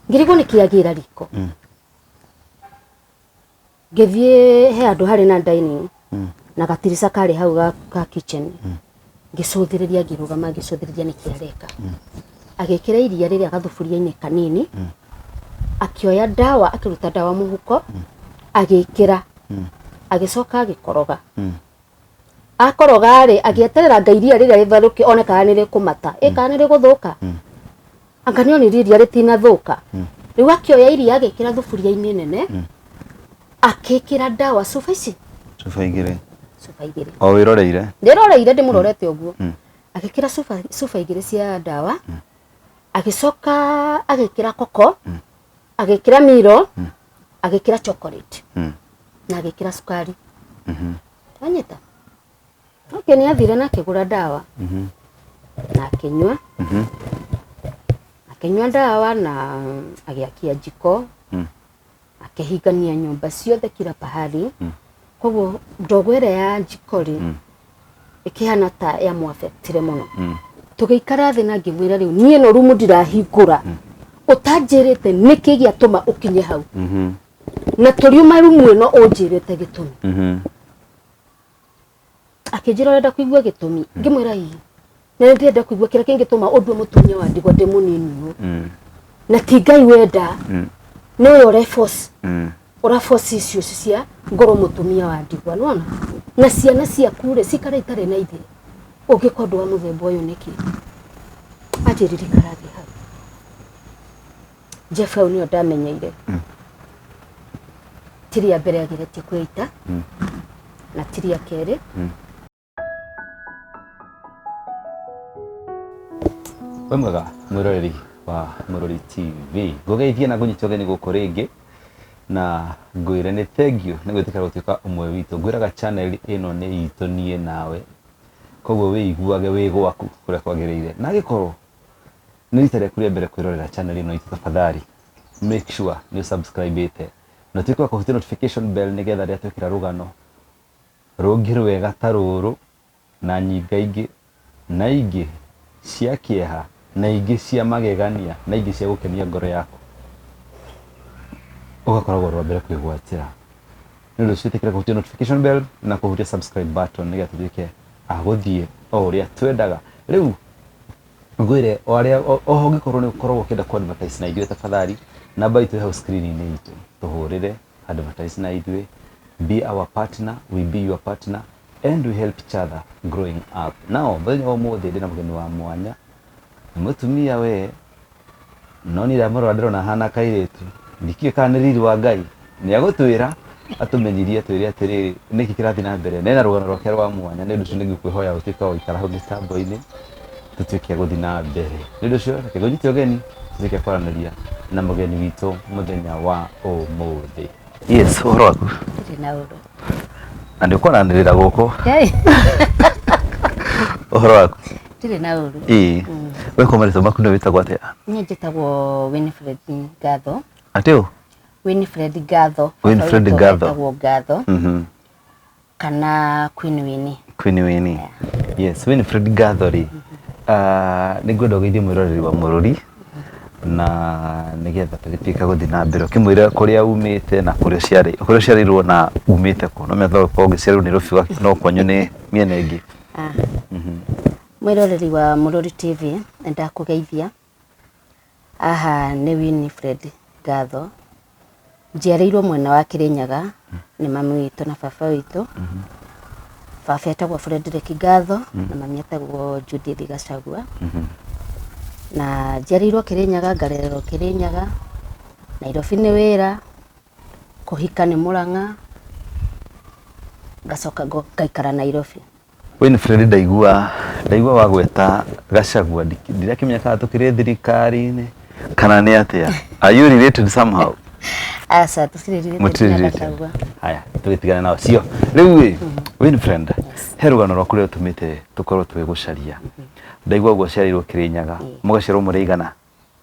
Ngĩrigwo nĩ kĩagĩra riko. Ngĩthiĩ he handũ harĩ na dining na gatirica karĩ hau ga kitchen. Ngĩcũthĩrĩria, ngĩrũgama ngĩcũthĩrĩria nĩkĩ areka. Agĩkĩra iria rĩrĩa gathuburia-inĩ kanini, akĩoya ndawa, akĩruta ndawa mũhuko, agĩkĩra, agĩcoka agĩkoroga. Akoroga rĩ, agĩeterera anga iria rĩrĩa rĩtherũke one kana nĩ rĩkũmata, ĩ kana nĩ rĩgũthũka. Anga nĩ onire iria rĩtinathũka. Rĩu akĩoya iria agĩkĩra thuburia-inĩ nene, akĩkĩra ndawa cuba ici. Cuba igĩrĩ. Cuba igĩrĩ. O wĩroreire? Ndĩroreire ndĩmũrorete ũguo. Agĩkĩra cuba cuba igĩrĩ cia ndawa, agĩcoka agĩkĩra koko, agĩkĩra milo, agĩkĩra chocolate na agĩkĩra cukari. Wanyita? Okay, nĩ athire na akĩgũra ndawa na akĩnyua. Akĩnyua ndawa na agĩakia njiko, akĩhingania nyũmba ciothe kila pahali. Koguo ndogo ĩrĩa ya njiko rĩ, ĩkĩhana ta yamũ-affect-ire mũno. Tũgĩikara thĩ na ngĩmwĩra rĩu niĩ no rumu ndirahingũra ũtanjĩrĩte nĩkĩ gĩatũma ũkinye hau, na tũriuma rumu ĩno ũnjĩrĩte gĩtũmi. Akĩnjĩra ũrenda kũigua gĩtũmi, ngĩmwĩra ĩĩ, na nĩ ndĩrenda kũigua kĩrĩa kĩngĩtũma ũndue mũtumia wa ndigwa ndĩ mũnini ũũ, na ti Ngai wenda, nĩwe ũreforce, ũraforce icio cia ngorwo mũtumia wa ndigwa, nĩwona, na ciana ciaku rĩ cikare itarĩ na ithe, ũngĩka ũndũ wa mũthemba ũyũ nĩkĩ? Anjĩrire ikara thĩ hau. Jeff hau nĩyo ndamenyeire ti rĩa mbere ageretie kwĩita na ti rĩa kerĩ. Wĩ mwega mwĩroreri wa Mũrori TV, ngũgeithie na ngũnyite ũgeni gũkũ rĩngĩ na ngwĩre nĩ thengiũ nĩ gwĩtĩkĩra gũtuĩka ũmwe witũ. Ngwĩraga channel ĩno nĩ itũ niĩ nawe, koguo wĩiguage wĩ gwaku kũrĩa kwagĩrĩire. Na angĩkorwo nĩ rita rĩaku rĩa mbere kwĩrorera channel ĩno itũ, tafadhali make sure nĩ ũsubscribe-ĩte na ũtuĩke wa kũhutia notification bell nĩgetha rĩrĩa twekĩra rũgano rũngĩ rwega ta rũrũ na nyinga ingĩ na ingĩ cia kĩeha na ingĩ cia magegania na ingĩ cia gũkenia ngoro yaku, ũgakoragwo ũrĩ wa mbere kwĩgwatĩra. Nĩ ũndũ ũcio ĩtĩkĩra kũhutia notification bell na kũhutia subscribe button nĩgetha tũtuĩke a gũthiĩ o ũrĩa twendaga. Rĩu ngwĩre o arĩa oho ũngĩkorwo nĩ ũkoragwo ũkĩenda kũ advertise na ithuĩ, tafadhali namba itũ ĩ hau screen-inĩ itũ, tũhũrĩre advertise na ithuĩ, be our partner, we be your partner and we help each other growing up. Now mũthenya wa ũmũthĩ ndĩna mũgeni wa mwanya, nĩ mũtumia we, no niĩ ndamũrora ndĩrona ahana kairĩtu, ndikĩũĩ kana nĩ riri wa Ngai, nĩ agũtwĩra atũmenyithie atwĩre atĩrĩrĩ nĩkĩ kĩrathiĩ na mbere, na ena rũgano rwake rwa mwanya, nĩ ũndũ ũcio nĩ ngũkwĩhoya ũtuĩke wa gũikara hau mĩtambo-inĩ tũtuĩke a gũthiĩ na mbere. Nĩ ũndũ ũcio reke ngũnyite ũgeni tũtuĩke a kwaranĩria na mũgeni witũ mũthenya wa ũmũthĩ. Yes, ũhoro waku? Ndirĩ na ũru. Na nĩ ũkwaranĩrĩra gũkũ. Ũhoro waku? Ndirĩ na ũru. Ĩĩ. We kwa marĩtwa maku nĩ wĩtagwo atĩa? Niĩ njĩtagwo Winfred Ngatho. Atĩ ũ? Winfred Ngatho. Winfred Ngatho. Etagwo Ngatho. Kana Queen Winnie. Queen Winnie. Yes, Winfred Ngatho rĩ, nĩ ngwenda ũgeithie mwĩroreri wa Mũrũri na nĩgetha tũgĩtuĩke gũthiĩ na mbere ũkĩmwĩra kũrĩa umĩte na kũrĩa ũciarĩ kũrĩa ũciarĩirwo na umĩte kũ. No menya ũkorwo ũgĩciarĩrwo Nairobi no kwanyu nĩ mĩena ĩngĩ. Mwĩroreri wa Mũrũri TV, nĩ ndakũgeithia. Haha nĩ Winifred Ngatho, njiarĩirwo mwena wa Kĩrĩnyaga nĩ mami witũ na baba witũ. Baba etagwo Frederick Ngatho na mami etagwo Judith Gachagua. Na njiarĩirwo Kĩrĩnyaga ngarererwo Kĩrĩnyaga, Nairobi nĩ wĩra, kũhika nĩ Mũrang'a, ngacoka ngaikara Nairobi. Winfred ndaigua ndaigua wagweta Gachagua ndirakĩmenya kana tũkĩrĩ thirikari-inĩ kana nĩ atĩa. Are you related somehow? Aca, tũtirĩ related Mũtirĩ na related. Gachagua. Haya, tũgĩtigane nao cio. Rĩu ĩ, Winfred, he rũgano rwaku rũrĩa rũtũmĩte tũkorwo tũgĩgũcaria. Ndaigua ũguo ũciarĩirwo Kĩrĩnyaga, mũgaciarwo mũrĩ aigana?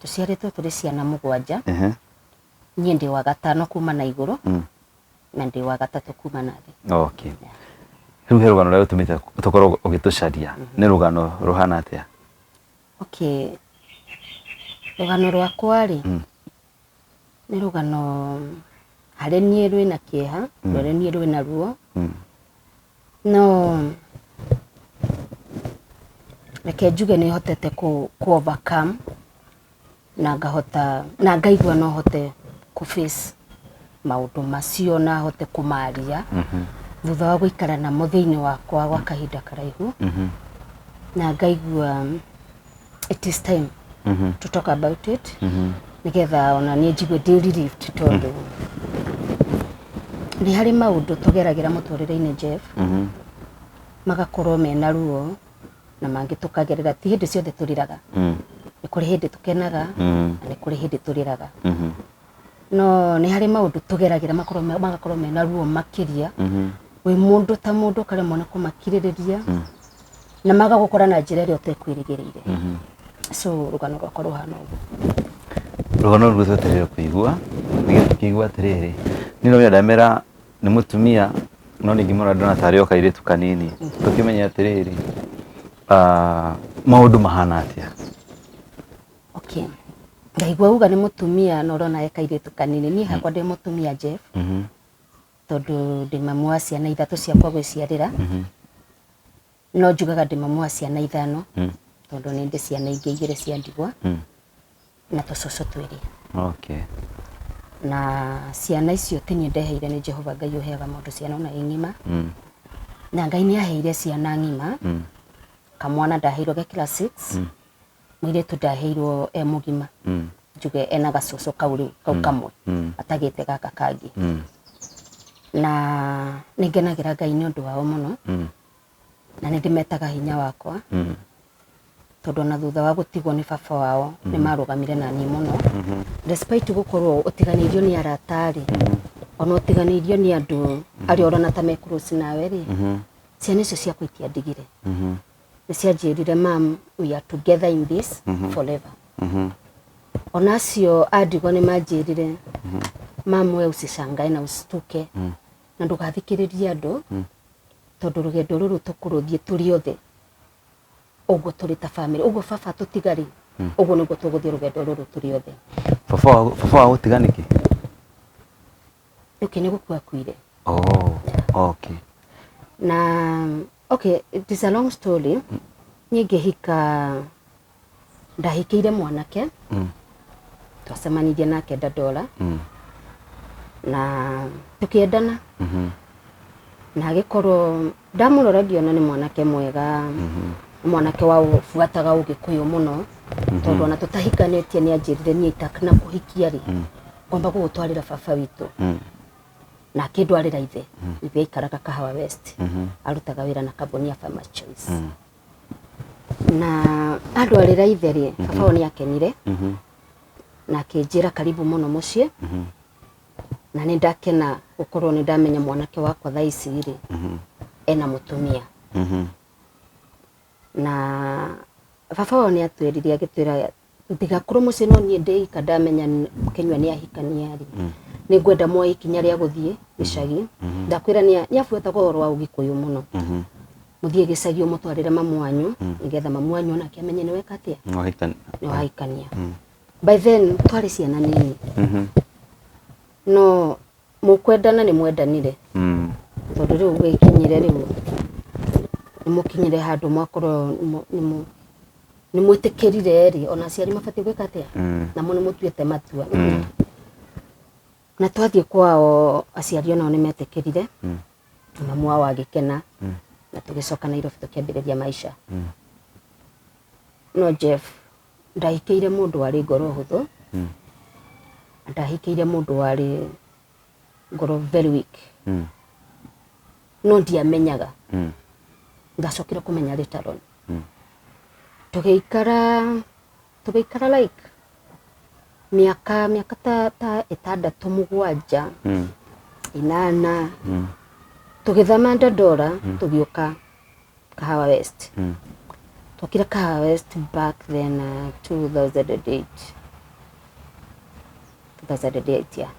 Tũciarĩtwo tũrĩ ciana mũgwanja. Niĩ ndĩ wa gatano kuma na igũrũ. Na ndĩ wa gatatũ kuma na thĩ. Okay. Rĩu he rũgano rũrĩa rũtũmĩte tũkorwo ũgĩtũcaria. Nĩ rũgano rũhana atĩa? Okay. Rũgano rwakwa rĩ, nĩ rũgano harĩ niĩ rwĩna kĩeha, rũrĩ niĩ rwĩna ruo. No reke njuge nĩ hotete ku overcome na ngahota na ngaigua no hote ku face maũndũ macio na hote kũmaria thutha wa gũikara namo thĩinĩ wakwa gwa kahinda karaihu, na ngaigua it is time to talk about it, nĩgetha ona niĩ njigue ndĩ relieved, tondũ nĩ harĩ maũndũ tũgeragĩra mũtũrĩre-inĩ, Jeff, magakorwo mena ruo na mangĩ tũkagerera. Ti hĩndĩ ciothe tũrĩraga. Nĩ kũrĩ hĩndĩ tũkenaga na nĩ kũrĩ hĩndĩ tũrĩraga, no nĩ harĩ maũndũ tũgeragĩra makorwo magakorwo mena ruo makĩria, wĩ mũndũ ta mũndũ ũkaremwo nĩ kũmakirĩrĩria na magagũkora na njĩra ĩrĩa ũtekwĩrĩgĩrĩire. So rũgano rwakwa rũhana ũguo. Rũgano rũu twetereire kũigua, nĩgetha tũkĩigua atĩrĩrĩ, niĩ no ndamera nĩ mũtumia, no ningĩ mũno ndona tarĩ o kairĩtu kanini. Tũkĩmenye atĩrĩrĩ, maũndũ mahana atĩa? Okay, ndaigua uga nĩ mũtumia na ũrona e kairĩtu kanini. Niĩ hakwa ndĩ mũtumia, Jeff, tondũ ndĩ mamu wa ciana ithatũ ciakwa gwĩciarĩra. No njugaga ndĩ mamu wa ciana ithano, tondũ nĩ ndĩ ciana ingĩ igĩrĩ cia ndigwa na tũcũcũ twĩrĩ. Na ciana icio ti niĩ ndeheire, nĩ Jehova Ngai ũheaga mũndũ ciana ona ĩ ng'ima. Na Ngai nĩ aheire ciana ng'ima. Kamwana ndaheirwo ge class 6, mũirĩtu ndaheirwo e mũgima, njuge ena gacũcũ kau rĩu kau kamwe, atagĩte gaka kangĩ. Na nĩ ngenagĩra Ngai nĩ ũndũ wao mũno, na nĩ ndĩmetaga hinya wakwa, tondũ ona thutha wa gũtigwo nĩ baba wao nĩ marũgamire na niĩ mũno, despite gũkorwo ũtiganĩirio nĩ arata rĩ, ona ũtiganĩirio nĩ andũ arĩa ũrona ta me close nawe rĩ, ciana icio ciakwa itiandigire. Nĩ cianjĩrire, "Mam, we are together in this forever." Ona acio andigwa nĩ manjĩrire, "Mam, we usishangae na usituke na ndũgathikĩrĩrie andũ, tondũ rũgendo rũrũ tũkũrũthiĩ tũrĩ othe ũguo, tũrĩ ta family ũguo baba tũtiga rĩ, ũguo nĩguo tũgũthiĩ rũgendo rũrũ tũrĩ othe." Baba wa gũtiga nĩkĩ? Okay, nĩ gũkua akuire. Oh, okay. Na okay, it is a long story. Niĩ ngĩhika, ndahikĩire mwanake twacemanirie nake Dandora na tũkĩendana, na agĩkorwo ndamũrora ngĩona nĩ mwanake mwega, nĩ mwanake wa buataga ũgĩkũyũ mũno, tondũ ona tũtahikanĩtie nĩ anjĩrire, "Niĩ itakana kũhikia rĩ, ngwamba gũgũtwarĩra baba witũ." Na akĩndwarĩra ithe. Ithe aikaraga Kahawa West, arutaga wĩra na kambuni ya Farmers Choice. Na andwarĩra ithe rĩ, baba wao nĩ akenire na akĩnjĩra karibu mũno mũciĩ, na nĩ ndakena gũkorwo nĩ ndamenya mwanake wakwa thaa ici rĩ ena mũtumia. Na baba wao nĩ atwĩrire, agĩtwĩra ndigakorwo mũciĩ no niĩ ndĩika, ndamenya Kĩnyua nĩ ahikania rĩ, nĩ ngwenda moe ikinya rĩa gũthiĩ gĩcagi. Ndakwĩra nĩ abuataga ũhoro wa ũgĩkũyũ mũno. Mũthiĩ gĩcagi ũmũtwarĩre mamu wanyu, nĩgetha mamu wanyu onake amenye nĩ weka atĩa, nĩ wahikania. By then twarĩ ciana nini, no mũkwendana nĩ mwendanire, tondũ rĩu gwĩkinyire, rĩu nĩ mũkinyire handũ mwakorwo nĩ mwĩtĩkĩrire rĩ, ona aciari mabatiĩ gwĩka atĩa, namo nĩ mũtuĩte matua. Na twathiĩ kwao, aciari onao nĩ metĩkĩrire, mamu wao agĩkena, na tũgĩcoka Nairobi tũkĩambĩrĩria maisha. No Jeff, ndahikĩire mũndũ warĩ ngoro hũthũ, na ndahikĩire mũndũ warĩ ngoro very weak, no ndiamenyaga. Ndacokire kũmenya later on. Tũgĩikara like mĩaka ta 6, 7, 8. Tũgĩthama Dandora, tũgĩũka Kahawa West. Twokire Kahawa West back then, 2008, 2008, yeah.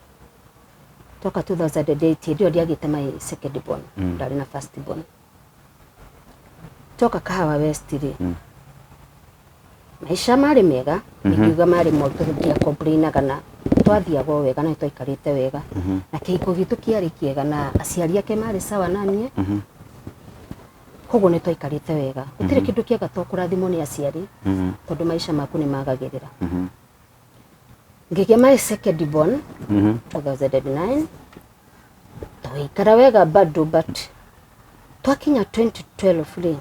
Toka 2008, hĩndĩ ĩyo ndiagĩte my second born, ndarĩ na first born. Toka Kahawa West rĩ, Maica marĩ mega, ingiuga marĩ moru tondũ ndiacomplainaga na twathiaga o wega na nĩtwaikarĩte wega na kĩhiko gitũ kĩarĩ kĩega na aciari ake marĩ sawa na niĩ, koguo nĩ twaikarĩte wega. Gũtirĩ kĩndũ kĩega to kũrathimwo nĩ aciari tondũ maica maku nĩ magagĩrĩra. Ngĩgĩa my second born 2009, tũgĩikara wega bado, but twakinya 2012 rĩ,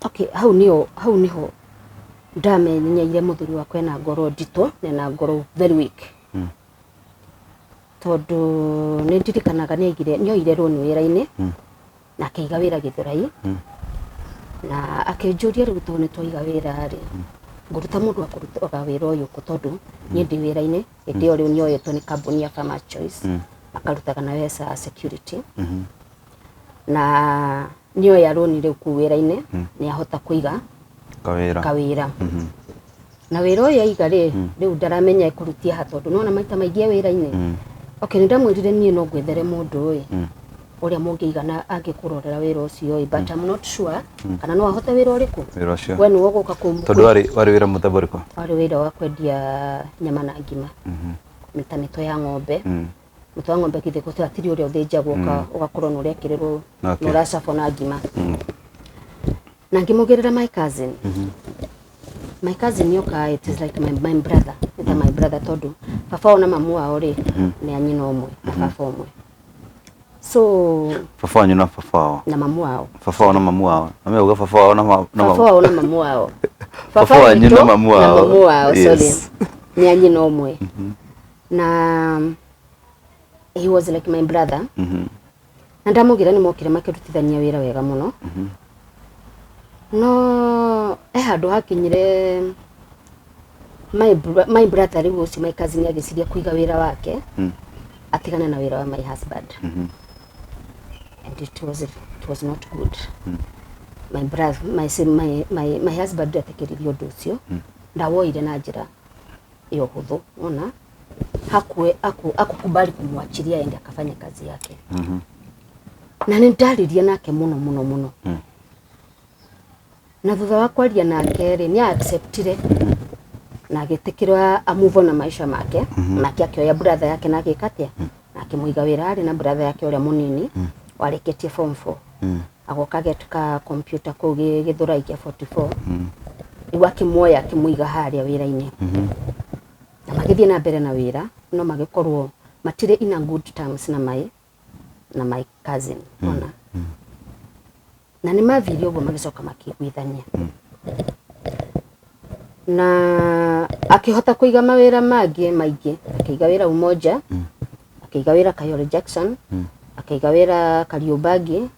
okay, hau nĩho, hau nĩho ndamenyeire mũthuri wakwa ena ngoro nditũ na ena ngoro very weak, tondũ nĩ ndirikanaga nĩ aigire, nĩ oire rũni wĩra-inĩ na akĩiga wĩra Gĩthũrai na akĩnjũria, rĩu tondũ nĩ twaiga wĩra rĩ, ngũruta mũndũ wa kũrutaga wĩra ũyũ kũ? Tondũ niĩ ndĩ wĩra-inĩ hĩndĩ ĩyo rĩu nĩoyetwo nĩ kambuni ya Farmers Choice, akarutaga na wesa security na nĩoya rũni rĩu kũu wĩra-inĩ, nĩ ahota kũiga kawĩra. Kawĩra na wĩra ũyũ aiga rĩ, rĩu ndaramenya ekũrutia ha, tondũ nona maita maingĩ e wĩra-inĩ. Okay, nĩ ndamwĩrire niĩ no ngwethere mũndũ ũyũ ũrĩa mũngĩigana angĩkũrorera wĩra ũcio ĩ, but I'm not sure kana no ahote wĩra ũrĩkũ. Wĩra ũcio. We nĩwe ũgũka kũm Tondũ warĩ wĩra mũthemba ũrĩkũ? Warĩ wĩra wa kwendia nyama na ngima, ta mĩtwe ya ng'ombe. Mũtwe wa ng'ombe githĩ gũtirĩ ũrĩa ũthĩnjagwo ũgakorwo nĩ ũrekĩrĩrwo nĩ ũracabwo na ngima. Na ngĩmũgĩrĩra my cousin. My cousin yoka, it is like my brother, nĩ ta my brother, tondũ baba wao na mamu wao rĩ, nĩ a nyina ũmwe na baba ũmwe, so Baba wanyu na baba wao? Na mamu wao. Baba wao na mamu wao, ameuga baba wao na na baba wao na mamu wao. Baba wanyu na witũ mamu wao. Na mamu wao, sorry. Nĩ a nyina ũmwe na he was like my brother. Na ndamũgira nĩ mokire makĩrutithania wĩra wega mũno, no he handũ hakinyire my brother rĩu ũcio my cousin agĩciria kũiga wĩra wake, atigane na wĩra wa my husband, and it was not good. My brother, my husband ndetĩkĩririe ũndũ ũcio, ndawoire na njĩra ya ũhũthũ, ona hakue akukubali kumwachilia aende akafanya kazi yake. Na nĩ ndaririe nake mũno mũno mũno, na thutha wa kwaria nake rĩ, nĩ acceptire na agĩtĩkĩra amove on na maisha make. Nake akĩoya brother yake na agĩka atĩa, na akĩmũiga wĩra arĩ na brother yake ũrĩa mũnini warĩkĩtie form 4, agoka agetuka computer kũu Gĩthũrai kĩa 44. Rĩu akĩmuoya akĩmũiga harĩa wĩra-inĩ na magĩthiĩ na mbere na wĩra, no magĩkorwo matirĩ in a good terms na my cousin ona. Na nĩ mathire ũguo magĩcoka makĩiguithania na akĩhota kũiga mawĩra mangĩ maingĩ, akĩiga wĩra Umoja, akĩiga wĩra Kayole Jackson, akĩiga wĩra Kariobangi,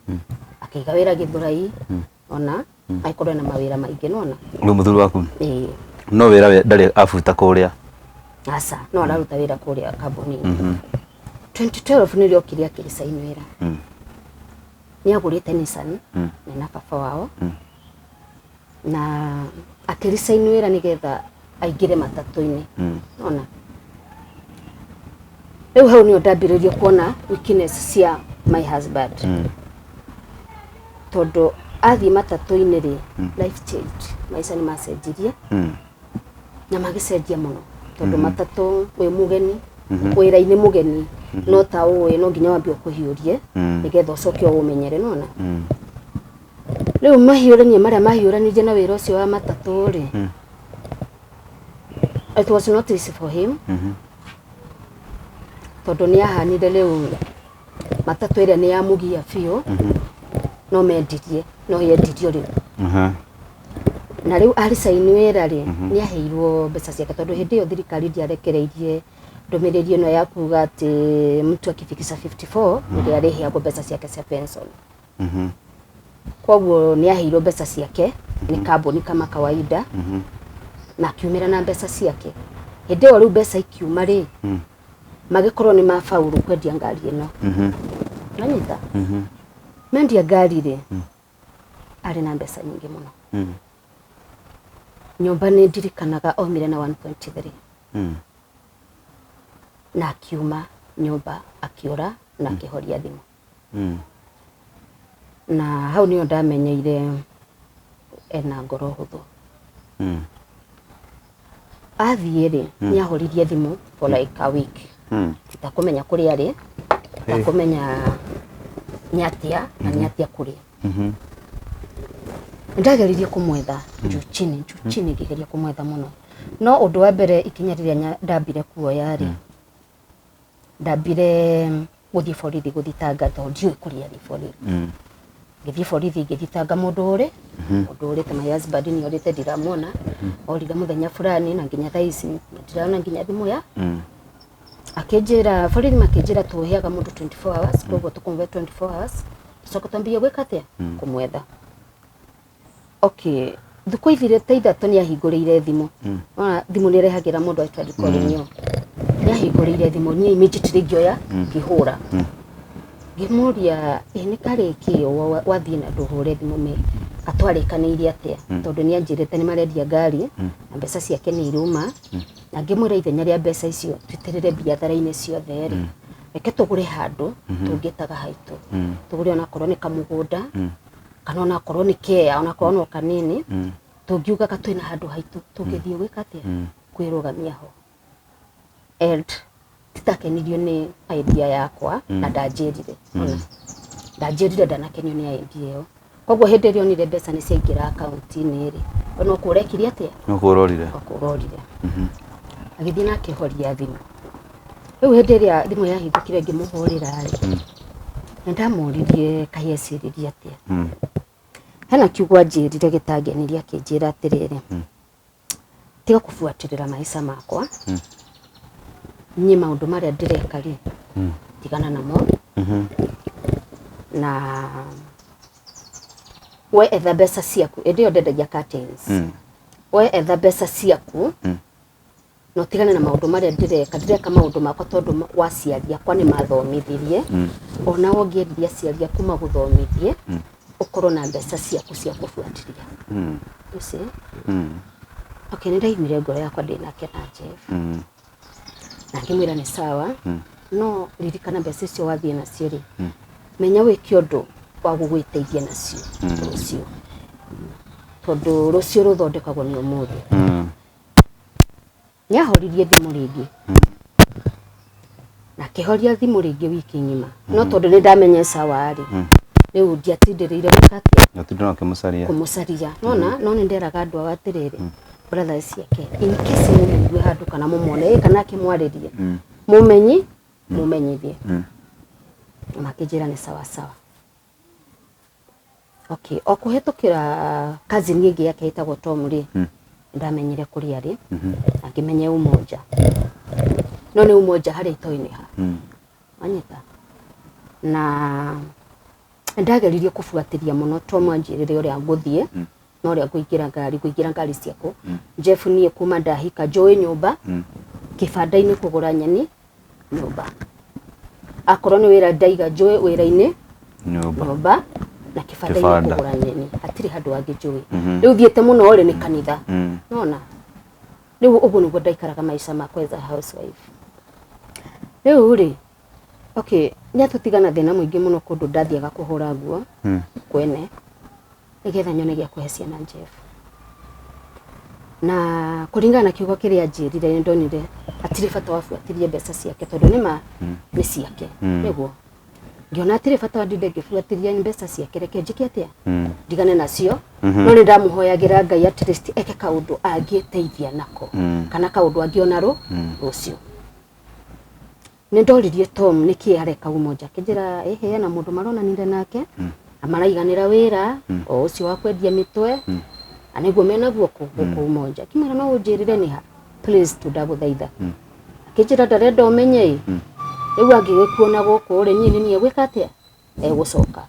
akĩiga wĩra Gĩthũrai, ona agĩkorwo na mawĩra maingĩ nona. Rĩu mũthuri waku? Ĩĩ. No wĩra we ndarĩ abuta kũrĩa? Aca, no araruta wĩra kũrĩa kambuni-inĩ. 2012 nĩrĩo okire akĩresign wĩra. Nĩ agũrĩte Nissan na baba wao na akĩresign wĩra nĩgetha aingĩre matatũ-inĩ. Ona rĩu hau nĩho ndambĩrĩrie kuona weakness cia my husband, tondũ athiĩ matatũ-inĩ rĩ, life change, maica nĩ macenjirie na magĩcenjia mũno, tondũ matatũ wĩ mũgeni wĩra-inĩ mũgeni, no ta ũĩ no nginya wambe ũkũhiũrie nĩgetha ũcoke ũũmenyere nona. Rĩu mahiũrania marĩa mahiũranirie na wĩra ũcio wa matatũ rĩ, it was not easy for him, tondũ nĩ ahanire rĩu matatũ ĩrĩa nĩ yamũgia biũ, no mendirie, no yendirio rĩu. Na rĩu aresign wĩra rĩ, nĩ aheirwo mbeca ciake, tondũ hĩndĩ ĩyo thirikari ndĩarekereirie ndũmĩrĩri ĩno ya kuga atĩ mtu akifikisha 54 nĩrĩo arĩheagwo mbeca ciake cia pension. Koguo nĩ aheirwo mbeca ciake nĩ kambuni kama kawaida na akiumĩra na mbeca ciake. Hĩndĩ ĩyo rĩu mbeca ikiuma rĩ, magĩkorwo nĩ mabauru kwendia ngari ĩno. Nanyita mendia ngari rĩ, arĩ na mbeca nyingĩ mũno. Nyũmba nĩ ndirikanaga aumire na 1.3 na akiuma nyũmba akĩũra na akĩhoria thimũ. Na hau nĩho ndamenyeire ena ngoro hũthũ. Athiĩ rĩ, nĩ ahoririe thimũ for like a week. Ndakũmenya kũrĩa arĩ, ndakũmenya nĩ atĩa na nĩ atĩa kũrĩ. Ndageririe kũmwetha juu chini, juu chini, ngĩgeria kũmwetha mũno. No ũndũ wa mbere, ikinya rĩrĩa ndambire kuoya rĩ, ndambire gũthiĩ borithi gũthitanga, tondũ ndiũĩ kũrĩa arĩ borithi. Ngĩthiĩ borithi ngĩthitanga mũndũ ũrĩte, my husband nĩ orĩte, ndiramuona, orire mũthenya fulani na nginya thaa ici ndirona nginya thimũ ya. Akĩnjĩra, borithi makĩnjĩra tũheaga mũndũ 24 hours, koguo tũkũmũhe 24 hours, tũcoke twambie gwĩka atĩa, kũmwetha. Okay, thikũ ithirĩte 3 nĩ ahingũrĩire thimũ. Ona thimũ nĩ ĩrehagĩra mũndũ, I tried calling you, nĩ ahingũrĩire thimũ. Niĩ immediately ngĩoya, ngĩhũra, ngĩmũria, ĩ nĩ karĩ kĩ wathiĩ na ndũhũre thimũ me atwarĩkanĩire atĩa? Tondũ nĩ anjĩrĩte nĩ marendia ngari na mbeca ciake nĩ iruma, na ngĩmwĩra ithenya rĩa mbeca icio twĩtĩrĩre biathara-inĩ ciothe rĩ, reke tũgũre handũ tũngĩtaga haitũ, tũgũre onakorwo nĩ kamũgũnda kana onakorwo nĩ kea, onakorwo no kanini, tũngiugaga twĩna handũ haitũ tũngĩthiĩ gwĩka atĩa, kwĩrũgamia ho. And titakenirio nĩ idea yakwa, na ndanjĩrire, ona ndanjĩrire ndanakenio nĩ idea ĩyo. Koguo hĩndĩ ĩrĩa onire mbeca nĩ ciaingĩra akaunti-inĩ rĩ, we no kũrekire atĩa? No kũrorire. No kũrorire, agĩthiĩ na akĩhoria thimũ. Rĩu hĩndĩ ĩrĩa thimũ yahingũkire ngĩmũhũrĩra rĩ, nĩ ndamũririe kaĩ eciririe atĩa. Hena kiugo anjĩrire gĩtangenirie, akĩnjĩra atĩrĩrĩ, tiga kũbuatĩrĩra maica makwa, niĩ maũndũ marĩa ndĩreka rĩ, tigana namo, na we etha mbeca ciaku. Ĩndĩ ĩyo ndendagia curtains. We etha mbeca ciaku na ũtigane na maũndũ marĩa ndĩreka. Ndĩreka maũndũ makwa tondũ wa aciari akwa nĩ mathomithirie. Ona ũngĩendia aciari aku magũthomithie, ũkorwo na mbeca ciaku cia kũbuatĩrĩra. You see? Okay, nĩ ndaiguire ngoro yakwa ndĩnakena, Jeff, na ngĩmwĩra nĩ sawa, no ririkana mbeca icio wathiĩ nacio rĩ, menya wĩke ũndũ wa gũgwĩteithia nacio rũciũ, tondũ rũciũ rũthondekagwo nĩ ũmũthĩ. Nĩ ahoririe thimũ rĩngĩ na akĩhoria thimũ rĩngĩ wiki ng'ima, no tondũ nĩ ndamenya sawa rĩ, rĩu ndiatindĩrĩire gwĩka atĩa? Gatinda ũkĩmũcaria. Kũmũcaria. Nona no nĩ nderaga andũ ao atĩrĩrĩ, brothers ciake, in case mũmũigue handũ kana mũmwone kana akĩmwarĩrie, mũmenyi mũmenyithie. Makĩnjĩra nĩ sawa sawa. Okay, o kũhetũkĩra cousin ĩngĩ yake ĩtagwo Tom rĩ, ndamenyire kũrĩa arĩ na ngĩmenya Umoja, no nĩ Umoja harĩa itoĩ nĩ ha. Wanyita? Na ndageririe kũbuatĩria mũno. Tom anjĩrire ũrĩa ngũthiĩ na ũrĩa ngũingĩra ngari ciakũ. Jeff, niĩ kuma ndahika njũĩ nyũmba, kĩbanda-inĩ kũgũra nyeni, nyũmba, akorwo nĩ wĩra ndaiga njũĩ wĩra-inĩ, nyũmba, nyũmba na kĩbanda-inĩ, Kĩbanda. Kũgũra nyeni, hatirĩ handũ hangĩ njũĩ. Rĩu thiĩte mũno rĩ, nĩ kanitha. Nona rĩu ũguo nĩguo ndaikaraga maica makwa as a housewife. Rĩu rĩ, okay, nĩ atũtigana thĩna mũingĩ mũno kũndũ ndathiaga kũhũra nguo kwene nĩgetha nyone gĩa kũhe ciana, Jeff. Na kũringana na kiugo kĩrĩa anjĩrire, nĩ ndonire hatirĩ bata wabuatĩrie mbeca ciake, tondũ nĩma nĩ ciake. Nĩguo ngĩona hatirĩ bata wa ndinde ngĩbuatĩria mbeca ciake, reke njĩke atĩa, ndigane nacio. No nĩ ndamũhoyagĩra Ngai at least eke kaũndũ angĩteithia nako kana kaũndũ angĩona rũciũ. Nĩ ndoririe Tom nĩkĩ areka Umoja, akĩnjĩra ĩhĩ ena mũndũ maronanire nake na maraiganĩra wĩra o ũcio wa kwendia mĩtwe, na nĩguo menaguo gũkũ Umoja. Ngĩmwĩra no ũnjĩrĩre nĩ ha, please tu, ndagũthaitha. Akĩnjĩra ndarenda ũmenye ĩ, rĩu angĩgĩkuona gũkũ rĩ, niĩ nĩ niĩ gwĩka atĩa egũcoka,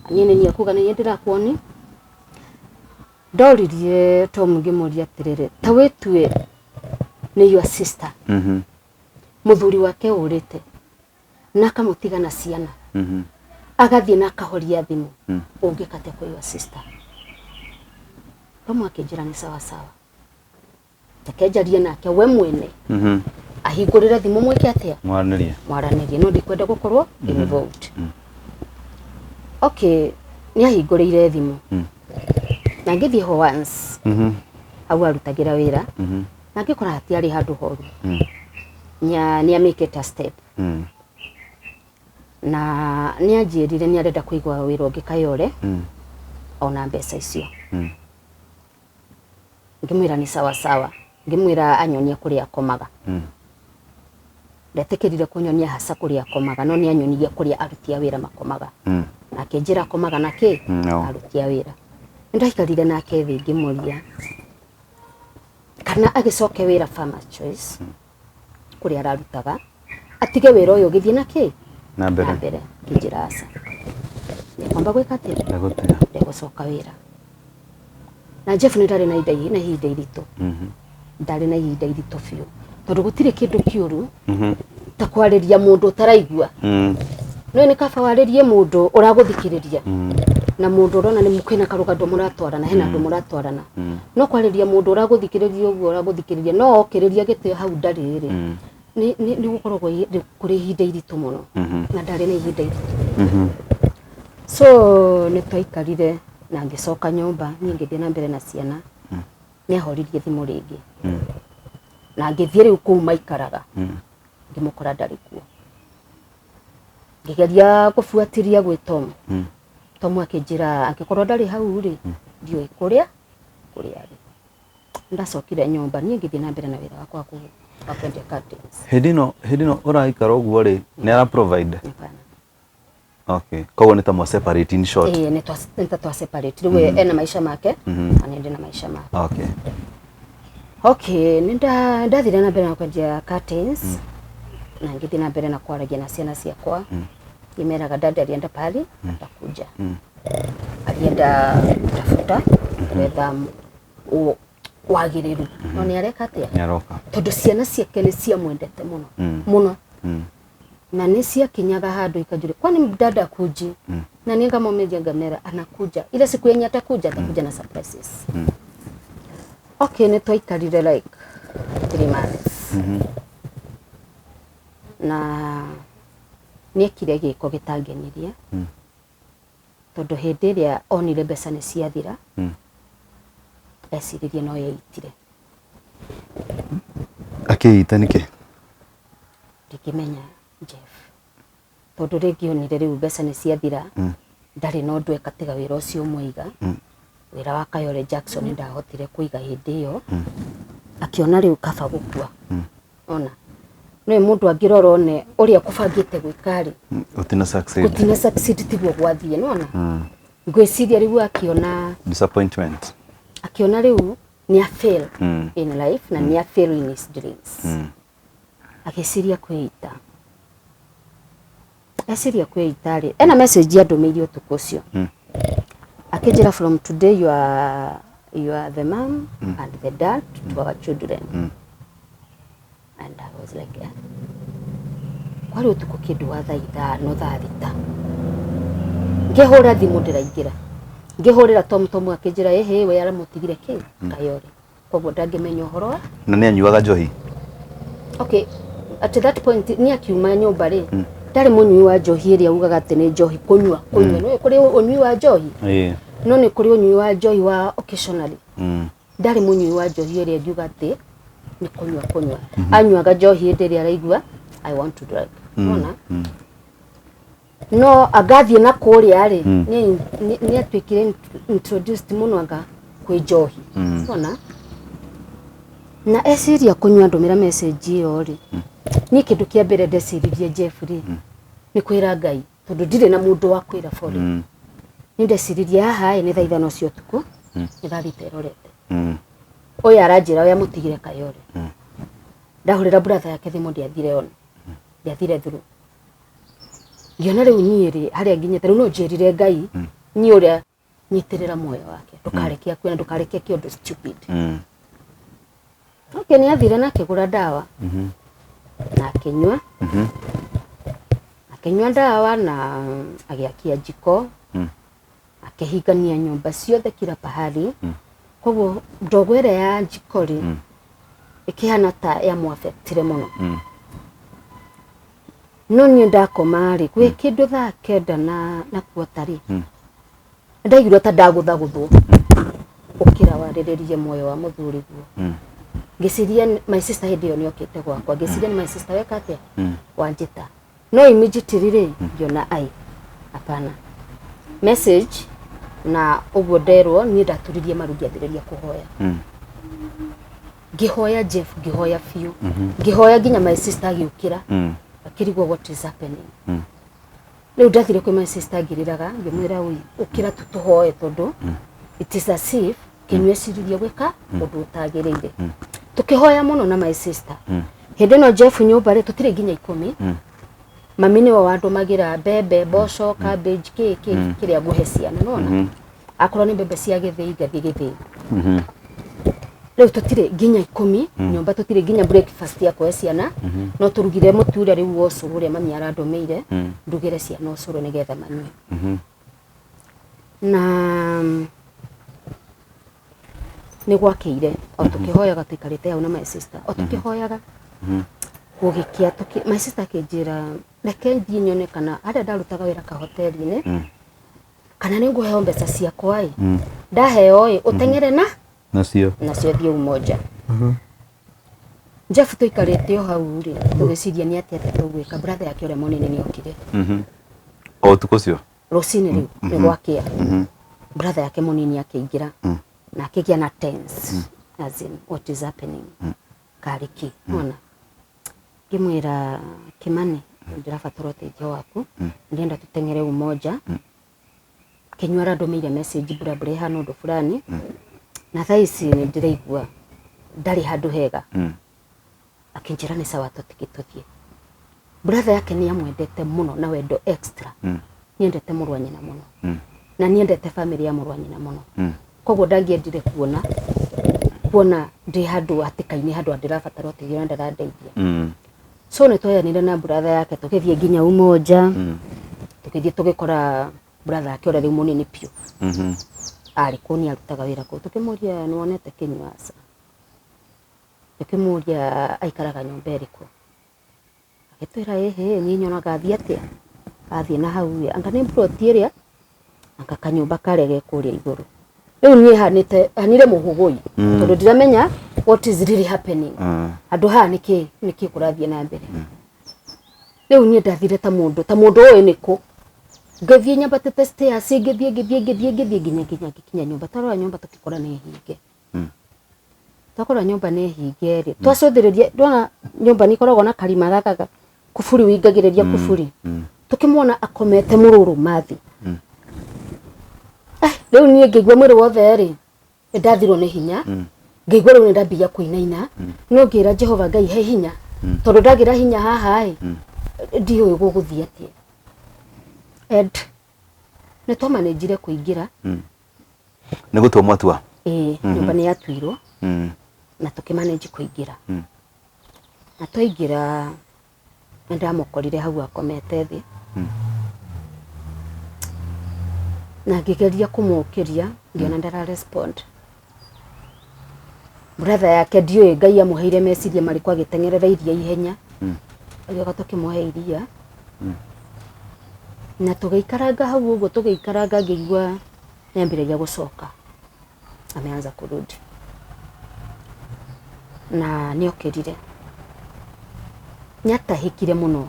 niĩ nĩ niĩ kuga nĩ niĩ ndĩrakuoni. Ndoririe Tom ngĩmũria atĩrĩrĩ, ta wĩtue nĩ your sister, mũthuri wake ũrĩte na akamũtiga na ciana, agathiĩ na akahoria thimũ, ũngĩka atĩa kwĩ your sister? Tom akĩnjĩra nĩ sawa sawa, reke njarie nake we mwene, ahingũrĩre thimũ mwĩke atĩa? Mwaranĩrie. Mwaranĩrie, no ndikwenda gũkorwo involved. Okay, nĩ ahingũrĩire thimũ na ngĩthiĩ ho once. Hau arutagĩra wĩra na ngĩkora hatiarĩ handũ horu. Nĩ amĩkĩte a step na nĩ anjĩrire nĩ arenda kũigua wĩra ũngĩ Kayole ona mbeca icio. Ngĩmwĩra nĩ sawa sawa, ngĩmwĩra anyonie kũrĩa akomaga. Ndetĩkĩrire kũnyonia haca kũrĩa akomaga, no nĩ anyonirie kũrĩa aruti a wĩra makomaga. Na akĩnjĩra akomaga na kĩ? No. Aruti a wĩra. Nĩ ndaikarire nake thĩ ngĩmũria kana agĩcoke wĩra Farmers Choice kũrĩa ararutaga, atige wĩra ũyũ ũgĩthiĩ na kĩ? Na mbere. Na mbere. Ngĩnjĩra aca. Nĩkwamba gwĩka atĩa? Ndagũtiga. Ndegũcoka wĩra. Na Jeff nĩ ndarĩ na ihinda iritũ. Ndarĩ na ihinda iritũ biũ. Tondũ gũtirĩ kĩndũ kĩũru ta kwarĩria mũndũ ũtaraigua. No nĩ kaba warĩrie mũndũ ũragũthikĩrĩria na mũndũ ũrona nĩ kwĩna karũgando mũratwarana, hena andũ mũratwarana. No kwarĩria mũndũ ũragũthikĩrĩria ũguo ũragũthikĩrĩria no okĩrĩria gĩtĩ hau ndarĩ rĩ, nĩ gũkoragwo kũrĩ ihinda iritũ mũno. Na ndarĩ na ihinda iritũ. So nĩ twaikarire na ngĩcoka nyũmba, niĩ ngĩthiĩ na mbere na ciana. Nĩ ahoririe thimũ rĩngĩ. Na ngĩthiĩ rĩu kũu maikaraga. Ngĩmũkora ndarĩ kuo. Ngĩgeria gũbuatĩria gwĩ Tom. Tom akĩnjĩra angĩkorwo ndarĩ hau rĩ, ndiũĩ kũrĩa arĩ. Ndacokire nyũmba, niĩ ngĩthiĩ na mbere na wĩra wakwa wa kwendia curtains. Hĩndĩ ĩno ũraikara ũguo rĩ, nĩ ara provide? Hapana. Okay. Koguo nĩ ta mwa separate in short. Ĩĩ, nĩ ta twa separate. Rĩu ena maisha make, na niĩ ndĩ na maisha makwa. Okay. Okay, nĩ ndathire na mbere na kwendia curtains. Na ngĩthiĩ na mbere na kwaragia na ciana ciakwa. Ngĩmeraga dada alienda pahali, atakuja. Alienda kutafuta, gwetha wagĩrĩru. No nĩ areka atĩa? Nĩ aroka. Tondũ ciana ciake nĩ ciamwendete mũno. Mũno. Na nĩ ciakinyaga handũ ikanjũria, kwani dada akuji? Na nĩ ngamũmeria ngamera anakuja. Ile siku yenye atakuja, atakuja na surprises. Okay, nĩ twaikarire like 3 months. Na nĩekire gĩko gĩtangenirie. Tondũ hĩndĩ ĩrĩa onire mbeca nĩ ciathira, eciririe no yeitire. Akĩita nĩkĩ? Ndingĩmenya Jeff. Tondũ rĩngĩ onire rĩu mbeca nĩ ciathira, ndarĩ na ũndũ eka tiga wĩra ũcio ũmwe aiga. Wĩra wa Kayole Jackson ndahotire kũiga hĩndĩ ĩyo. Akĩona rĩu kaba gũkua. Ona. Nĩ mũndũ angĩrora one ũrĩa kũbangĩte gwĩka rĩ, Gũtina succeed. Gũtina succeed tiguo gwathiĩ, nĩwona? Ngwĩciria rĩu akĩona disappointment. Akĩona rĩu nĩ a fail in life na nĩ a fail in his dreams. Agĩciria kwĩita. Eciria kwĩita rĩ, ena message andũmĩire ũtukũ ũcio. Akĩnjĩra from today you are the mom and the dad to our children. And I was like, eh? Kwarĩ ũtukũ kĩndũ wa thaa 5, thaa 6. Ngĩhũra thimũ ndĩraingĩra. Ngĩhũrĩra Tom, Tom akĩnjĩra ĩhĩ we aramũtigire kĩ? Kayore. Koguo ndangĩmenya ũhoro wa Na nĩ anyuaga njohi? Okay, at that point ni akiuma nyũmba rĩ, ndarĩ mũnyui wa njohi ĩrĩa ugaga atĩ nĩ njohi kũnyua kũnyua. Nĩ kũrĩ ũnyui wa njohi, no nĩ kũrĩ ũnyui wa njohi wa occasionally. Ndarĩ mũnyui wa njohi ĩrĩa ingiuga atĩ nĩ kũnyua kũnyua. Anyuaga njohi hĩndĩ ĩrĩa araigua I want to drink. Ona no angathiĩ na kũrĩa rĩ, nĩ atuĩkire introduced mũno anga kwĩ njohi. Ona na eciria kũnyua ndũmĩra message ĩyo rĩ, niĩ kĩndũ kĩa mbere ndeciririe Jeff rĩ, nĩ kwĩra Ngai, tondũ ndirĩ na mũndũ wa kwĩra for it. Nĩ ndeciririe haha ĩ nĩ thaa 5 cia ũtukũ, nĩ thaa 6 ĩrorete. Ũyũ aranjĩra ũyũ amũtigire Kayole. Ndahũrĩra brother yake thimũ ndiathire on. Ndiathire through. Ngĩona rĩu niĩ rĩ harĩa nginyĩte rĩu no njĩrire Ngai niĩ ũrĩa nyitĩrĩra muoyo wake, ndũkareke akue na ndũkareke eke ũndũ stupid. Okay, nĩ athire na akĩgũra ndawa na akĩnyua. Akĩnyua ndawa na agĩakia njiko, akĩhingania nyũmba ciothe kila pahali. Koguo ndogo ĩrĩa ya njiko rĩ, ĩkĩhana ta yamũafectire mũno. No niĩ ndakoma rĩ, gwĩ kĩndũ thaa 9 na quarter rĩ, ndaiguire ta ndagũthagũthwo. Ũkĩra warĩrĩrie muoyo wa mũthuriguo. Ngĩciria my sister hĩndĩ ĩyo nĩokĩte gwakwa, ngĩciria nĩ my sister weka atĩa wanjĩta, no immediately rĩ, ngĩona ai, hapana, message na ũguo nderwo. Niĩ ndaturirie maru, ngĩambĩrĩria kũhoya. Ngĩhoya, Jeff, ngĩhoya biũ, ngĩhoya nginya my sister agĩũkĩra, akĩrigwo what is happening. Rĩu ndathire kwĩ my sister ngĩrĩraga, ngĩmwĩra, "Ui, ũkĩra tu tũhoe, tondũ it is as if Kĩnyua eciririe gwĩka ũndũ ũtagĩrĩire." Tũkĩhoya mũno na my sister. Hĩndĩ ĩno, Jeff, nyũmba rĩ, tũtirĩ nginya 10. Mami nĩwe wandũmagĩra mbembe, mboco, cabbage, kĩ kĩ kĩrĩa ngũhe ciana. Nona akorwo nĩ mbembe cia gĩthĩi, ngathiĩ gĩthĩi. Rĩu tũtirĩ nginya 10 nyũmba, tũtirĩ nginya breakfast ya kũhe ciana, no tũrugire mũtu ũrĩa rĩu wa ũcũrũ ũrĩa mami arandũmĩire, ndugĩre ciana ũcũrũ nĩgetha manyue. Na nĩ gwakĩire o tũkĩhoyaga, tũikarĩte hau na my sister o tũkĩhoyaga. Gũgĩkĩa, my sister akĩnjĩra reke thiĩ nyone kana harĩa ndarutaga wĩra kahoteri-inĩ kana nĩ ngũheo mbeca ciakwa ĩ. Ndaheo ĩ, ũteng'ere na nacio. Nacio thiĩ Umoja. Jeff, tũikarĩte o hau rĩ, tũgĩciria nĩ atĩa tũgwĩka, brother yake ũrĩa mũnini nĩ okire. O ũtukũ ũcio? Rũcinĩ rĩu nĩ gwakĩa. Brother yake mũnini akĩingĩra na akĩgĩa na tense, as in, what is happening, karĩ kĩ ona. Ngĩmwĩra, "Kĩmani, ndĩrabatara ũteithio waku, ndĩrenda tũteng'ere Umoja. Kĩnyua arandũmĩire message bla bla, ĩhana ũndũ fulani, na thaa ici nĩ ndĩraigua ndarĩ handũ hega." Akĩnjĩra nĩ sawa, tũtige tũthiĩ. Brother yake nĩ amwendete mũno na wendo extra. Nĩendete mũrũ wa nyina mũno na nĩendete family ya mũrũ wa nyina mũno, koguo ndangĩendire kuona ndĩ handũ hatĩka-inĩ, handũ ndĩrabatara ũteithio na ndarandeithia. So nĩ twayanire na brother yake, tũgĩthiĩ nginya Umoja. Tũgĩthiĩ tũgĩkora brother yake ũrĩa rĩu mũnini biũ arĩ kũu, nĩ arutaga wĩra kũu. Tũkĩmũria, "Nĩ wonete Kĩnyua?" "Aca." Tũkĩmũria aikaraga nyũmba ĩrĩkũ. Agĩtwĩra, "Ĩhĩ, niĩ nyonaga athiĩ atĩa, athiĩ na hau ĩ, anga nĩ mburoti ĩrĩa, anga kanyũmba karĩa ge kũrĩa igũrũ." Rĩu niĩ hanĩte hanire mũhũgũi, tondũ ndiramenya what is really happening handũ haha, nĩkĩ nĩkĩ kũrathiĩ na mbere. Rĩu niĩ ndathire ta mũndũ ũĩ nĩkũ, ngĩthiĩ nyambatĩte stairs, ngĩthiĩ, ngĩthiĩ, ngĩthiĩ, ngĩthiĩ nginya ngĩkinya nyũmba. Twarora nyũmba, tũkĩkora nĩ hinge. Twakora nyũmba nĩ hinge rĩ, twacũthĩrĩria, ndona nyũmba nĩ ikoragwo na karima gaka kuburi wingagĩrĩria kuburi. Tũkĩmuona akomete mũrũrũ mathi. Eh, rĩu niĩ ngĩigua mwĩrĩ wothe rĩ, nĩ ndathirwo nĩ hinya. Ngĩigua rĩu nĩ ndambia kũinaina, no ngĩra Jehova Ngai he hinya, tondũ ndagĩra hinya haha ĩ, ndiũĩ gũgũthiĩ atĩa. And nĩ twamanĩnjire kũingĩra. Nĩ gũtua mwatua? Ĩĩ, nyũmba nĩ yatuirwo na tũkĩmanĩnji kũingĩra. Na twaingĩra, nĩ ndamũkorire hau akomete thĩ, na ngĩgeria kũmũkĩria, ngĩona ndara respond. Brother yake, ndiũĩ Ngai amũheire meciria marĩkũ, agĩteng'erera iria ihenya, agĩũka, tũkĩmũhe iria na tũgĩikaranga hau ũguo. Tũgĩikaranga, ngĩigua nĩambĩrĩria gũcoka, ameanza kurudi, na nĩokĩrire, nĩatahĩkire mũno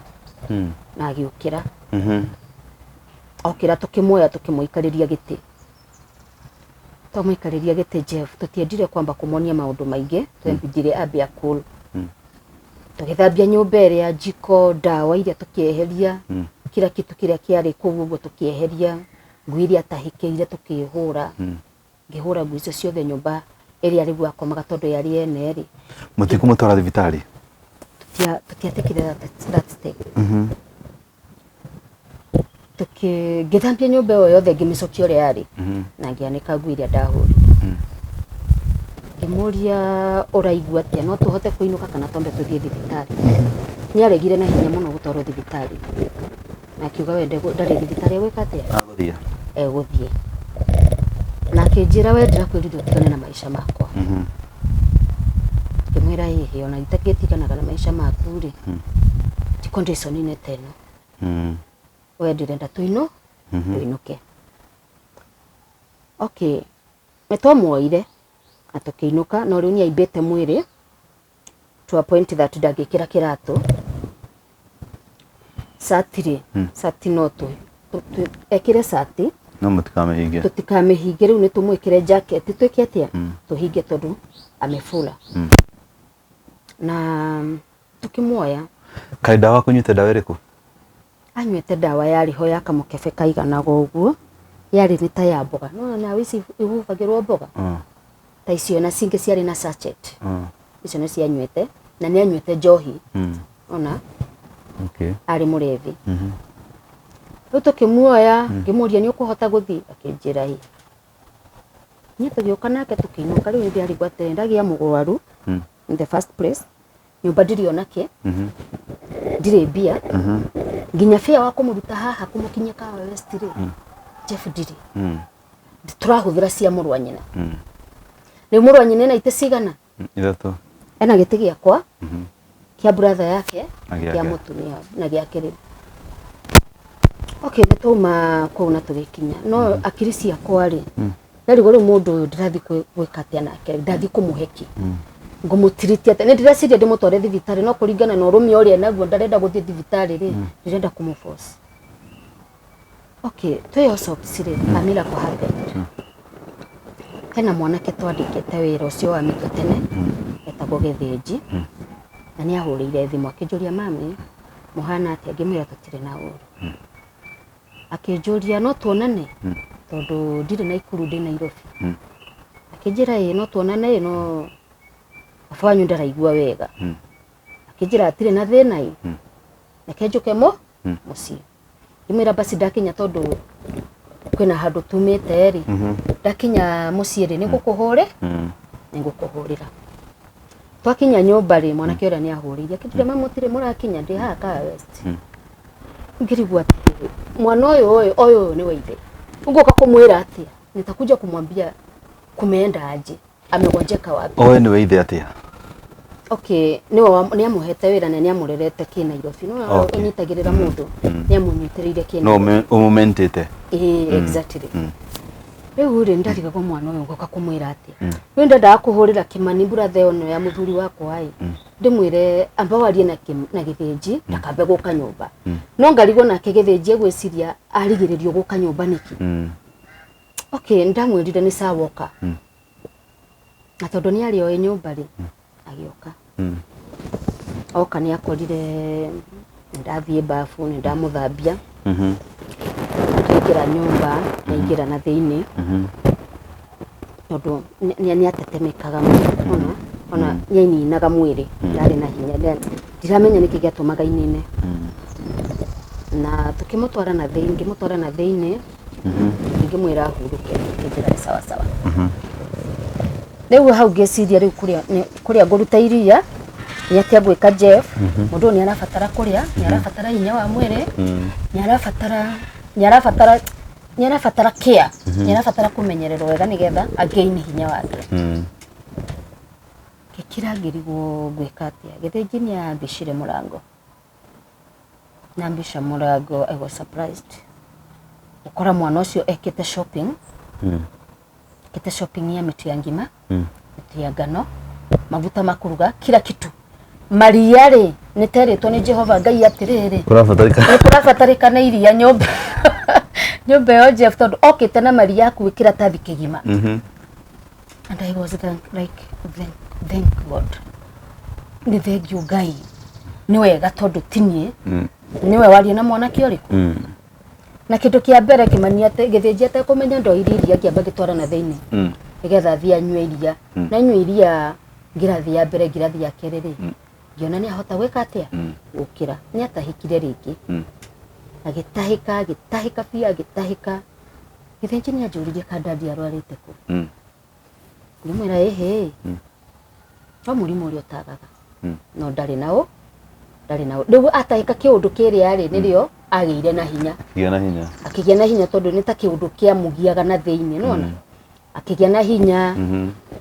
na agĩũkĩra. Okĩra, tũkĩmuoya, tũkĩmũikarĩria gĩtĩ. Twamũikarĩria gĩtĩ, Jeff, tũtiendire kwamba kũmonia maũndũ maingĩ, twendire ambe a cool. Tũgĩthambia nyũmba ĩrĩa, njiko, ndawa iria tũkĩeheria, kila kitu kĩrĩa kĩarĩ kũu ũguo tũkĩeheria, ngui iria atahĩkĩire tũkĩhũra. Ngĩhũra ngui icio ciothe nyũmba ĩrĩa rĩu akomaga, tondũ yarĩ ene rĩ. Mũtikũmũtwara thibitarĩ? Tũtiatekire that step. Ngĩthambia nyũmba ĩyo yothe, ngĩmĩcokia ũrĩa yarĩ na ngĩanĩka nguo iria ndahũrire. Ngĩmũria, "Ũraigua atĩa? No tũhote kũinũka kana twambe tũthiĩ thibitarĩ?" Nĩ aregire na hinya mũno gũtwarwo thibitarĩ, na akiuga we ndarĩ thibitarĩ egwĩka atĩa. Agũthiĩ. Egũthiĩ, na akĩnjĩra, "We ndĩrakwĩrire ũtigane na maica makwa." Ngĩmwĩra, "Ĩhĩ, ona itakĩtiganaga na maica maku rĩ, ti condition-inĩ ta ĩno. We ndĩrenda tũinũke." Okay. Nĩ twamuoire na tũkĩinũka, no rĩu nĩ aimbĩte mwĩrĩ to a point that ndangĩkĩra kĩratũ. Cati rĩ, cati no ekĩre cati. No mũtikamĩhinge. Tũtikamĩhinge, rĩu nĩ tũmwĩkĩre jacket, twĩke atĩa, tũhinge tondũ amefura. Na tũkĩmuoya. Kaĩ ndawa kũnyuĩte ndawa ĩrĩkũ? Anyuĩte ndawa yarĩ ho ya kamũkebe kaiganaga ũguo, yarĩ nĩ ta ya mboga. No ndawa ici ihubagĩrwo mboga ta icio, na cingĩ ciarĩ na sachet. Icio nĩ cianyuĩte, na nĩ anyuĩte njohi ona. Arĩ mũrevi. Rĩu tũkĩmuoya, ngĩmũria, "Nĩ ũkũhota gũthiĩ?" Akĩnjĩra ĩ. Niĩ tũgĩũka nake tũkĩinũka. Rĩu nĩndĩrarigwo atĩrĩ, ndagĩa mũrwaru in the first place, nyũmba ndirĩ ona kĩ, ndirĩ mbia, nginya bĩa wa kũmũruta haha kũmũkinyia Kahawa West rĩ, Jeff, ndirĩ. Tũrahũthĩra cia mũrũ wa nyina. Rĩu mũrũ wa nyina ena itĩ cigana? Ithatũ. Ena gĩtĩ gĩakwa, kĩa brother yake, na kĩa gĩake. Mũtumia na gĩake. Rĩu okay, nĩ twauma kũu na tũgĩkinya, no akiri ciakwa rĩ, ndarigwo rĩu mũndũ ũyũ ndĩrathiĩ gwĩka atĩa nake, ndathiĩ kũmũhe kĩ, ngũmũtiriti atĩa? Nĩ ndĩreciria ndĩmũtware thibitarĩ, no kũringana na ũrũme ũrĩa naguo ndarenda gũthiĩ thibitarĩ rĩ, ndĩrenda kũmũforce. Okay, twĩ Osops rĩ, a miracle happened. Hena mwanake twandĩkĩte wĩra ũcio wa mĩtũ tene, etagwo Gĩthĩnji, na nĩ ahũrĩire thimũ akĩnjũria, "Mami, mũhana atĩa?" Ngĩmwĩra tũtirĩ na ũru. Akĩnjũria no tuonane, tondũ ndirĩ Naikuru, ndĩ Nairobi. Akĩnjĩra ĩ no tuonane, ĩ no baba wanyu ndaraigua wega. Akĩnjĩra hatirĩ na thĩna, ĩ reke njũke mo mũciĩ. Ngĩmwĩra basi ndakinya, tondũ kwĩna handũ tumĩte rĩ, ndakinya mũciĩ rĩ, nĩngũkũhũrĩ nĩngũkũhũrĩra. Twakinya nyũmba rĩ, mwanake ũrĩa nĩ ahũrĩire akĩnjĩra, "Mama, mũtirĩ mũrakinya, ndĩ haha Kahawa West." Ngĩrigwo atĩrĩrĩ, mwana ũyũ ũyũ ũyũ ũyũ nĩ wa ithe, ngũka kũmwĩra atĩa? Nitakuja kumwambia kumeenda aje? Amegonjeka wapi? Oe nĩwe ithe atĩa? Okay, nĩwe nĩ amũhete wĩra na nĩ amũrerete kĩ Nairobi no ũnyitagĩrĩra mũndũ, nĩ amũnyitĩrĩire kĩ No Nairobi. Ũmũmentĩte. Ĩĩ, exactly. Rĩu rĩ, ndarigagwo mwana ũyũ ngoka kũmwĩra atĩa. Rĩu ndendaga kũhũrĩra Kĩmani, brother ĩno ya mũthuri wakwa ĩ, ndĩmwĩre amba warie na Gĩthĩnji ndakambe gũka nyũmba, no ngarigwo nake Gĩthĩnji egwĩciria arigĩrĩrio gũka nyũmba nĩkĩ. Okay, ndamwĩrire nĩ sawa, oka. Na tondũ nĩ arĩ oĩ nyũmba rĩ, agĩũka. Oka nĩ akorire nĩ ndathiĩ bafu, nĩ ndamũthambia, twaingĩra nyũmba, nĩaingĩra na thĩinĩ, tondũ nĩ atetemekaga mũno, ona nĩ aininaga mwĩrĩ, ndarĩ na hinya. Ndiramenya nĩkĩ gĩatũmaga inine. Na tũkĩmũtwara na thĩinĩ, ngĩmũtwara na thĩinĩ, ngĩmwĩra ahurũke, ngĩnjĩra nĩ sawa sawa. Rĩu hau ngĩciria, rĩu kũrĩa kũrĩa ngũruta iria nĩ atĩa ngwĩka Jeff? Mũndũ ũyũ nĩ arabatara kũrĩa, nĩ arabatara hinya wa mwĩrĩ, nĩ arabatara care, nĩ arabatara kũmenyererwo wega nĩgetha again hinya wake. Ngĩkira, ngĩrigwo ngwĩka atĩa. Gĩthĩnji nĩ ambicire mũrango, na mbica mũrango, I was surprised gũkora mwana ũcio ekĩte shopping, ekĩte shopping ya mĩtu ya ngima, mĩtu ya ngano, maguta ma kũruga, kila kitu. Maria rĩ, nĩ terĩtwo nĩ Jehova Ngai atĩrĩrĩ, Kũrabatarĩka. Nĩ kũrabatarĩkana iria nyũmba ĩyo, Jeff, tondũ okĩte na maria akuĩ kĩratathi kĩgima. And I was like, thank God, nĩ thengiũ Ngai, nĩ wega, tondũ ti niĩ, nĩwe waria na mwanake ũrĩkũ. Na kĩndũ kĩa mbere kĩmani atĩ gĩthĩnji atekũmenya ndoire iria, ngĩamba ngĩtwara na thĩinĩ nĩgetha athiĩ anyue iria. Na anyue iria ngirathi ya mbere, ngirathi ya kerĩ rĩ, ngĩona nĩ ahota gwĩka atĩa, gũkĩra. Nĩ atahĩkire rĩngĩ, agĩtahĩka, agĩtahĩka biũ, agĩtahĩka. Gĩthĩnji nĩ anjũririe ka dadi arwarĩte kũ. Ngĩmwĩra ĩhĩ, no mũrimũ ũrĩa ũtagaga, no ndarĩ nao. Rĩu atahĩka kĩũndũ kĩrĩa rĩ, nĩrĩo agĩire na hinya. Gĩa na hinya. Akĩgĩa na hinya, tondũ nĩ ta kĩũndũ kĩamũgiaga na thĩinĩ, nĩwona akĩgĩa na hinya.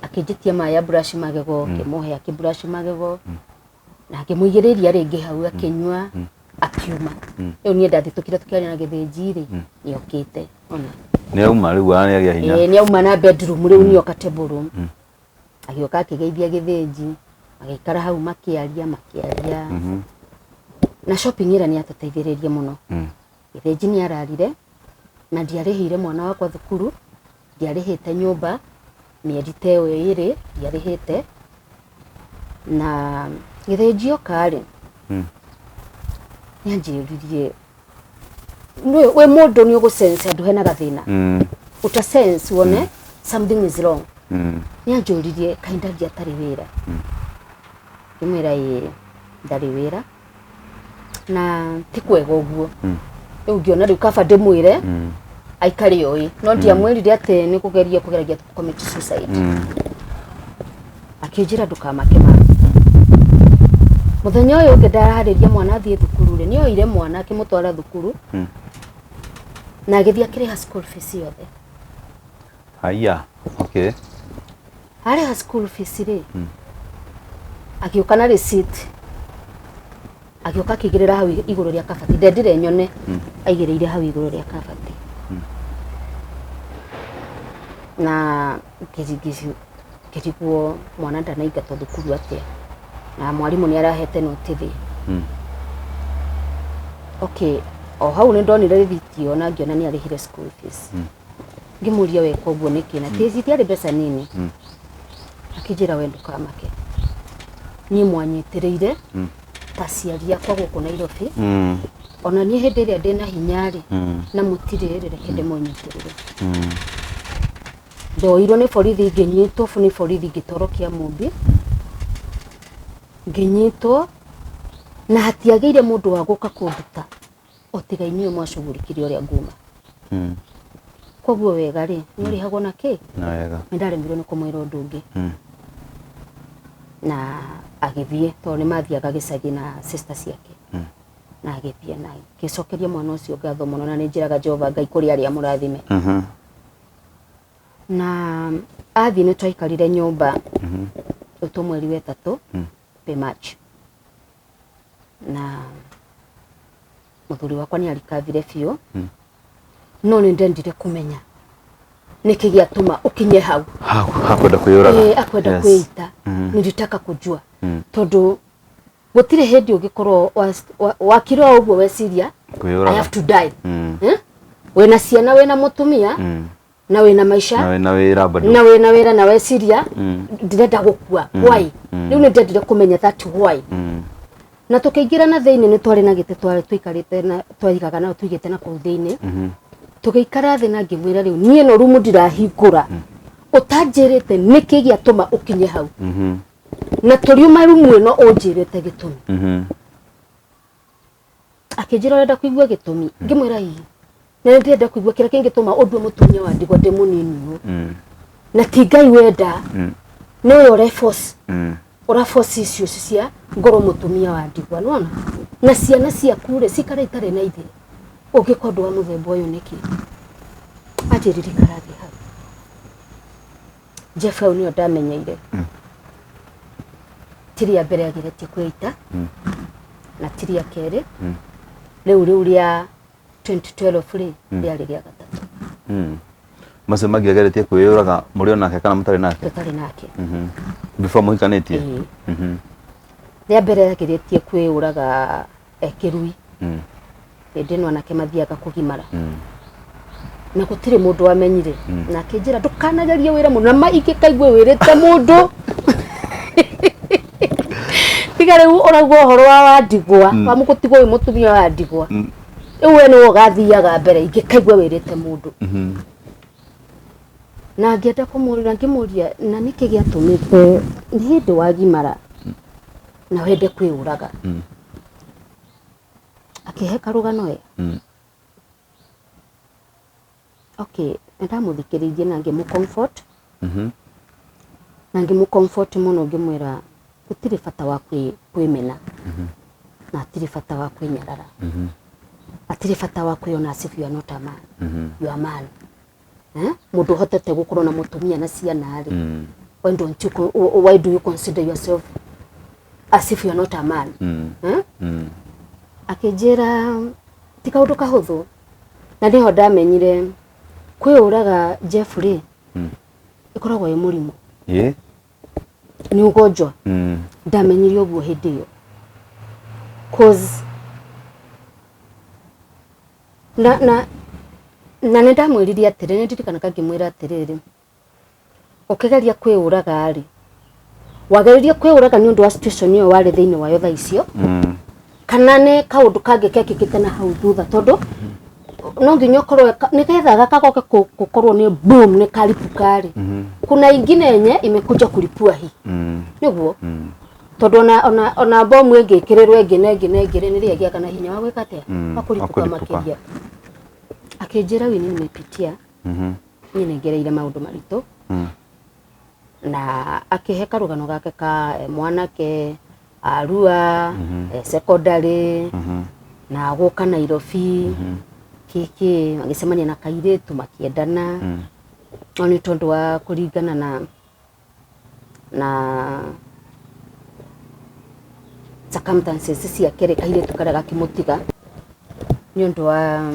Akĩnjĩtia maĩ ya brush magego, ngĩmũhe, akĩbrush magego na ngĩmũigĩrĩria rĩngĩ hau, akĩnyua, akiuma. Rĩu niĩ ndathitũkire, tũkĩaria na Gĩthĩnji rĩ, nĩokĩte ona. Nĩ auma rĩu nĩ agĩa hinya. Ĩĩ, nĩ auma na bedroom rĩu nĩoka table room. Agĩũka akĩgeithia Gĩthĩnji, magĩikara hau makĩaria makĩaria. Na shopping ĩrĩa nĩ yatũteithĩrĩirie mũno. Gĩthĩnji nĩ ararire na ndiarĩhĩire mwana wakwa thukuru, ndiarĩhĩte nyũmba mĩeri ta ĩyo ĩrĩ ndiarĩhĩte. Na Gĩthĩnji oka rĩ, nĩ anjĩririe wĩ mũndũ nĩ ũgũ sense handũ hena gathĩna. Uta sense wone something is wrong. Nĩ anjũririe kaĩ Daddy atarĩ wĩra. Ngĩmwĩra ĩĩ ndarĩ wĩra na ti kwega ũguo. Rĩu ngĩona rĩu kaba ndĩmwĩre aikare oĩ, no ndiamwĩrire atĩ nĩ kũgeria kũgeragia commit suicide. Akĩnjĩra ndũkamake mami. Mũthenya ũyũ ũngĩ ndaraharĩria mwana athiĩ thukuru rĩ, nĩ oire mwana akĩmũtwara thukuru na agĩthiĩ akĩrĩha school fees yothe. Haya, okay. Arĩha school fees rĩ, agĩũka na receipt, agĩũka akĩigĩrĩra hau igũrũ rĩa kabati, ndendire nyone aigĩrĩire hau igũrũ rĩa kabati. Na ngĩrigwo mwana ndanaingatwo thukuru atĩa, na mwarimũ nĩ arahete notithi. Okay, o hau nĩ ndonire rĩthiti ĩyo na ngĩona nĩ arĩhire school fees. Ngĩmũria weka ũguo nĩkĩ, na citiarĩ mbeca nini. Akĩnjĩra we ndũkamake, niĩ mwanyitĩrĩire ta aciari akwa gũkũ Nairobi, ona niĩ hĩndĩ ĩrĩa ndĩna hinya rĩ, na mũtirĩ rĩ, reke ndĩmũnyitĩrĩre. Ndoirwo nĩ borithi, ngĩnyitwo nĩ borithi, ngĩtwarwo Kĩamumbi, ngĩnyitwo na hatiagĩire mũndũ wa gũka kũnduta o tiga inyuĩ mwacugurikire ũrĩa nguma. Koguo wega rĩ, nĩ ũrĩhagwo na kĩ? Na wega. Nĩ ndaremirwo nĩ kũmwĩra ũndũ ũngĩ. Na agĩthiĩ tondũ nĩ mathiaga gĩcagi na sister ciake. Na agĩthiĩ na ngĩcokeria mwana ũcio ngatho mũno, na nĩ njĩraga Jehova Ngai kũrĩ arĩa mũrathime. Na athiĩ nĩ twaikarire nyũmba ũtũ mweri wa ĩtatũ pe March, na mũthuri wakwa nĩ arikavire biũ, no nĩ ndendire kũmenya nĩkĩ gĩatũma ũkinye hau. Hau hakwenda kwĩyũraga. Ĩĩ, akwenda kwĩita. Nilitaka kujua tondũ gũtirĩ hĩndĩ ũngĩkorwo wakira o ũguo weciria Kwĩyũraga. I have to die. Eh? Wĩna ciana, wĩna mũtumia, na wĩna maica, na wĩna wĩra bado, na wĩna wĩra, na weciria ndĩrenda gũkua, why? Rĩu nĩ ndendire kũmenya that why. Na tũkĩingĩra na thĩinĩ, nĩ twarĩ na gĩtĩ twarĩ tũikarĩte na twaigaga na tũigĩte na kũu thĩinĩ, tũgĩikara thĩ na ngĩmwĩra rĩu niĩ no rumu ndirahingũra ũtanjĩrĩte nĩkĩ gĩatũma ũkinye hau, na tũriuma rumu ĩno ũnjĩrĩte gĩtũmi. Akĩnjĩra ũrenda kũigua gĩtũmi? Ngĩmwĩra ĩĩ, na nĩ ndĩrenda kũigua kĩrĩa kĩngĩtũma ũndue mũtumia wa ndigwa ndĩ mũnini ũũ, na ti Ngai wenda, nĩwe ũreforce, ũraforce icio cia ngorwo mũtumia wa ndigwa, nĩwona na ciana ciaku rĩ cikare itarĩ na ithe, ũngĩka ũndũ wa mũthemba ũyũ nĩkĩ? Anjĩrire ikara thĩ hau. Jeff, hau nĩyo ndamenyeire ti rĩa mbere ageretie kwĩita, na ti rĩa kerĩ. Rĩu rĩa 2012 rĩ, rĩarĩ rĩa gatatũ. Macio mangĩ ageretie kwĩyũraga mũrĩ o nake kana mũtarĩ nake? Tũtarĩ nake. Before mũhikanĩtie? Ĩĩ. Rĩa mbere ageretie kwĩyũraga ekĩrui, hĩndĩ ĩno anake mathiaga kũgimara, na gũtirĩ mũndũ wamenyire, na akĩnjĩra ndũkanagerie wĩra mũno na ma ingĩkaigua wĩrĩte mũndũ tiga rĩu ũrauga ũhoro wa wandigwa wa gũtigwo wĩ mũtumia wa ndigwa, rĩu we nĩwe ũgathiaga mbere ingĩkaigua wĩrĩte mũndũ. Na ngĩenda kũmũria, ngĩmũria na nĩkĩ gĩatũmĩte nĩ hĩndĩ wagimara na wende kwĩyũraga? Akĩhe karũgano we. Okay, nĩndamũthikĩrĩirie na ngĩmũ comfort, na ngĩmũ comfort mũno, ngĩmwĩra gũtirĩ bata wa kwĩmena, na hatirĩ bata wa kwĩnyarara, hatirĩ bata wa kwĩona as if you are not a man. You are a man, eh? Mũndũ ũhotete gũkorwo na mũtumia na ciana rĩ, why don't you why do you consider yourself as if you are not a man, eh? Akĩnjĩra ti kaũndũ kahũthũ, na nĩho ndamenyire. Kwĩyũraga, Jeff, rĩ, ĩkoragwo ĩ mũrimũ. Nĩ ugonjwa. Ndamenyire ũguo hĩndĩ ĩyo, cause na nĩ ndamwĩrire atĩrĩ, nĩ ndirikanaga ngĩmwĩra atĩrĩrĩ, ũkĩgeria kwĩyũraga rĩ, wageririe kwĩyũraga nĩ ũndũ wa situation ĩyo warĩ thĩinĩ wayo thaa icio, kana nĩ kaũndũ kangĩ kekĩkĩte na hau thutha? Tondũ no nginya ũkorwo nĩgetha gakagoke gũkorwo nĩ boom, nĩ karipuka rĩ, kuna ingine yenye imekuja kulipua hii. Nĩguo, tondũ ona bomu ĩngĩkĩrĩrwo ĩngĩ na ĩngĩ na ĩngĩ rĩ, nĩrĩa ĩgĩaga na hinya wa gwĩka atĩa? Wa kũripũka. Wa kũripũka. Makĩria. Akĩnjĩra, "Wini, nimepitia, niĩ nĩngereire maũndũ maritũ." Na akĩhe karũgano gake ka mwanake arua, secondary, na gũka Nairobi kĩkĩ, magĩcemania na kairĩtu, makĩendana, no nĩ tondũ wa kũringana na circumstances ciake rĩ, kairĩtu karĩa gakĩmũtiga nĩ ũndũ wa,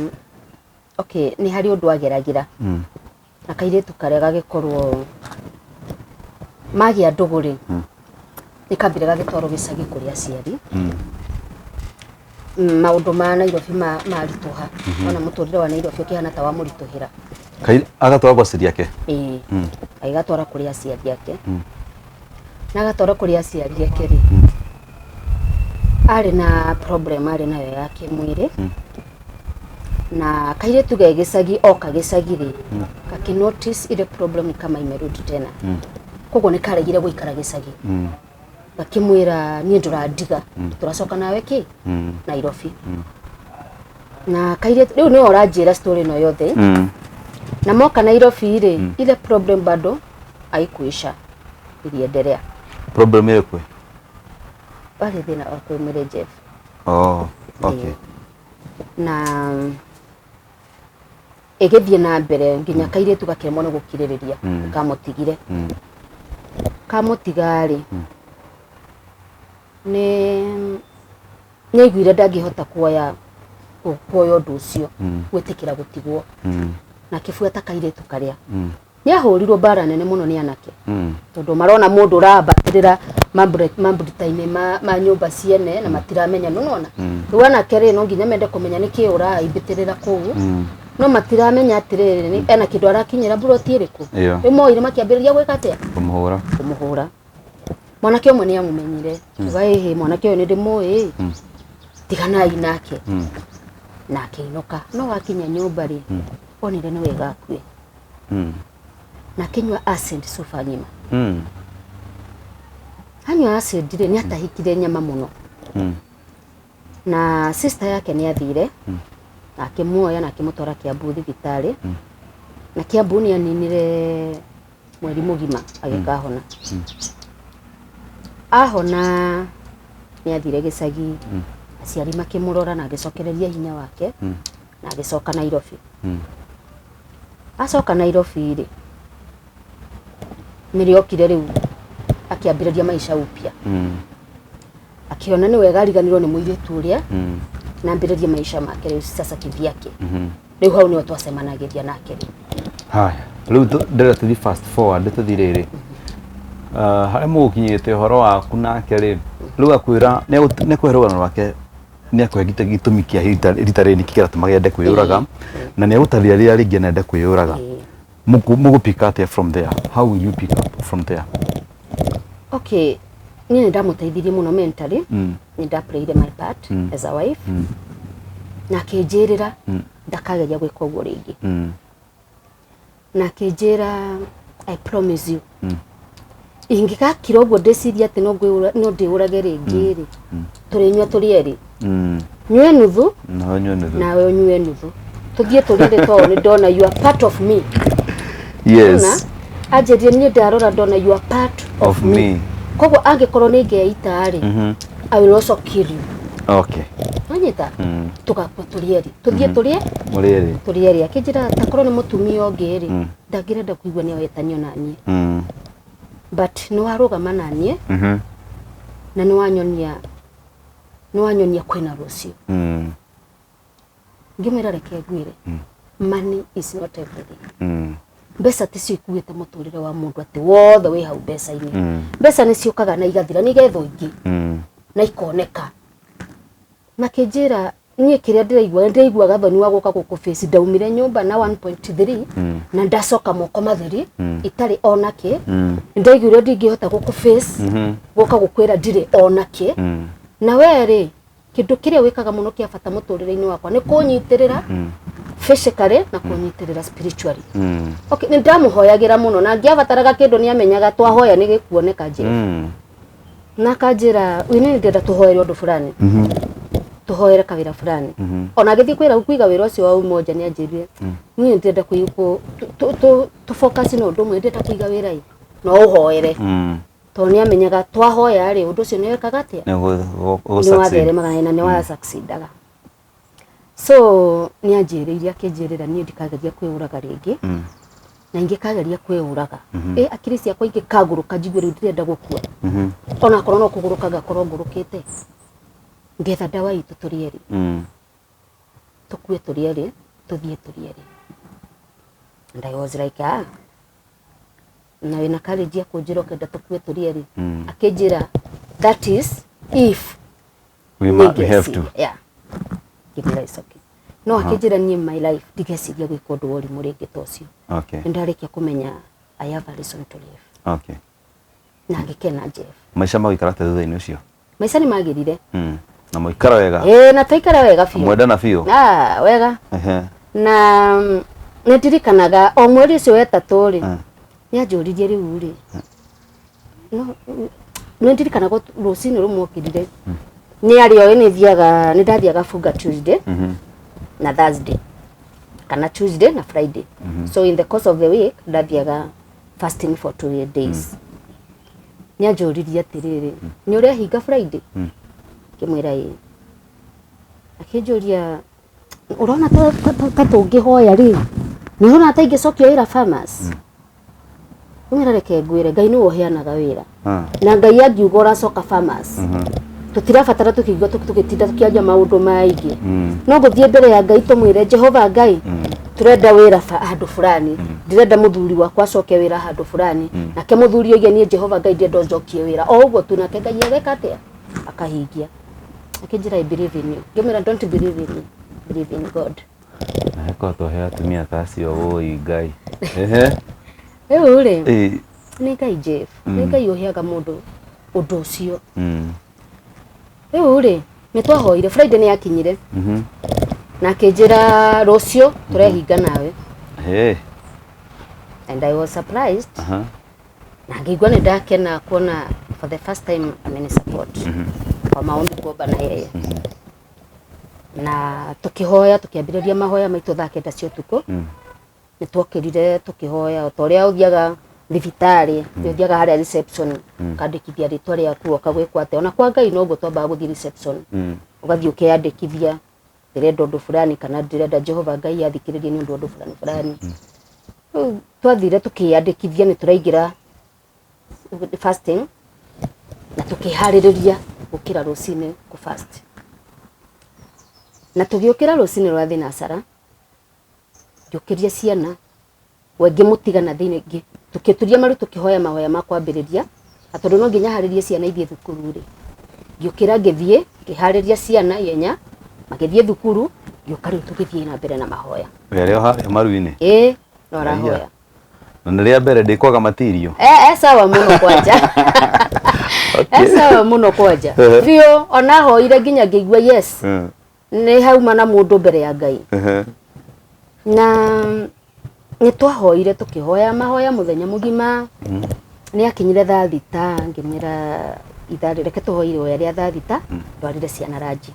okay, nĩ harĩ ũndũ ageragĩra. Na kairĩtu karĩa gagĩkorwo magĩa ndũgũ rĩ, nĩ kambire gagĩtwarwo gĩcagi kũrĩ aciari. Maũndũ ma Nairobi maritũha, ona mũtũrĩre wa Nairobi ũkĩhana ta wamũritũhĩra. Agatwara kwa aciari ake? Ĩĩ, agĩgatwara kũrĩ aciari ake. Na agatwara kũrĩ aciari ake rĩ, arĩ na problem arĩ nayo ya kĩmwĩrĩ. Na kairĩtu ge gĩcagi, oka gĩcagi rĩ, gakĩ notice ile problem ni kama imerudi tena. Koguo nĩ karegire gũikara gĩcagi. Gakĩmwĩra, "Niĩ ndũrandiga, tũracoka nawe kĩ Nairobi." Na kairĩtu rĩu nĩwe ũranjĩra story ĩno yothe. Na moka Nairobi rĩ, ile problem bado haikuisha, iliendelea. Problem ĩrĩkũ? Warĩ thĩna wa kwĩmwĩrĩ, Jeff. Oh, okay. Na ĩgĩthiĩ na mbere nginya kairĩtu gakĩremwo nĩ gũkirĩrĩria. Kamũtigire. Kamũtiga rĩ, nĩ nĩaiguire ndangĩhota kuoya ũndũ ũcio, gwĩtĩkĩra gũtigwo. Na akĩbuata kairĩtu karĩa. Nĩ ahũrirwo mbara nene mũno nĩ anake, tondũ marona mũndũ ũrambatĩrĩra mambũrita-inĩ ma nyũmba ciene na matiramenya. Nĩwona rĩu anake rĩ, no nginya mende kũmenya nĩkĩ ũraimbĩtĩrĩra kũu, no matiramenya atĩrĩrĩ, ena kĩndũ arakinyĩra mburoti ĩrĩkũ. Rĩu moire makĩambĩrĩria gwĩka atĩa? Kũmũhũra. Kũmũhũra. Mwanake ũmwe nĩ amũmenyire, uga, "Ĩhĩ, mwanake ũyũ nĩ ndĩmũĩ, tiganai nake." Na akĩinũka, no akinya nyũmba rĩ, onire nĩ wega akue. Na akĩnyua acid cuba ng'ima. Anyua acid rĩ, nĩ atahĩkire nyama mũno. Na sister yake nĩ athire na akĩmuoya na akĩmũtwara Kiambu thibitarĩ. Na Kiambu nĩ aninire mweri mũgima agĩkahona. Ahona nĩ athire gĩcagi, aciari makĩmũrora na agĩcokereria hinya wake, na agĩcoka Nairobi. Acoka Nairobi rĩ, nĩrĩo okire rĩu akĩambĩrĩria maisha upya. Akĩona nĩ wega ariganĩrwo nĩ mũirĩtu ũrĩa na ambĩrĩrie maisha make rĩu sasa kivyake. Rĩu hau nĩho twacemanagĩria nake rĩ. Haya, rĩu ndĩrenda tũthiĩ fast forward, tũthiĩ rĩrĩ harĩa mũgũkinyĩte ũhoro waku nake rĩ. Rĩu akwĩra nĩ akũhe rũgano rwake, nĩ akũhe gĩtũmi kĩa rita rĩrĩ nĩkĩ kĩratũma ende kwĩyũraga, na nĩ egũtarĩria rĩrĩa rĩngĩ anende kwĩyũraga. Mũgũ pick atĩa from there? How will you pick up from there? Okay, niĩ nĩ ndamũteithirie mũno mentally. Nĩ ndaplayire my part as a wife, na akĩnjĩrĩra ndakageria gwĩka ũguo rĩngĩ. Na akĩnjĩra, "I promise you, ingĩgakira ũguo ndĩcirie atĩ no ndĩũrage rĩngĩ rĩ, tũrĩnyua tũrĩ erĩ, nyue nuthu Nawe nyue nuthu. Nawe ũnyue nuthu, tũthiĩ tũrĩ erĩ, tondũ nĩ ndona you are part of me." Ona anjĩrire, "Niĩ ndarora ndona you are part of me." Koguo angĩkorwo nĩ ngeita rĩ, I will also kill you. Wanyita? Tũgakua tũrĩ erĩ, tũthiĩ tũrĩe Mũrĩ erĩ. Tũrĩ erĩ. Akĩnjĩra takorwo nĩ mũtumia ũngĩ rĩ, ndangĩrenda kũigua nĩ oetanio na niĩ, but nĩ warũgama na niĩ na nĩ wanyonia kwĩna rũciũ. Ngĩmwĩra, "Reke ngwĩre, Money is not everything. Mbeca ticio ikuĩte mũtũrĩre wa mũndũ atĩ wothe wĩ hau mbeca-inĩ. Mbeca nĩ ciũkaga na igathira, nĩ igethwo ingĩ na ikoneka. Na kĩnjĩra niĩ kĩrĩa ndĩraigua, ndĩraiguaga thoni wa gũka gũkũ face. Ndaumire nyũmba na 1.3 na ndacoka moko matheri, itarĩ ona kĩ. Ndaiguire ndingĩhota gũkũ face, gũka gũkwĩra ndirĩ ona kĩ. Na we rĩ, kĩndũ kĩrĩa wĩkaga mũno kĩa bata mũtũrĩre-inĩ wakwa nĩ kũnyitĩrĩra physically na kũnyitĩrĩra spiritually. Okay, nĩ ndamũhoyagĩra mũno na ngĩabataraga kĩndũ nĩ amenyaga twahoya nĩ gĩkuoneka njĩra. Na akanjĩra, "Wini, ndĩrenda tũhoere ũndũ fulani, tũhoere kawĩra fulani." Ona agĩthiĩ kwĩra kũiga wĩra ũcio wa Umoja, nĩ anjĩrire, "Niĩ ndĩrenda tũ focus na ũndũ ũmwe, ndĩrenda kũiga wĩra ĩ no ũhoere." Tondũ nĩ amenyaga twahoya rĩ, ũndũ ũcio nĩ wekaga atĩa? Nĩ watheremaga na nĩ wa succeedaga. So nĩ anjĩrĩire, akĩnjĩrĩra niĩ ndikageria kwĩyũraga rĩngĩ, na ingĩkageria kwĩyũraga ĩ akiri ciakwa ingĩkagũrũka njigue rĩu ndĩrenda gũkua, onakorwo no kũgũrũka ngakorwo ngũrũkĩte, ngetha ndawa itũ tũrĩ erĩ, tũkue tũrĩ erĩ, tũthiĩ tũrĩ erĩ. And I was like, "Ah, na wĩna courage ya kũnjĩra ũkenda tũkue tũrĩ erĩ?" Akĩnjĩra, "That is if We have to." Yeah. Ngĩmwĩra, "It's okay." No akĩnjĩra, "Niĩ my life ndigeciria gwĩka ũndũ wa ũrimũ rĩngĩ ta ũcio." Nĩ ndarĩkia kũmenya I have a reason to live. Na ngĩkena, Jeff. Maica magĩikara atĩa thutha-inĩ ũcio? Maica nĩ magĩrire. Na mũikara wega? Ĩĩ, na twaikara wega biũ. Mwendana biũ? Ah, wega. Na nĩ ndirikanaga o mweri ũcio wetatũ rĩ, nĩ anjũririe rĩu rĩ, no nĩ ndirikanaga rũcinĩ rũmwe okĩrire, nĩ arĩ oĩ nĩ thiaga, nĩ ndathiaga funga Tuesday na Thursday kana Tuesday na Friday. So in the course of the week ndathiaga fasting for 2 days. Nĩ anjũririe atĩrĩrĩ, "Nĩ ũrehinga Friday?" Ngĩmwĩra ĩĩ. Akĩnjũria, "Ũrona ta tũngĩhoya rĩ, nĩ ũrona ta ingĩcokia wĩra Farmers?" Ngĩmwĩra, "Reke ngwĩre, Ngai nĩwe ũheanaga wĩra." Na Ngai angiuga ũracoka Farmers, tũtirabatara tũkĩigua tũgĩtinda tũkĩaria maũndũ maingĩ. No gũthiĩ mbere ya Ngai tũmwĩre, "Jehova Ngai, turenda wĩra handũ fulani, ndĩrenda mũthuri wakwa acoke wĩra handũ fulani." Nake mũthuri oige, "Niĩ Jehova Ngai ndĩrenda ũnjokie wĩra." O ũguo tu, nake Ngai ageka atĩa? Akahingia. Akĩnjĩra, "I believe in you." Ngĩmwĩra, "Don't believe in me, believe in God." Ko twahe atumia ta acio, wũi Ngai. Ehe. Rĩu rĩ, nĩ Ngai, Jeff, nĩ Ngai ũheaga mũndũ ũndũ ũcio. Rĩu rĩ, nĩ twahoire. Friday nĩ yakinyire na akĩnjĩra, "Rũciũ tũrehinga nawe." And I was surprised na ngĩigua nĩ ndakena kuona for the first time ameni support kwa maombi, kuomba na yeye. Na tũkĩhoya, tũkĩambĩrĩria mahoya maitũ thaa 9 cia ũtukũ. Nĩ twokĩrire tũkĩhoya o ta ũrĩa ũthiaga thibitarĩ, ũthiaga harĩa reception ũkandĩkithia rĩtwa rĩaku, ũka gwĩkwo atĩa. Ona kwa Ngai noguo, twambaga gũthiĩ reception, ũgathiĩ ũkeyandĩkithia, ndĩrenda ũndũ fulani kana ndĩrenda Jehova Ngai athikĩrĩrie nĩ ũndũ wa ũndũ fulani fulani. Rĩu twathire tũkĩyandĩkithia nĩ tũraingĩra fasting na tũkĩharĩrĩria gũkĩra rũcinĩ kũ fast. Na tũgĩũkĩra rũcinĩ rwa thinacara, ngĩũkĩria ciana, we ngĩmũtiga na thĩinĩ, tũkĩturia maru, tũkĩhoya mahoya ma kwambĩrĩria. Na tondũ no nginya harĩrie ciana ithiĩ thukuru rĩ, ngĩũkĩra, ngĩthiĩ ngĩharĩria ciana ihenya, magĩthiĩ thukuru, ngĩũka rĩu tũgĩthiĩ na mbere na mahoya. We arĩ o harĩa maru-inĩ? Ĩĩ, no arahoya. Na nĩ rĩa mbere ndĩkwaga matirio. E sawa mũno kwanja, e sawa mũno kwanja biũ. Ona hoire nginya ngĩigua yes, nĩ hauma na mũndũ mbere ya Ngai. Na nĩ twahoire, tũkĩhoya mahoya mũthenya mũgima. Nĩ akinyire thaa 6, ngĩmwĩra, "Ithaa reke tũhoe ihoya rĩa thaa 6, ndwarire ciana ranji."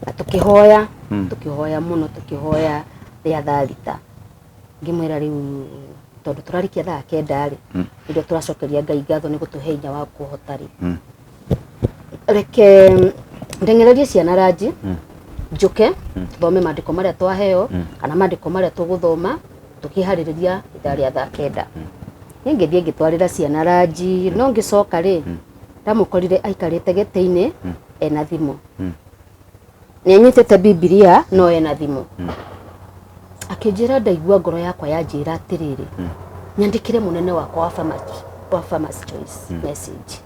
Na tũkĩhoya, tũkĩhoya mũno, tũkĩhoya rĩa thaa 6. Ngĩmwĩra, "Rĩu tondũ tũrarĩkia thaa 9 rĩ, nĩrĩo tũracokeria Ngai ngatho nĩ gũtũhe hinya wa kũhota rĩ, reke ndeng'ererie ciana ranji, njũke tũthome maandĩko marĩa twaheo kana maandĩko marĩa tũgũthoma tũkĩharĩrĩria ithaa rĩa thaa 9." Niĩ ngĩthiĩ ngĩtwarĩra ciana ranji, no ngĩcoka rĩ, ndamũkorire aikarĩte gĩtĩ-inĩ ena thimũ. Nĩ anyitĩte Bibilia no ena thimũ. Akĩnjĩra ndaigua ngoro yakwa yanjĩra atĩrĩrĩ, nyandĩkĩre mũnene wakwa wa Farmers Choice message.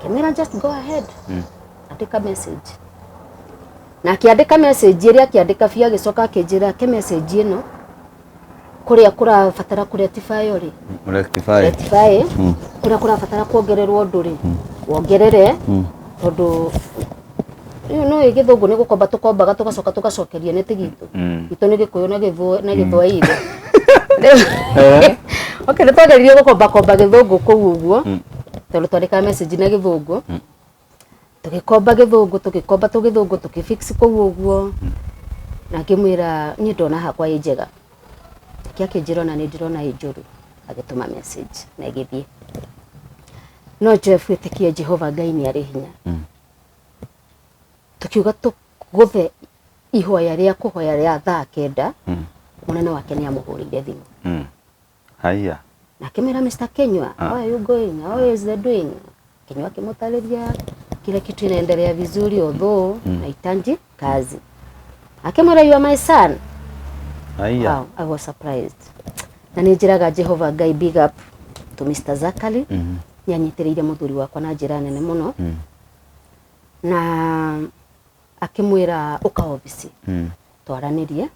Ngĩmwĩra, "Just go ahead, andĩka message." Na akĩandĩka message ĩrĩa akĩandĩka biũ, agĩcoka akĩnjĩra ke message ĩno kũrĩa kũrabatara kũrectify rĩ, Rectify. Rectify kũrĩa kũrabatara kuongererwo ũndũ rĩ, wongerere, tondũ rĩu no gĩthũngũ nĩ gũkomba tũkombaga tũgacoka tũgacokeria nĩ tigitũ gitũ nĩ gĩkũyũ na gĩthwairi. Okay, nĩ twageririe gũkomba komba gĩthũngũ kũu ũguo, tondũ twandĩkaga message na gĩthũngũ, tũgĩkomba gĩthũngũ, tũgĩkomba tũgĩthũngũ, tũkĩfix kũu ũguo. Na ngĩmwĩra niĩ ndona hakwa ĩ njega. Nake akĩnjĩra ona nĩ ndĩrona ĩ njũru. Agĩtũma message na ĩgĩthiĩ. No Jeff, wĩtĩkie Jehova Ngai nĩ arĩ hinya. Tukiuga tũgũthe ihoya rĩa kũhoya rĩa thaa 9, mũnene wake nĩ amũhũrĩire thimũ. Haya. Na akĩmwĩra, "Mr. Kenywa, how are you going? How is the doing?" Kenywa akĩmũtarĩria kila kitu inaendelea vizuri, although nahitaji kazi. Akĩmwĩra, "You are my son." Haya. Wow, I was surprised. Na nĩ njĩraga Jehova Ngai big up to Mr. Zachary. Nĩ anyitĩrĩire mũthuri wakwa na njĩra nene mũno. Na akĩmwĩra, "Ũka obici twaranĩrie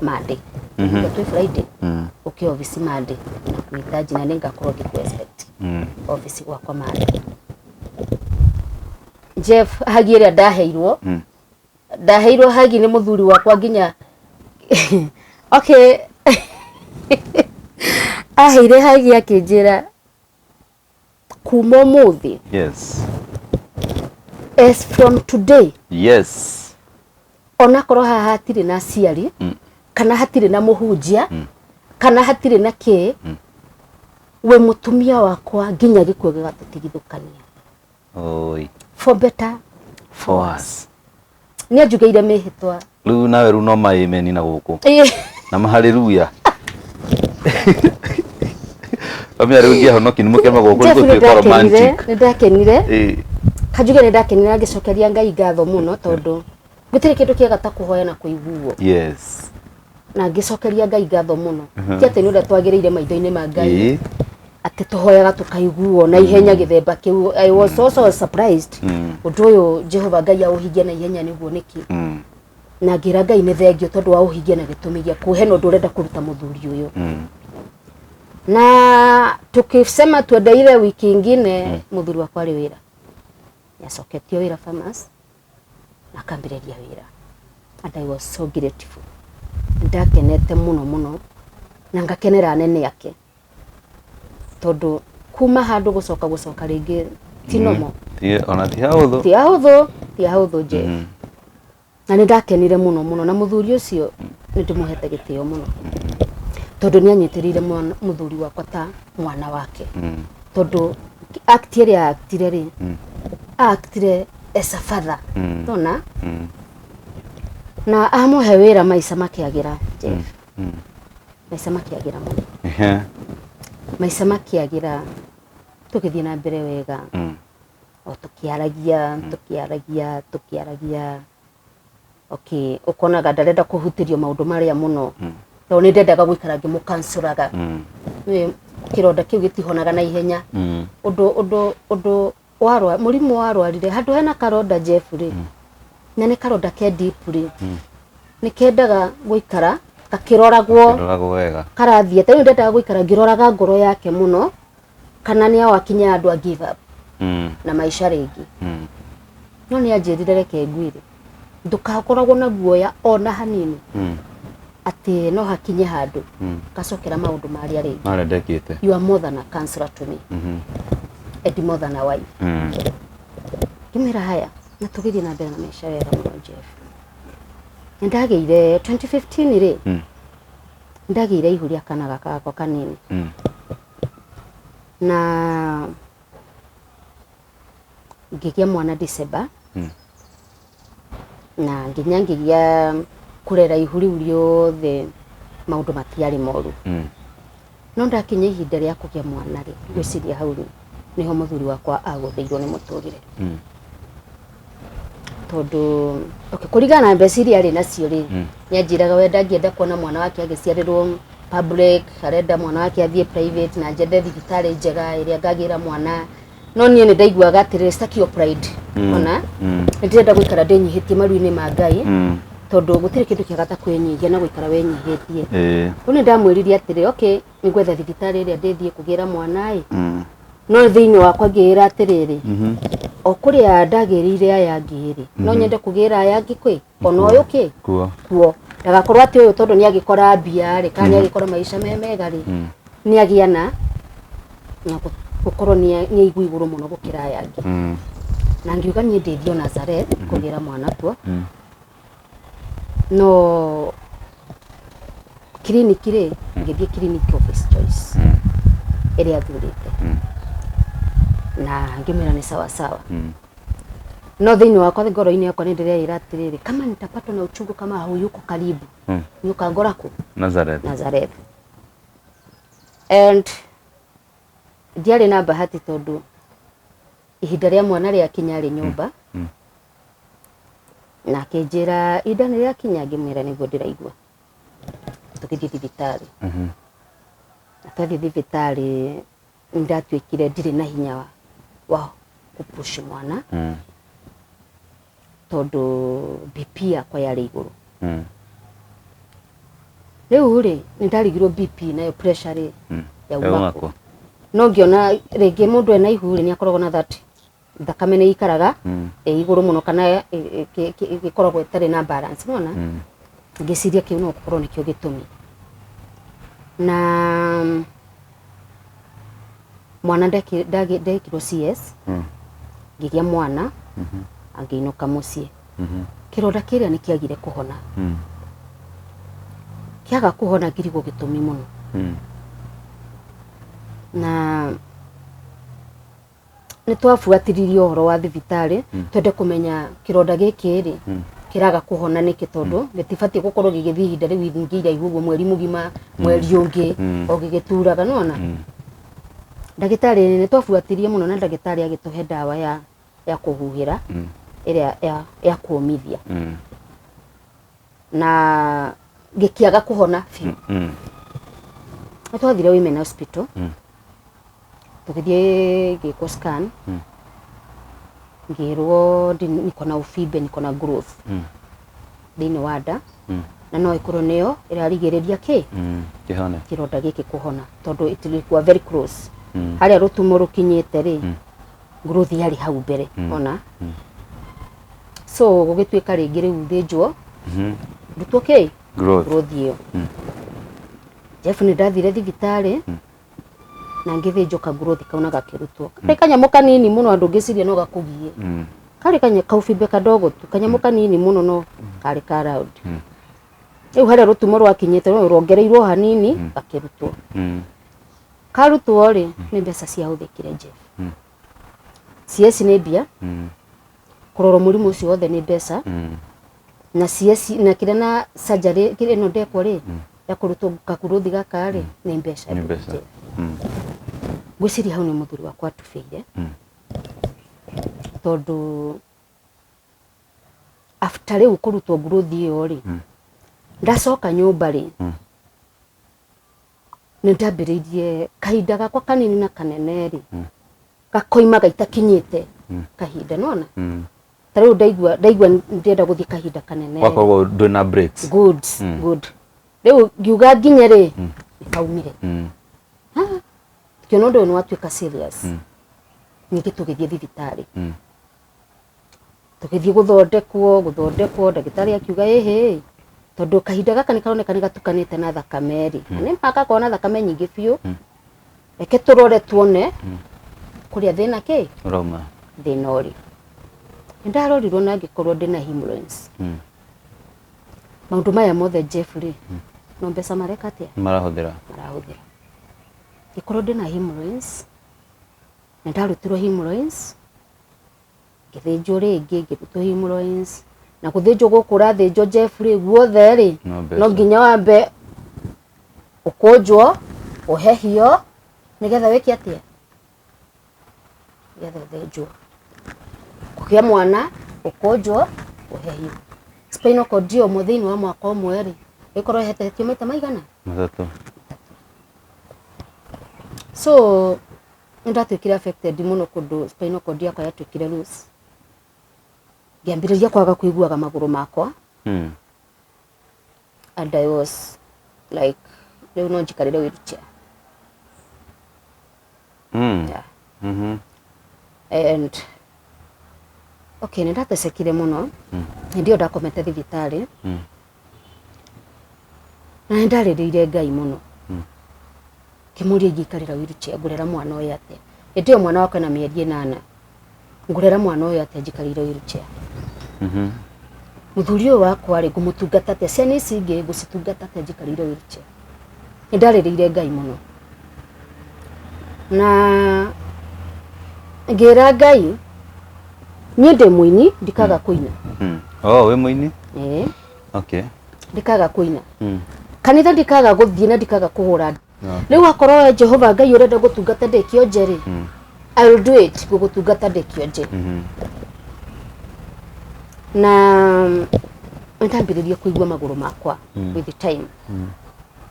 Monday." Mm Twĩ Friday. Ũke obici Monday na kuhitaji na nĩngakorwo ngĩkũ expect obici gwakwa Monday. Jeff, hug ĩrĩa ndaheirwo, ndaheirwo hug nĩ mũthuri wakwa nginya, okay, aheire hug akĩnjĩra kuma ũmũthĩ, as from today, onakorwo haha hatirĩ na aciari, kana hatirĩ na mũhunjia, kana hatirĩ na kĩ, wĩ mũtumia wakwa nginya gĩkuũ gĩgatũtigithũkania. Oi. For better. For us. Nĩ anjugĩire mĩhĩtwa. Rĩu nawe rĩu no maĩmeni na gũkũ. Ĩĩ. Na mahaleluya. Amia rĩu ngĩahonoki nĩ mũkĩama gũkũ Jeff, nĩ nĩ gũtuĩka ndakenire. Romantic. Nĩ ndakenire. Kanjuge nĩ ndakenire, ngĩcokeria Ngai ngatho mũno, tondũ gũtirĩ kĩndũ kĩega ta kũhoya na kũiguo. Na ngĩcokeria Ngai ngatho mũno, ti atĩ nĩ ũrĩa twagĩrĩire maitho-inĩ ma Ngai, atĩ tũhoyaga tũkaiguo na ihenya gĩthemba kĩu. I was also surprised. Ũndũ ũyũ Jehova Ngai aũhingia na ihenya nĩguo nĩkĩ? Na ngĩra Ngai nĩ thengio tondũ wa ũhingia na gĩtũmi gĩa kũhe na ũndũ ũrenda kũruta mũthuri ũyũ. Na tukisema tuendeire wiki ingine, mũthuri wakwa arĩ wĩra, nĩacoketio wĩra Farmers na akambĩrĩria wĩra, and I was so grateful. Ndakenete mũno mũno na ngakenera anene ake, tondũ kuma handũ gũcoka gũcoka rĩngĩ ti normal. Ona ti hahũthũ. Ti ahũthũ, ti ahũthũ, Jeff. Na nĩ ndakenire mũno mũno na mũthuri ũcio nĩ ndĩmũhete gĩtĩo mũno, tondũ nĩ anyitĩrĩire mũthuri wakwa ta mwana wake. Tondũ act ĩrĩa actire rĩ, actire as a father. Nona na amũhe wĩra, maica makĩagĩra, Jeff. Maica makĩagĩra mũno. Maica makĩagĩra, tũgĩthiĩ na mbere wega. O tũkĩaragia, tũkĩaragia, tũkĩaragia, okay, ũkonaga ndarenda kũhutĩrio maũndũ marĩa mũno, tondũ nĩ ndendaga gũikara ngĩmũkansũraga. Nĩ kĩronda kĩu gĩtihonaga na ihenya. Ũndũ warwa mũrimũ warwarire handũ hena karonda, Jeff, rĩ, na nĩ karonda ke deep rĩ, nĩ kendaga gũikara gakĩroragwo. Kĩroragwo wega. Karathiĩ ta rĩu, ndendaga gũikara ngĩroraga ngoro yake mũno kana nĩ awakinya andũ a give up na maisha rĩngĩ. No nĩ anjĩrire, "Reke ngwĩre, ndũkakoragwo na guoya ona hanini atĩ no hakinye handũ gacokera maũndũ marĩa rĩngĩ. Marĩa ndekĩte. You are more than a counselor to me and more than a wife." Ngĩmwĩra haya, na tũgĩthiĩ na mbere na maica wega mũno. Jeff, nĩ ndagĩire 2015 rĩ, ndagĩire ihu rĩa kana gaka gakwa kanini. Na ngĩgĩa mwana December. Na nginya ngĩgĩa kũrera ihu rĩu rĩothe, maũndũ matiarĩ moru. No ndakinya ihinda rĩa kũgĩa mwana rĩ, ngwĩciria hau rĩ nĩho mũthuri wakwa agũthĩirwo nĩ mũtũrĩre. Tondũ okay, kũringana na mbeca iria arĩ nacio rĩ, nĩ anjĩraga we ndangĩenda kuona mwana wake agĩciarĩrwo public, arenda mwana wake athiĩ private na njethe thibitarĩ njega ĩrĩa ngagĩra mwana. No niĩ nĩ ndaiguaga atĩrĩrĩ, sitaki yo pride. Ona nĩ ndĩrenda gũikara ndĩnyihĩtie maru-inĩ ma Ngai, tondũ gũtirĩ kĩndũ kĩega ta kwĩnyihia na gũikara wenyihĩtie. Rĩu nĩ ndamwĩrire atĩrĩ, okay, nĩ ngwetha thibitarĩ ĩrĩa ndĩthiĩ kũgĩra mwana ĩ. No thĩinĩ wakwa ngĩĩra atĩrĩrĩ, o kũrĩa ndagĩrĩire aya angĩ rĩ, no nyende kũgĩra aya angĩ kwĩ ona ũyũ kĩ Kuo. Kuo ndagakorwo atĩ ũyũ tondũ nĩ agĩkora mbia rĩ, kana nĩ agĩkora maica me mega rĩ, nĩ agĩa na gũkorwo nĩ aigua igũrũ mũno gũkĩra aya angĩ. Na ngiuga niĩ ndĩthiĩ o Nazareth kũgĩra mwana kuo. No kiriniki rĩ, ngĩthiĩ clinic of his choice ĩrĩa athurĩte, na ngĩmwĩra nĩ sawa sawa. No thĩinĩ wakwa, ngoro-inĩ yakwa, nĩ ndĩreĩra atĩrĩrĩ, kama nitapatwa na uchungu kama huyuko karibu, nĩũkangora kũ? Nazareth. Nazareth. And ndiarĩ na bahati, tondũ ihinda rĩa mwana rĩakinya rĩ nyũmba, na akĩnjĩra ihinda nĩ rĩakinya. Ngĩmwĩra nĩguo ndĩraigua. Tũgĩthiĩ thibitarĩ. Na twathiĩ thibitarĩ, nĩndatuĩkire ndirĩ na hinya wa kũpush mwana, tondũ BP yakwa yarĩ igũrũ. Rĩu rĩ, nĩ ndarigirwo BP nayo pressure rĩ, yauma Yauma kũ? Kũ? No ngĩona rĩngĩ mũndũ ena ihu rĩ, nĩ akoragwo na that thakame nĩ ikaraga ĩ igũrũ mũno, kana ĩkoragwo ĩtarĩ na balance, nĩwona? Ngĩciria kĩu no gũkorwo nĩkĩo gĩtũmi. Na mwana ndekirwo CS, ngĩgĩa mwana, angĩinũka mũciĩ. Kĩronda kĩrĩa nĩ kĩagire kũhona. Kĩaga kũhona, ngirigwo gĩtũmi mũno. Na nĩ twabuatĩrĩrie ũhoro wa thibitarĩ, twende kũmenya kĩronda gĩkĩ rĩ, kĩraga kũhona nĩkĩ, tondũ gĩtibatiĩ gũkorwo gĩgĩthiĩ ihinda rĩu rĩngĩ iraihu ũguo, mweri mũgima, mweri ũngĩ, o gĩgĩturaga, nĩwona? Ndagĩtarĩ, nĩ twabuatĩrie mũno, na ndagĩtarĩ agĩtũhe ndawa ya kũhuhĩra, ĩrĩa ya kũũmithia, na gĩkĩaga kũhona biũ. Nĩ twathire Women Hospital, tũgĩthiĩ ngĩkwo scan, ngĩrwo niko na uvimbe, niko na growth thĩinĩ wa nda, na no ĩkorwo nĩyo ĩrarigĩrĩria kĩ? Kĩhone. Kĩronda gĩkĩ kũhona, tondũ it ilikuwa very close harĩa rũtumo rũkinyĩte rĩ, growth yarĩ hau mbere ona. So gũgĩtuĩka rĩngĩ rĩu thĩnjwo, rutwo kĩ? Growth. Growth ĩyo. Jeff, nĩ ndathire thibitarĩ na ngĩthĩnjwo ka growth kau na gakĩrutwo. Karĩ kanyamũ kanini mũno, andũ ngĩciria no gakũgie. Karĩ kanya kaubimbe kadogo tu, kanyamũ kanini mũno, no karĩ ka round. Rĩu harĩa rũtumo rwakinyĩte no rongereirwo hanini, gakĩrutwo. Karutwo rĩ, nĩ mbeca ciahũthĩkire, Jeff. CS nĩ mbia, kũrorwo mũrimũ ũcio wothe nĩ mbeca, na CS na kĩrĩa na surgery kĩrĩa ĩno ndekwo rĩ, ya kũrutwo kakuruthi gaka rĩ, nĩ mbeca. Nĩ mbeca. Ngwĩciria hau nĩ mũthuri wakwa atubĩire, tondũ after rĩu kũrutwo growth ĩyo rĩ, ndacoka nyũmba rĩ, nĩ ndambĩrĩirie kahinda gakwa kanini na kanene rĩ, gakoimaga itakinyĩte kahinda, nona? Ta rĩu ndaigua ndĩrenda gũthiĩ kahinda kanene. Wakorwo ndwĩ na breaks. Good, good. Rĩu ngiuga nginye rĩ, nĩ kaumire. Tukiona ũndũ ũyũ nĩ watuĩka serious. Ningĩ tũgĩthiĩ thibitarĩ, tũgĩthiĩ gũthondekwo. Ndagĩtarĩ akiuga ĩhĩ, tondũ kahinda gaka nĩ karoneka nĩ gatukanĩte na thakame rĩ, na nĩ magakorwo na thakame nyingĩ biũ, reke tũrore tuone kũrĩa thĩna kĩ Ũrauma. Thĩna ũrĩ. Nĩ ndarorirwo na ngĩkorwo ndĩna hemorrhoids. Maũndũ maya mothe, Jeff, rĩ, no mbeca mareka atĩa? Marahũthĩra. Marahũthĩra. Ngĩkorwo ndĩna hemorrhoids, na ndarutirwo hemorrhoids, ngĩthĩnjwo rĩngĩ, ngĩrutwo hemorrhoids. Na gũthĩnjwo gũkũ ũrathĩnjwo, Jeff, rĩ, guothe rĩ, No mbeca. No nginya wambe ũkũnjwo, ũhehio, nĩgetha wĩke atĩa? Nĩgetha ũthĩnjwo. Kũgĩa mwana, ũkũnjwo. Hehiũ. Spinal cord ĩyo ũmwe thĩinĩ wa mwaka ũmwe rĩ, ĩkorwo ĩhetetio maita maigana? Matatũ. So nĩ ndatuĩkire affected mũno kũndũ spinal cord yakwa yatuĩkire loose. Ngĩambĩrĩria kwaga kũiguaga magũrũ makwa. And I was like, rĩu no njikarĩre wheelchair. Yeah. And okay, nĩ ndatecekire mũno. Hĩndĩ ĩyo ndakomete thibitarĩ. Na nĩ ndarĩrĩire Ngai mũno. Ngĩmũria ingĩikarĩra wheelchair ngũrera mwana ũyũ atĩa. Hĩndĩ ĩyo mwana wakwa ena mĩeri 8. Ngũrera mwana ũyũ atĩa njikarĩire wheelchair. Mũthuri ũyũ wakwa rĩ, ngũmũtungata atĩa? Ciana ici ingĩ ngũcitungata atĩa njikarĩire wheelchair? Nĩ ndarĩrĩire Ngai mũno. Na ngĩra Ngai, niĩ ndĩ mũini, ndikaga kũina. Oh, wĩ mũini? Ĩĩ. Okay. Ndikaga kũina. Kanitha ndikaga gũthiĩ na ndikaga kũhũra. Rĩu akorwo we Jehova Ngai ũrenda gũtungata ndĩ kĩonje rĩ, I will do it, gũgũtungata ndĩ kĩonje. Na nĩndambĩrĩria kũigua magũrũ makwa with the time.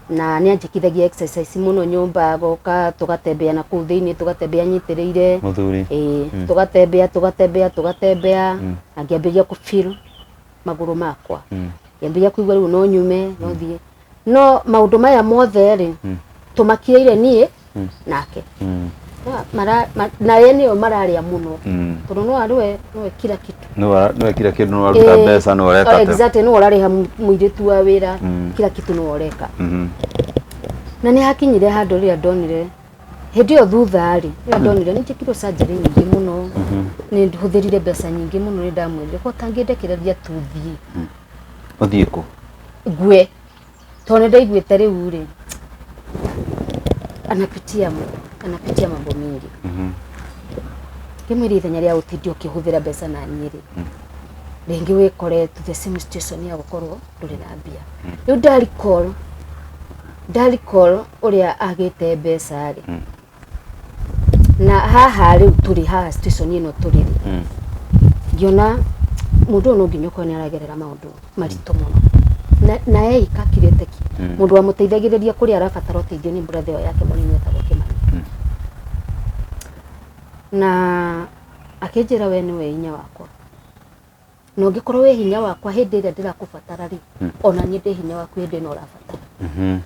Na nĩanjĩkithagia exercise mũno nyũmba, agoka tũgatembea na kũu thĩinĩ, tũgatembea nyitĩrĩire. Mũthuri. Ĩĩ, tũgatembea, tũgatembea, tũgatembea, na ngĩambĩrĩria kũ feel magũrũ makwa. Ngĩambĩrĩria kũigua rĩu no nyume, no thiĩ. No maũndũ maya mothe rĩ, tũmakirĩire niĩ nake. Naye nĩyo mararĩa mũno. Tondũ no arĩwe, nowe kila kitu. Nĩwe kila kĩndũ, nĩwe ũraruta mbeca, nĩwe ũreka atĩa? Exactly, nĩwe ũrarĩha mũirĩtu wa wĩra, kila kitu nĩwe ũreka. Na nĩ hakinyire handũ rĩrĩa ndonire, hĩndĩ ĩyo thutha rĩ, rĩrĩa ndonire nĩ njĩkirwo surgery nyingĩ mũno, nĩ hũthĩrire mbeca nyingĩ mũno, nĩ ndamwĩrire ko tangĩndekereria tũthiĩ. Ũthiĩ kũ? Ngue. Tondũ nĩ ndaiguĩte rĩu rĩ, anapitia mambo mingi. Ngĩmwĩra ithenya rĩa gũtinda ũkĩhũthĩra mbeca na niĩ rĩ, rĩngĩ wĩkore to the same situation ya gũkorwo ndũrĩ na mbia. Rĩu nda recall ũrĩa agĩte mbeca rĩ, na haha rĩu tũrĩ haha situation ĩno tũrĩ rĩ, ngĩona mũndũ ũyũ no nginya ũkorwo nĩ aragerera maũndũ maritũ mũno. Na eika akirĩte ki. Mũndũ wamũteithagĩrĩria kũrĩa arabatara ũteithio nĩ brother ĩyo yake mũnini wetagwo Kĩmani. Na akĩnjĩra we nĩwe hinya wakwa. Na ũngĩkorwo wĩ hinya wakwa hĩndĩ ĩrĩa ndĩrakũbatara rĩ, ona niĩ ndĩ hinya waku hĩndĩ ĩno ũrabatara.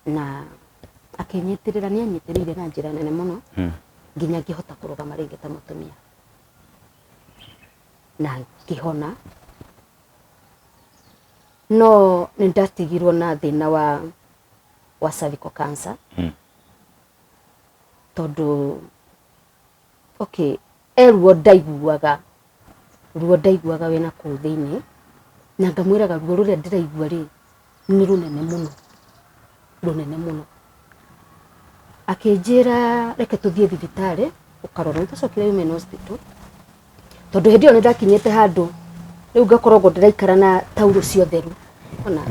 Na akĩnyitĩrĩra, nĩ anyitĩrĩire na njĩra nene mũno, nginya ngĩhota kũrũgama rĩngĩ ta mũtumia. Na ngĩhona. No nĩ ndatigirwo na thĩna wa cervical cancer. Tondũ okay, e ruo ndaiguaga, ruo ndaiguaga wĩna kũu thĩinĩ, na ngamwĩraga ruo rũrĩa ndĩraigua rĩ, nĩ rũnene mũno, rũnene mũno. Akĩnjĩra reke tũthiĩ thibitarĩ ũkarorwo. Nĩ twacokire Women Hospital, tondũ hĩndĩ ĩyo nĩ ndakinyĩte handũ rĩu ngakoragwo ndĩraikara na taurũ cia ũtheru. Ona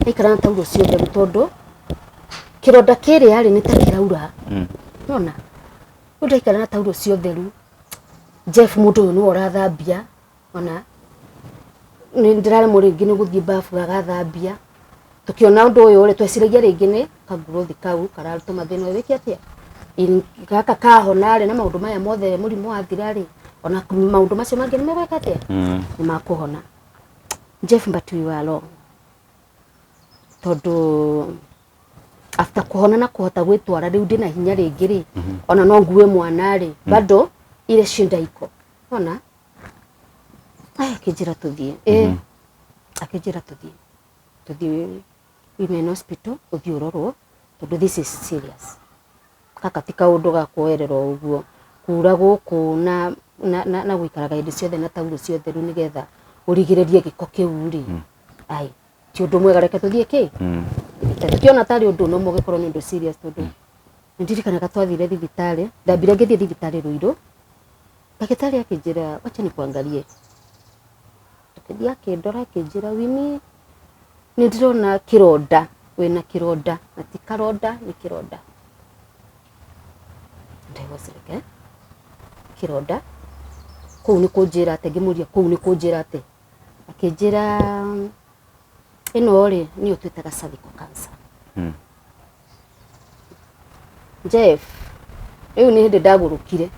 ndaikara na taurũ cia ũtheru tondũ kĩronda kĩrĩa rĩ nĩ ta kĩraura. Nona rĩu ndaikara na taurũ cia ũtheru, Jeff mũndũ ũyũ nĩwe ũrathambia, ona nĩ ndĩraremwo rĩngĩ nĩ gũthiĩ bafu agathambia. Tũkĩona ũndũ ũyũ rĩ, tweciragia rĩngĩ nĩ kagurothi kau karatũma thĩna ũyũ wĩke atĩa. Gaka kahona rĩ, na maũndũ maya mothe mũrimũ wathira rĩ, ona maũndũ macio mangĩ nĩ megwĩka atĩa? Nĩ makũhona. Jeff, but we were wrong. Tondũ after kũhona na kũhota gwĩtwara rĩu ndĩna hinya rĩngĩ rĩ, ona no ngue mwana rĩ, bado ile shinda iko. Ona ai akĩnjĩra tũthiĩ. Akĩnjĩra tũthiĩ. Tũthiĩ Women Hospital, ũthiĩ ũrorwo tondũ this is serious. Gaka ti kaũndũ ga kuoerera o ũguo. Kura gũkũ na gũikaraga hĩndĩ ciothe na taurũ cia ũtheru nĩgetha ũrigĩrĩrie gĩko kĩu rĩ. Ai, ti ũndũ mwega, reke tũthiĩ kĩ? Tũkĩona tarĩ ũndũ no mũgĩkorwo nĩ ũndũ serious tondũ nĩ ndirikanaga twathire thibitarĩ, ndambire ngĩthiĩ thibitarĩ Ruiru. Ndagĩtarĩ akĩnjĩra wacha nikuangalie. Akĩthiĩ akĩndora akĩnjĩra Winnie, nĩ ndĩrona kĩronda, wĩna kĩronda, na ti karonda nĩ kĩronda. And I was like, eh? Kĩronda? Kũu nĩ kũnjĩra atĩ, ngĩmũria kũu nĩ kũnjĩra atĩ, akĩnjĩra ĩno rĩ nĩyo twĩtaga cervical cancer. Jeff, rĩu nĩ hĩndĩ ndagũrũkire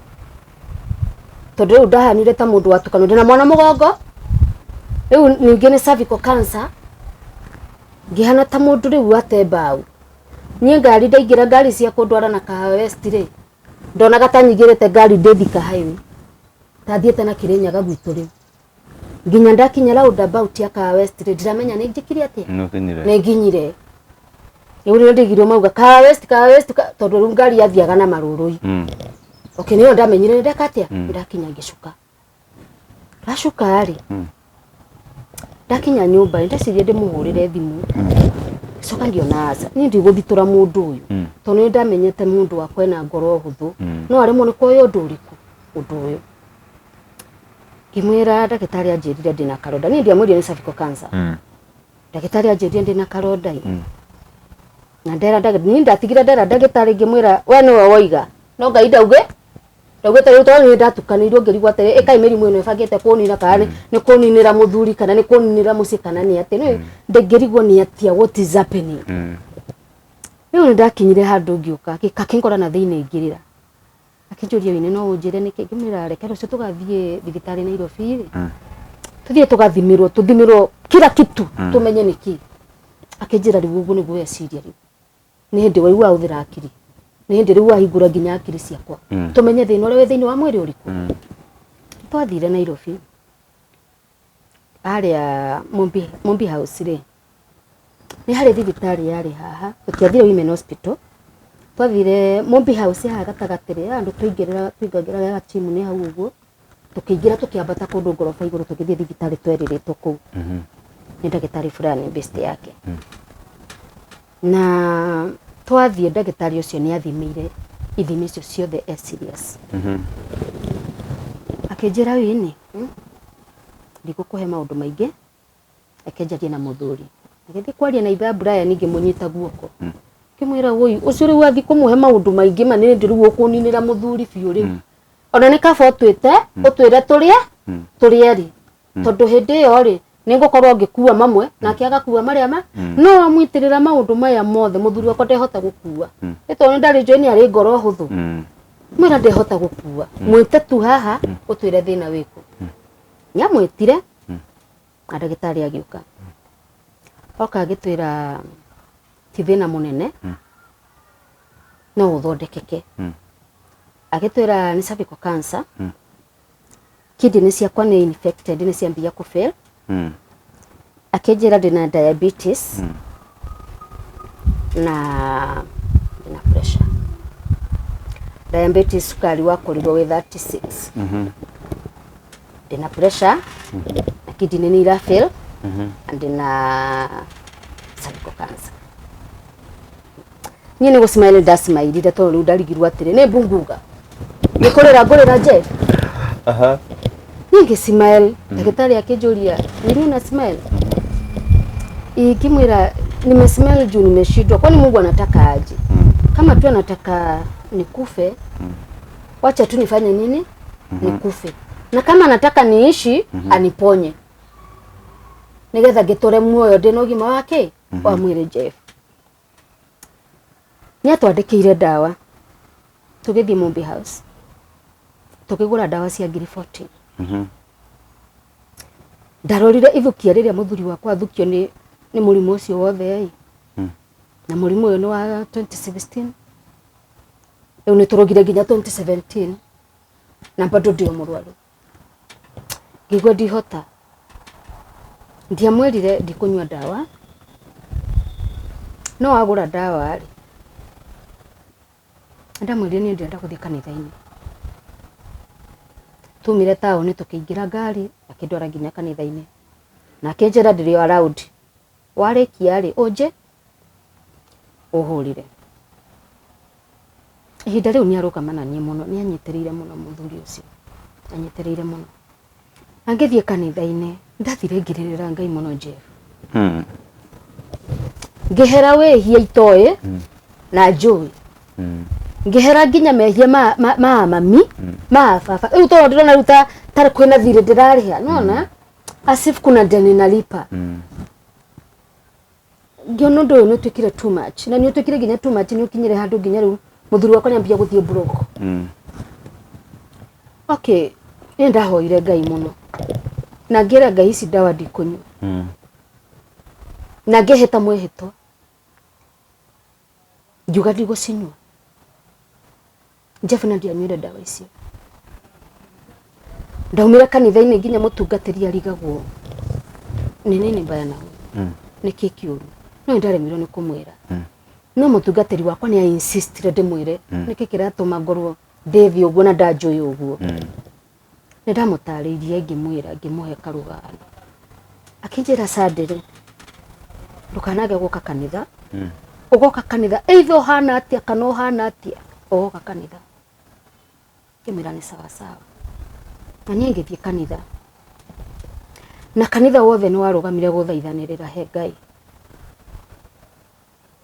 tondũ rĩu ndahanire ta mũndũ watukanwo, ndĩna mwana mũgongo, rĩu ningĩ nĩ cervical cancer, ngĩhana ta mũndũ rĩu wate mbaũ. Niĩ ngari ndaingĩra ngari cia kũndwara na Kahawa West rĩ, ndonaga ta nyingĩrĩte ngari ndĩ Thika Highway, ta thiĩte na Kĩrĩnyaga gwitũ rĩu. Nginya ndakinya roundabout ya Kahawa West rĩ, ndiramenya nĩ njĩkire atĩa, Nĩũkinyire. nĩ nginyire. Rĩu rĩrĩa ndigirwo mauga Kahawa West, Kahawa West, tondũ rĩu ngari yathiaga na marũrũi. Okay, nĩyo ndamenyire nĩ ndeka atĩa, ndakinya ngĩcuka. Ndacuka rĩ, ndakinya nyũmba ndeciria ndĩmũhũrĩre thimũ, coka ngĩona aca, niĩ ndigũthitũra mũndũ ũyũ, tondũ nĩ ndamenyete mũndũ wakwa ena ngoro hũthũ, no aremwo nĩ kuoya ũndũ ũrĩkũ, ũndũ ũyũ. Ngĩmwĩra ndagĩtarĩ anjĩrire ndĩna karonda, niĩ ndiamwĩrire nĩ cervical cancer. Ndagĩtarĩ anjĩrire ndĩna karonda ĩ. Na ndera ndagĩtarĩ, niĩ ndatigire ndera ndagĩtarĩ ngĩmwĩra we nĩwe woiga, no Ngai ndauge ndaugĩte rĩu tondũ nĩ ndatukanĩirwo ngĩrigwo atĩrĩ ĩkai mĩrimũ ĩno ĩbangĩte kũnina kana nĩ kũninĩra mũthuri kana nĩ kũninĩra mũciĩ kana nĩ atĩ nĩ ngĩrigwo nĩ atĩa, what is happening. Rĩu nĩ ndakinyire handũ ngĩũka akĩngora na thĩinĩ ngĩrĩra, akĩnjũria wĩnĩ no ũnjĩre nĩkĩ, ngĩmwĩra reke rũciũ tũgathiĩ thibitarĩ Nairobi rĩ, tũthiĩ tũgathimĩrwo, tũthimĩrwo kila kitu tũmenye nĩkĩ. Akĩnjĩra rĩu ũguo nĩguo weciria rĩu nĩ hĩndĩ waigua ahũthĩra akiri, nĩ hĩndĩ rĩu wahingũra nginya akiri ciakwa, tũmenye thĩna ũrĩa wĩ thĩinĩ wa mwĩrĩ ũrĩkũ. Twathire Nairobi harĩa Mumbi House rĩ, nĩ harĩ thibitarĩ yarĩ haha, tũtiathire Women Hospital, twathire Mumbi House haha gatagatĩ rĩ, handũ twaingĩrĩra twaingagĩra gachimu nĩ hau ũguo, tũkĩingĩra tũkĩambata kũndũ ngoroba igũrũ tũgĩthiĩ thibitarĩ twerĩrĩtwo kũu nĩ ndagĩtarĩ fulani best yake. Na twathiĩ ndagĩtarĩ ũcio nĩ athimĩire ithimi icio ciothe e serious. Akĩnjĩra wini, ndigũkũhe maũndũ maingĩ, reke njarie na mũthuri. Agĩthiĩ kwaria na ithe Brian ngĩmũnyita guoko. Ngĩmwĩra woi, ũcio rĩu athiĩ kũmũhe maũndũ maingĩ ma nĩ rĩu ũkũninĩra mũthuri biũ rĩu. Ona nĩ kaba ũtwĩte, ũtwĩre tũrĩe, tũrĩe rĩ. Tondũ hĩndĩ ĩyo rĩ, nĩ ngũkorwo ngĩkua mamwe, nake agakua marĩa ma, no amũitĩrĩra maũndũ maya mothe, mũthuri wakwa ndehota gũkua. Nĩ tondũ nĩ ndarĩ njũĩ nĩ arĩ ngoro hũthũ. Mwĩra ndehota gũkua. Mwĩte tu haha, ũtwĩre thĩna wĩkũ. Nĩ amwĩtire, na ndagĩtarĩ agĩũka. Oka agĩtwĩra ti thĩna mũnene, no ũthondekeke. Agĩtwĩra nĩ cervical cancer, kidney ciakwa nĩ infected, nĩ ciambia kũ fail. Akĩnjĩra ndĩna diabetes na ndĩna pressure. Diabetes cukari wakorirwo wĩ 36. Ndĩna pressure na kidney nĩ ira fail na ndĩna cervical cancer. Niĩ nĩ gũcmile ndacmairire tondũ rĩu ndarigirwo atĩrĩ nĩ mbunguga nĩ kũrĩra ngũrĩra Jeff. Niĩ ngĩcmile, ndagĩtarĩ akĩnjũria nini una smile, ngĩmwĩra nimesmile juu nimeshindwa, kwani Mungu anataka aje? Kama tu anataka nikufe, wacha tu nifanye nini, nikufe, na kama anataka niishi aniponye nigetha ngĩtũre muoyo ndĩna ũgima wake wa mwĩrĩ. Jeff nĩ atwandĩkĩire ndawa, tũgĩthiĩ Mumbi House tũkĩgũra ndawa cia ngiri 14. Ndarorire ithukia rĩrĩa mũthuri wakwa athukio nĩ mũrimũ ũcio wothe ĩ, na mũrimũ ũyũ nĩ wa 2016, rĩu nĩ tũrũgire nginya 2017 na bado ndĩ o mũrwaru. Ngĩigua ndihota, ndiamwĩrire ndikũnyua ndawa, no agũra ndawa rĩ, ndamwĩrire niĩ ndĩrenda gũthiĩ kanitha-inĩ. Tumire taũni tũkĩingĩra ngari akĩndwara nginya kanitha-inĩ na akĩnjĩra ndĩrĩ o allowed, warĩkia rĩ ũnje ũhũrĩre. Ihinda rĩu nĩ arũgama na niĩ mũno, nĩ anyitĩrĩire mũno mũthuri ũcio, anyitĩrĩire mũno. Na ngĩthiĩ kanitha-inĩ, ndathire ngĩrĩrĩra Ngai mũno Jeff. Ngĩhera wĩhia itoĩ na njũĩ. Ngĩhera nginya mehia ma mami, ma baba. Rĩu tondũ ndĩrona rĩu ta Tarĩ kwĩna thirĩ ndĩrarĩha, nona as if kuna deni nalipa. Ngĩona ũndũ ũyũ nĩ ũtuĩkire too much, na nĩ ũtuĩkire nginya too much, nĩ ũkinyire handũ nginya rĩu mũthuri wakwa nĩambia gũthiĩ broke. Okay, niĩ ndahoire Ngai mũno na ngĩra Ngai ici ndawa ndikũnyua, na ngĩhĩta mwĩhĩtwa ngiuga ndigũcinyua. Jeff na ndianyuire ndawa icio. Ndaumire kanitha-inĩ nginya mũtungatĩri arigagwo nĩ nini mbaya na huyu, nĩ kĩ kĩũru, no nĩndaremirwo nĩ kũmwĩra. No mũtungatĩri wakwa nĩ insistire ndĩmwĩre nĩkĩ kĩratũma ngorwo ndĩ thĩ ũguo na ndanjũĩ ũguo. Nĩ ndamũtarĩirie, ngĩmwĩra, ngĩmũhe karũgano, akĩnjĩra Sandĩrĩ, ndũkanage gũka kanitha. Ũgoka kanitha either ũhana atĩa kana ũhana atĩa, ũgoka kanitha. Ngĩmwĩra nĩ sawa sawa, na niĩ ngĩthiĩ kanitha, na kanitha wothe nĩ warũgamire gũthaithanĩrĩra he Ngai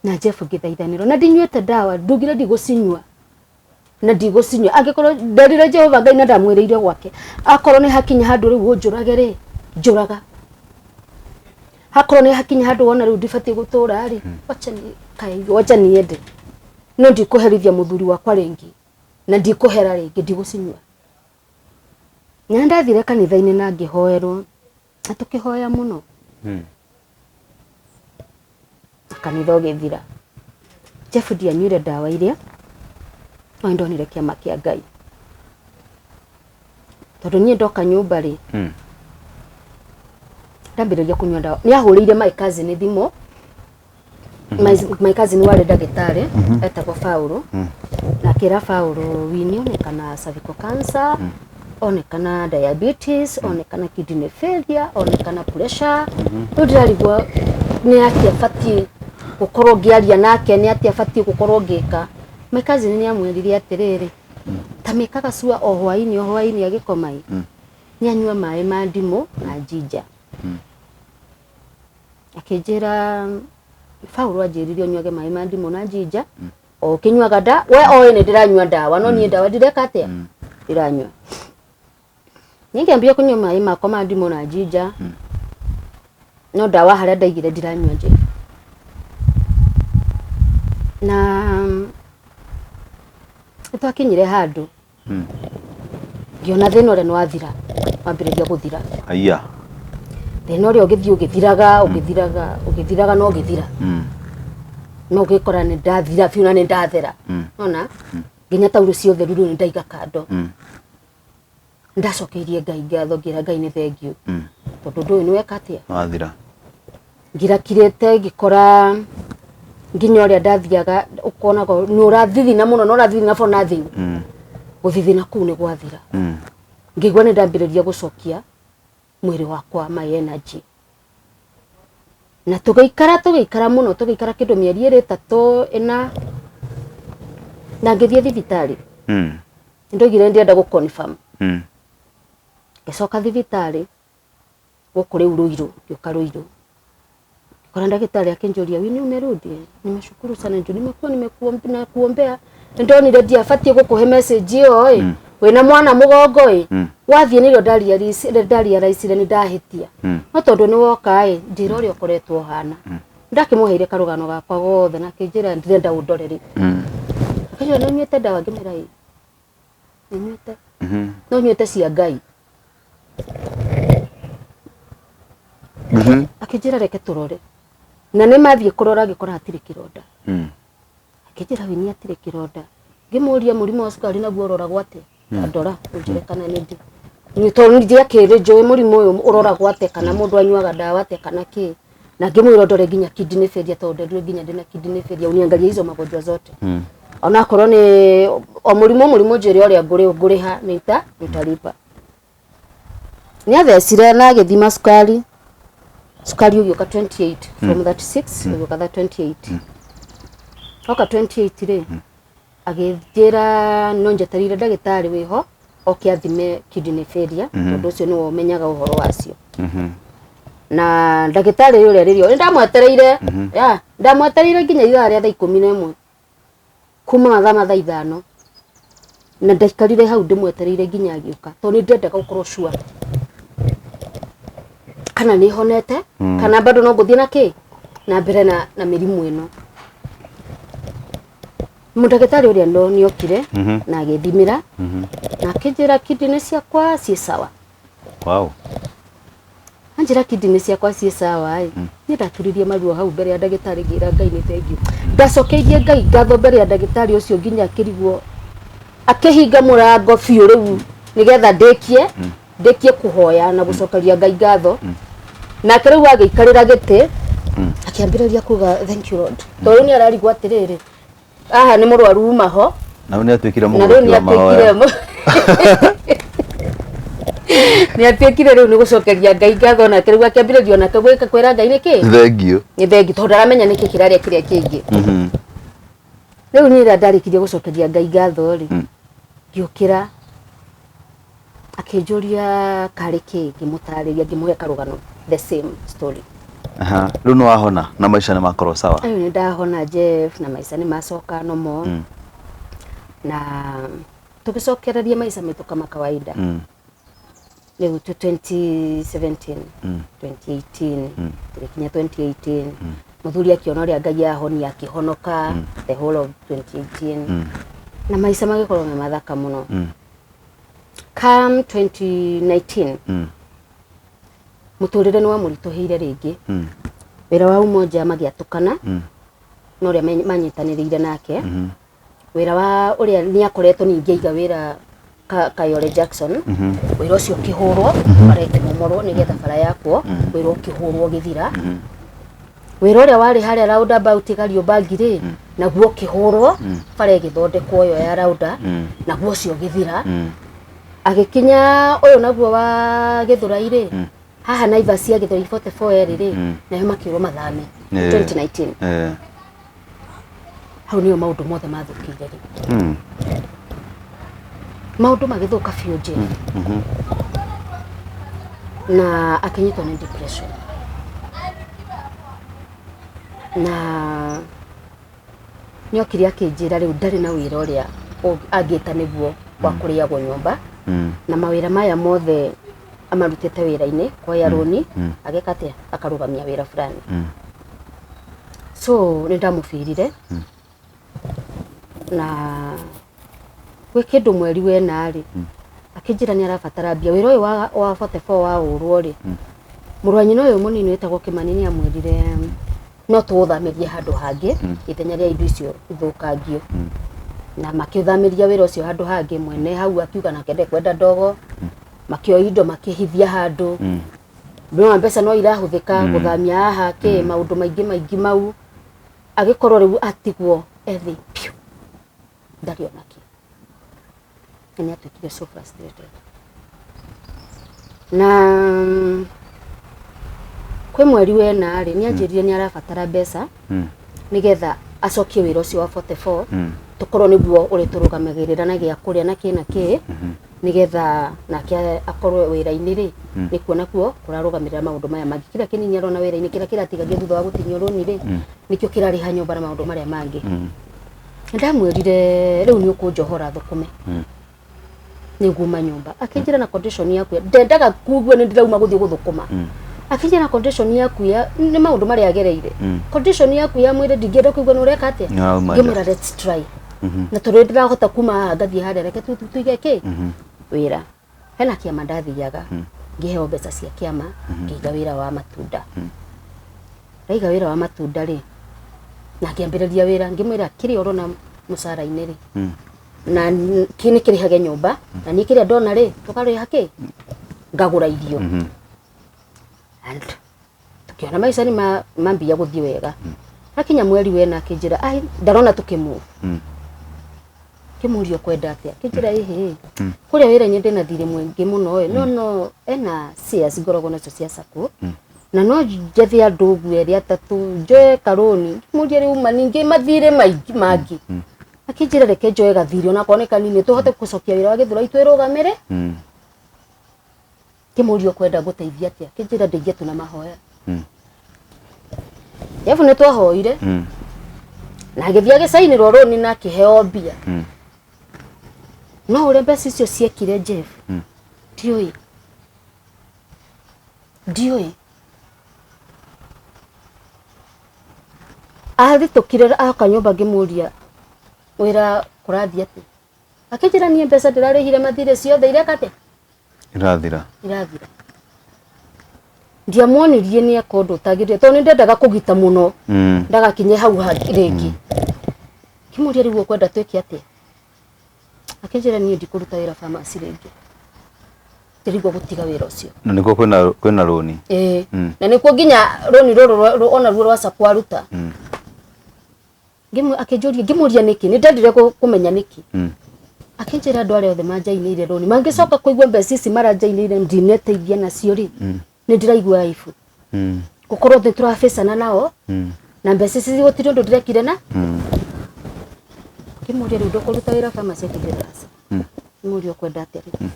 na Jeff, ngĩthaithanĩrwo na ndinyuĩte ndawa, ndugire ndigũcinyua na ndigũcinyua angĩkorwo nderire Jehova Ngai na ndamwĩrĩire gwake, akorwo nĩ hakinya handũ rĩu ũnjũrage rĩ, njũraga, hakorwo nĩ hakinya handũ wona rĩu ndibatiĩ gũtũra rĩ, wacha ni kae, wacha niende, no ndikũherithia mũthuri wakwa rĩngĩ na ndikũhera rĩngĩ, ndigũcinyua. Na ndathire kanitha-inĩ na ngĩhoerwo na tũkĩhoya mũno na kanitha ũgĩthira. Jeff ndianyuire ndawa iria, no nĩndonire kĩama kĩa Ngai, tondũ niĩ ndoka nyũmba rĩ, ndambĩrĩria kũnyua ndawa. Nĩ ahũrĩire my cousin thimũ, my cousin warĩ ndagĩtarĩ etagwo Paulo, na akĩra Paulo, Winnie onekana cervical cancer, onekana diabetes, onekana kidney failure, onekana pressure. Rĩu ndĩrarigwo nĩ atĩa batiĩ gũkorwo ngĩaria nake, nĩ atĩa batiĩ gũkorwo ngĩka. My cousin nĩ amwĩrire atĩrĩrĩ, ta mĩkaga cua o hwainĩ o hwainĩ agĩkoma ĩ, nĩ anyue maĩ ma ndimũ na ginger. Akĩnjĩra Paulo anjĩrire ũnyuage maĩ ma ndimũ na ginger o ũkĩnyuaga nda we oĩ nĩ ndĩranyua ndawa, no niĩ ndawa ndireka atĩa, ndiranyua. Niĩ ngĩambia kũnyua maĩ makwa ma ndimũ na ginger, no ndawa harĩa ndaigire ndiranyua nje. Na nĩ twakinyire handũ ngĩona thĩna ũrĩa nĩ wathira, wambĩrĩria gũthira. Aya. Thĩna ũrĩa ũgĩthiĩ ũgĩthiraga, ũgĩthiraga, ũgĩthiraga na ũgĩthira, no ũgĩkora nĩ ndathira biũ na nĩ ndathera. Nona nginya taurũ ciothe ruru nĩ ndaiga kando. Ndacokeirie Ngai ngatho, ngĩra Ngai nĩ thengiũ tondũ ũndũ ũyũ nĩ weka atĩa. Wathira. Ngirakirĩte ngĩkora nginya ũrĩa ndathiaga ũkonaga nĩ ũrathithina mũno, na ũrathithina for nothing. Gũthithina kũu nĩ gwathira. Ngĩigua nĩ ndambĩrĩria gũcokia mwĩrĩ wakwa my energy, na tũgĩikara, tũgĩikara mũno, tũgĩikara kĩndũ mĩeri ĩrĩ, ĩtatũ, ĩna, na ngĩthiĩ thibitarĩ. Ndoigire ndĩrenda gũ confirm. Ngĩcoka thibitarĩ gũkũ rĩu Ruiru, ngĩũka Ruiru ngĩkora ndagĩtarĩ akĩnjũria, "Winnie, umerudi? Nimeshukuru sana juu nimekuwa nakuombea. Nĩndonire ndiabatiĩ gũkũhe message ĩyo ĩ wĩna mwana mũgongo ĩ wathiĩ nĩrĩo ndarealize nĩ ndahĩtia, no tondũ nĩ woka ĩ, njĩra ũrĩa ũkoretwo ũhana." Ndakĩmũheire karũgano gakwa gothe na akĩnjĩra ndĩrenda ũndore rĩ. Akĩnjĩra nĩ ũnyuĩte ndawa? Ngĩmwĩra ĩ, nĩ nyuĩte, no nyuĩte cia Ngai. Akĩnjĩra reke tũrore, na nĩ mathiĩ kũrora ngĩkora hatirĩ kĩronda. Akĩnjĩra, "Winnie, hatirĩ kĩronda." Ngĩmũria, "Mũrimũ wa cukari naguo ũroragwo atĩa? Ndora ũnjĩre kana nĩ ndĩ nĩ tondũ ndiakĩrĩ njũĩ mũrimũ ũyũ ũroragwo atĩa, kana mũndũ anyuaga ndawa atĩa kana kĩ." Na ngĩmwĩra ndore nginya kidney failure, tondũ nderirwo nginya ndĩna kidney failure, uniangalie hizo magonjwa zote. Onakorwo nĩ o mũrimũ mũrimũ, njĩre ũrĩa ngũrĩha, nita nitalipa. Nĩ athecire na agĩthima cukari, cukari ũgĩũka 28 from 36, ũgĩũka 28. Oka 28 rĩ, agĩnjĩra no njetereire ndagĩtarĩ wĩho oke athime kidney failure, tondũ ũcio nĩwe ũmenyaga ũhoro wacio. Na ndagĩtarĩ ũrĩa rĩrĩa nĩ ndamwetereire, ya ndamwetereire nginya ithaa rĩa thaa 11, kuma mathaa ma thaa 5. Na ndaikarire hau ndĩmwetereire nginya agĩũka, tondũ nĩ ndendaga gũkorwo sure kana nĩ honete kana bado no ngũthiĩ na kĩ na mbere na mĩrimũ ĩno. Mũndagĩtarĩ ũrĩa no nĩokire na agĩthimĩra na akĩnjĩra kidney ciakwa ciĩ sawa. Anjĩra kidney ciakwa ciĩ sawa ĩ, niĩ ndaturirie maruo hau mbere ya ndagĩtarĩ, ngĩra Ngai nĩ thengiũ. Ndacokeirie Ngai ngatho mbere ya ndagĩtarĩ ũcio nginya akĩrigwo, akĩhinga mũrango biũ rĩu nĩgetha ndĩkie kũhoya na gũcokeria Ngai ngatho. Nake rĩu agĩikarĩra gĩtĩ, akĩambĩrĩria kuga thank you Lord, tondũ rĩu nĩ ararigwo atĩrĩrĩ, haha nĩ mũrwaru uma ho. Na rĩu nĩ atuĩkire Na rĩu mũgũrũki wa mahoya. Nĩ atuĩkire rĩu nĩ gũcokeria Ngai ngatho, nake rĩu akĩambĩrĩria onake gwĩka kwĩra Ngai nĩkĩ. Thengiũ. Nĩ thengi, tondũ ndaramenya nĩkĩ kĩrarĩa kĩrĩa kĩngĩ. Rĩu niĩ rĩrĩa ndarĩkirie gũcokeria Ngai ngatho rĩ, ngĩũkĩra, akĩnjũria karĩ kĩ, ngĩmũtarĩria, ngĩmũhe karũgano, the same story. Aha. Rĩu nĩ wahona na maica nĩ makorwo sawa? Rĩu nĩ ndahona, Jeff, na maica nĩ macoka nomo, na tũgĩcokereria maica maitũ kama kawaida. Rĩu 2017, 2018, tũgĩkinya 2018, mũthuri akĩona ũrĩa Ngai ahonia, akĩhonoka the whole of 2018, na maica magĩkorwo me mathaka mũno. Come 2019, mũtũrĩre nĩ wamũritũhĩire rĩngĩ. Wĩra wa Umoja magĩatũkana na ũrĩa manyitanĩrĩire nake wĩra wa ũrĩa nĩ akoretwo ningĩ aiga wĩra Kayole Jackson. Wĩra ũcio ũkĩhũrwo, bara ĩkĩmomorwo nĩgetha bara yakwo. Wĩra ũkĩhũrwo ũgĩthira. Wĩra ũrĩa warĩ harĩa roundabout Kariobangi rĩ, naguo ũkĩhũrwo, bara ĩgĩthondekwo ĩyo ya rounda, naguo ũcio ũgĩthira. Agĩkinya ũyũ naguo wa Gĩthũrai rĩ, haha Naivas ya Gĩthũrai 44 erĩ rĩ, nayo makĩrwo mathame. 2019, hau nĩyo maũndũ mothe mathũkĩire rĩ. Maũndũ magĩthũka biũ, Jeff, na akĩnyitwo nĩ depression, na nĩokire akĩnjĩra rĩu ndarĩ na wĩra ũrĩa angĩta nĩguo wa kũrĩagwo nyũmba, na mawĩra maya mothe amarutĩte wĩra-inĩ kuoya rũni, agĩka atĩa, akarũgamia wĩra fulani. So nĩ ndamũbirire na gwĩ kĩndũ mweri wena rĩ, akĩnjĩra nĩ arabatara mbia. Wĩra ũyũ wa 44 wa ũrwo rĩ, mũrũ wa nyina ũyũ mũnini wĩtagwo Kĩmani nĩ amwĩrire no tũũthamĩrie handũ hangĩ ithenya rĩa indo icio ithũkangio, na makĩthamĩria wĩra ũcio handũ hangĩ. Mwene hau akiuga nake ndekwenda ndogo, makĩoya indo makĩhithia handũ. No mbeca no irahũthĩka gũthamia haha kĩ maũndũ maingĩ maingĩ mau, agĩkorwo rĩu atigwo ethĩ piũ, ndarĩ ona kĩ. Na nĩ atuĩkire so frustrated, na kwĩ mweri wena rĩ, nĩ anjĩrire nĩ arabatara mbeca nĩgetha acokie wĩra ũcio wa 44, tũkorwo nĩguo ũrĩtũrũgamagĩrĩra na gĩa kũrĩa na kĩ na kĩ, nĩgetha nake akorwo wĩra-inĩ rĩ, nĩ kuona kuo kũrarũgamĩrĩra maũndũ maya mangĩ. Kĩrĩa kĩnini arona wĩra-inĩ, kĩrĩa kĩratigagio thutha wa gũtinio rũni rĩ, nĩkĩo kĩrarĩha nyũmba na maũndũ marĩa mangĩ. Ndamwĩrire rĩu nĩ ũkũnjohora thũkũme, nĩ nguma nyũmba. Akĩnjĩra na condition yaku ndendaga kuigua nĩ ndĩrauma gũthiĩ gũthũkũma. Akĩnjĩra na condition yaku ya nĩ maũndũ marĩa agereire, condition yaku ya mwĩrĩ, ndingĩenda kũigua nĩ ũreka atĩa. Nĩũrauma nja. Ngĩmwĩra let's try, na tondũ ndĩrahota kuma haha ngathiĩ harĩa, reke tuige kĩ wĩra. Hena kĩama ndathiaga, ngĩheo mbeca cia kĩama, ngĩiga wĩra wa matunda. Ndaiga wĩra wa matunda rĩ, na ngĩambĩrĩria wĩra, ngĩmwĩra kĩrĩa ũrona mũcara-inĩ rĩ, na kĩ nĩ kĩrĩhage nyũmba, na niĩ kĩrĩa ndona rĩ, tũkarĩha kĩ, ngagũra irio. And tukiona maica nĩ mambia gũthiĩ wega. Hakinya mweri wena, akĩnjĩra ai ndarona tũkĩmove. Kĩmũria ũkwenda atĩa, akĩnjĩra ĩhĩ, kũrĩa wĩra-inĩ ndĩna thirĩ mũingĩ mũno ĩ, no ena shares ngoragwo nacio cia sacco, na no njethe andũ ũguo erĩ atatũ njoe karũni. Ngĩmũria rĩu ma ningĩ mathirĩ maingĩ mangĩ? Akĩnjĩra reke njoe gathirĩ onakorwo nĩ kanini, tũhote gũcokia wĩra wa Gĩthũrai twĩrũgamĩre. Ngĩmũria ũkwenda ngũteithia atĩa? Akĩnjĩra ndeithia tu na mahoya. Jeff, nĩ twahoire na agĩthiĩ agĩcainĩrwo rũni na akĩheo mbia. No ũrĩa mbeca icio ciekire Jeff, ndiũĩ, ndiũĩ. Ahĩtũkire aka nyũmba ngĩmũria wĩra kũrathiĩ atĩa, akĩnjĩra niĩ mbeca ndĩrarĩhire mathirĩ ciothe ireka atĩa, Irathira. Irathira. Ndiamuonirie nĩ eka ũndũ ũtagĩrĩire tondũ nĩ ndendaga kũgita mũno ndagakinye hau rĩngĩ. Ngĩmũria rĩu ũkwenda twĩke atĩa, akĩnjĩra niĩ ndikũruta wĩra pharmacy rĩngĩ, ndĩrigwo gũtiga wĩra ũcio. Na nĩkuo kwĩna rũni. Ĩĩ. Na nĩkuo nginya rũni rũrũ onaruo rwa SACCO aruta. Akĩnjũria, ngĩmũria nĩkĩ, nĩ ndendire kũmenya nĩkĩ. Akĩnjĩra andũ arĩa othe manjainĩire rũni mangĩcoka kũigua mbeca ici maranjainĩire ndineteithia nacio rĩ, nĩ ndĩraigua aibu gũkorwo nĩ tũrabĩcana nao na mbeca ici gũtirĩ ũndũ ndĩrekire na. Ngĩmũria rĩu ndũkũruta wĩra pharmacy, akĩnjĩra aca. Ngĩmũria ũkwenda atĩa rĩu,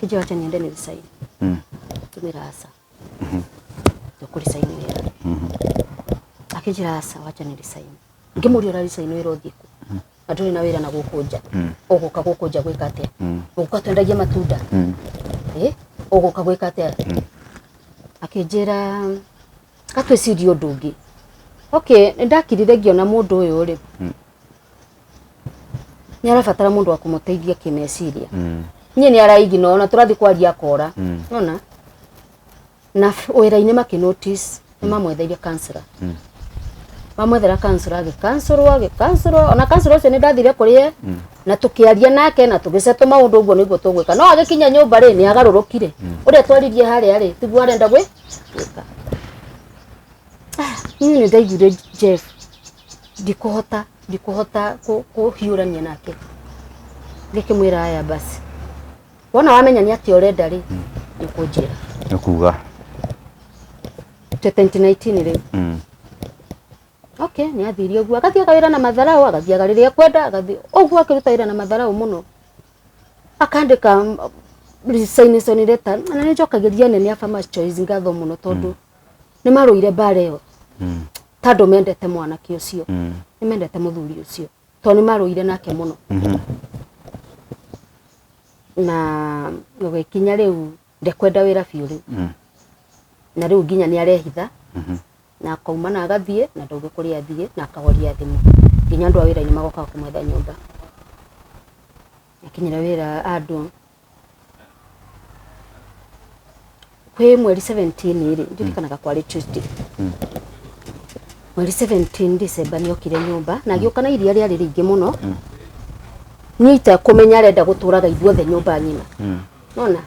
akĩnjĩra acha niende ni resign. Ngĩmwĩra aca, ndũkũ resign wĩra. Akĩnjĩra aca, wacha ni resign. Ngĩmũria ũra resign wĩra ũthiĩ kũ na ndũrĩ na wĩra na gũkũ nja, ũgũka gũkũ nja gwĩka atĩa, ũgũka twendagia matunda, ĩ ũgũka gwĩka atĩa? Akĩnjĩra atwĩcirie ũndũ ũngĩ. Okay, nĩ ndakirire ngĩona mũndũ ũyũ rĩ, nĩ arabatara mũndũ wa kũmũteithia kĩmeciria. Niĩ nĩ araigino ona tũrathiĩ kwaria akora nona na wĩra-inĩ makĩ notice nĩ mamwetheire counselor. Mamwethera counselor, agĩkancorwo, agĩkancorwo. Ona counselor ũcio nĩ ndathire kũrĩ ye na tũkĩaria nake na tũgĩcetwo maũndũ ũguo nĩguo tũgwĩka, no agĩkinya nyũmba rĩ, nĩ agarũrũkire. Ũrĩa twaririe harĩa rĩ, tiguo arenda gwĩka. Ah, niĩ nĩ ndaiguire Jeff ndikũhota kũhiũrania nake. Ngĩkĩmwĩra aya basi, wona wamenya nĩ atĩa ũrenda rĩ, nĩ ũkũnjĩra. Nĩ kuga. 2019 rĩu. Okay, nĩ athire ũguo, agathiaga wĩra na matharau, agathiaga rĩrĩa ekwenda, agathiĩ ũguo akĩruta wĩra na matharau mũno, akandĩka resignation letter. Na nĩ njokagĩria nene a Farmers Choice ngatho mũno tondũ nĩ marũire mbara ĩyo ta andũ mendete mwanake ũcio, nĩ mendete mũthuri ũcio tondũ nĩ marũire nake mũno. Na gũgĩkinya rĩu ndekwenda wĩra biũ rĩu, na rĩu nginya nĩ arehitha na akauma na agathiĩ na ndauge kũrĩa athiĩ na akahoria thimũ, nginya andũ a wĩra-inĩ magokaga kũmwetha nyũmba. Akinyĩra wĩra andũ kwĩ mweri 17 rĩ, ndirikanaga kwarĩ Tuesday, mweri 17 December, nĩ okire nyũmba na agĩũka na iria rĩarĩ rĩingĩ mũno. Niĩ itekũmenya arenda gũtũraga ithuothe nyũmba ng'ima. Nona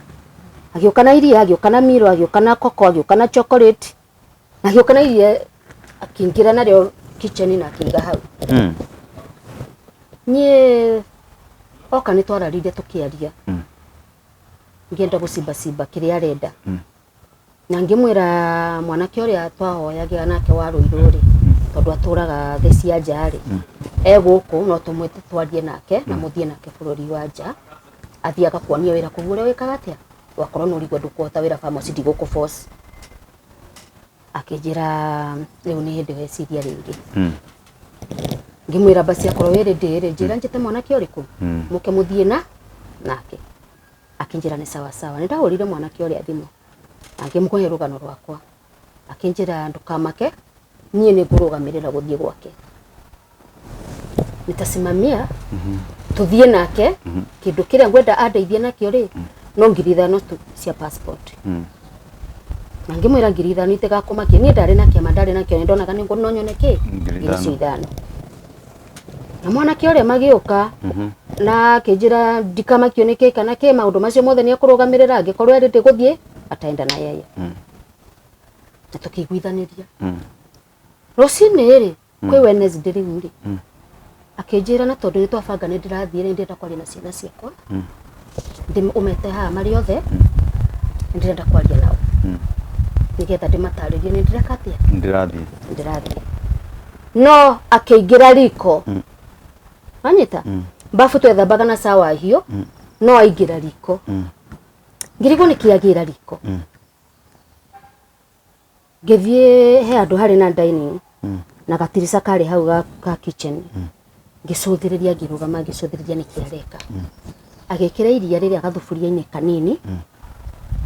agĩũka na iria, agĩũka na milo, agĩũka na koko, agĩũka na chocolate, na agĩũka na iria, akĩingĩra narĩo kitchen na akĩiga hau. Niĩ oka nĩ twararire tũkĩaria, ngĩenda gũcimbacimba kĩrĩa arenda, na ngĩmwĩra mwanake ũrĩa twahoyagĩra nake wa Rũirũ rĩ, tondũ atũraga thĩ cia nja rĩ, e gũkũ no tũmwĩte twarie nake na mũthiĩ nake bũrũri wa nja, athiĩ agakuonia wĩra kũu ũrĩa wĩkaga atĩa, wakorwo nĩ ũrigwo ndũkũhota wĩra pharmacy, ndigũkũ force. Akĩnjĩra rĩu nĩ hĩndĩ weciria rĩngĩ. Ngĩmwĩra basi akorwo wĩ ready rĩ, njĩra njĩte mwanake ũrĩkũ mũke mũthiĩ na nake. Akĩnjĩra nĩ sawa sawa. Nĩ ndahũrire mwanake ũrĩa thimũ na ngĩmũhe rũgano rwakwa, akĩnjĩra ndũkamake, niĩ nĩ ngũrũgamĩrĩra gũthiĩ gwake, nitasimamia tuthiĩ nake. Kĩndũ kĩrĩa ngwenda andeithie nakĩo rĩ, no 5,000 tu cia passport. Na ngĩmwĩra 5,000 itigakũmakia, niĩ ndarĩ na kĩama ndarĩ nakĩo, nĩ ndonaga nĩ no nyone kĩ Ngiri ngiri icio ithano. ithano. Na mwanake ũrĩa magĩũka na akĩnjĩra ndikamakio nĩ kĩ kana kĩ, maũndũ macio mothe nĩ ekũrũgamĩrĩra, angĩkorwo erĩ ndĩgũthiĩ ataenda na yeye. Na tũkĩiguithanĩria. Rũcinĩ rĩ, kwĩ Wednesday rĩu rĩ, akĩnjĩra na tondũ nĩ twabanga nĩ ndĩrathiĩ rĩ, ndĩrenda kwaria na ciana ciakwa, ndĩ ũmete haha marĩ othe, nĩ ndĩrenda kwaria nao nĩgetha ndĩmatarĩrie nĩ ndĩreka atĩa. Ndĩrathiĩ. Ndĩrathiĩ. No akĩingĩra riko, wanyita bafu twethambaga na sawa hiyo, no aingĩra riko, ngĩrigwo nĩkĩ agĩra riko. Ngĩthiĩ he handũ harĩ na dining na gatirica karĩ hau ga kitchen. Ngĩcũthĩrĩria, ngĩrũgama ngĩcũthĩrĩria nĩkĩ areka. Agĩkĩra iria rĩrĩa gathuburia-inĩ kanini,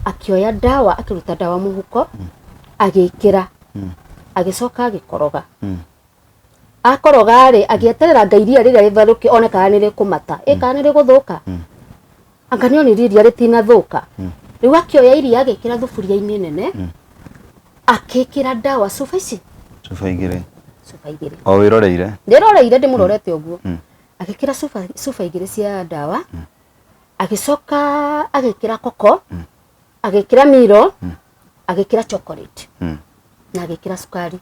akĩoya ndawa, akĩruta ndawa mũhuko, agĩkĩra, agĩcoka agĩkoroga. Akoroga rĩ, agĩeterera anga iria rĩrĩa rĩtherũke one kana nĩ rĩkũmata, ĩ kana nĩ rĩgũthũka, anga nĩ onire iria rĩtinathũka. Rĩu akĩoya iria agĩkĩra thuburia-inĩ nene, akĩkĩra ndawa cuba ici, Cuba igĩrĩ. Cuba igĩrĩ. O wĩroreire. Ndĩroreire, ndĩmũrorete ũguo. Agĩkĩra cuba igĩrĩ cia ndawa, agĩcoka agĩkĩra koko, agĩkĩra miro, agĩkĩra chocolate na agĩkĩra cukari.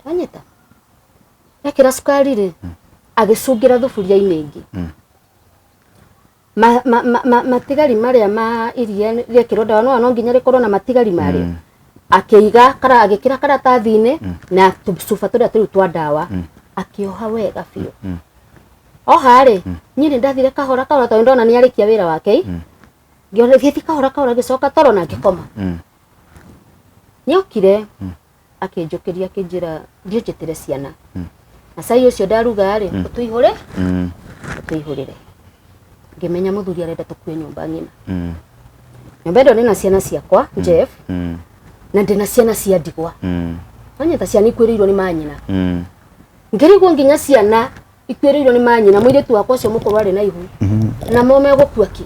Wanyita, ekĩra cukari rĩ, agĩcungĩra thuburia-inĩ ĩngĩ. Matigari marĩa ma iria rĩekĩrwo ndawa no nginya rĩkorwo na matigari marĩo. Akĩiga kara, agĩkĩra karatathi-inĩ na tũcuba tũrĩa tũrĩu twa ndawa, akĩoha wega biũ. Oha rĩ, niĩ nĩ ndathire kahora kahora tondũ ndona nĩ arĩkia wĩra wake. Ngĩona gĩthi kahora kahora, ngĩcoka toro na ngĩkoma. Nĩokire akĩnjũkĩria, akĩnjĩra thiĩ ũnjĩtĩre ciana na cai ũcio ndaruga rĩ, ũtũihũre, ũtũihũrĩre. Ngĩmenya mũthuri arenda tũkue nyũmba ng'ima. Nyũmba ĩno ndĩna ciana ciakwa, Jeff, na ndĩna ciana cia ndigwa. Wanyita, ciana ikuĩrĩirwo nĩ manyina. Ngĩrigwo nginya ciana ikuĩrĩirwo nĩ manyina, mũirĩtu wakwa ũcio mũkũrũ arĩ na ihu, namo megũkua kĩ?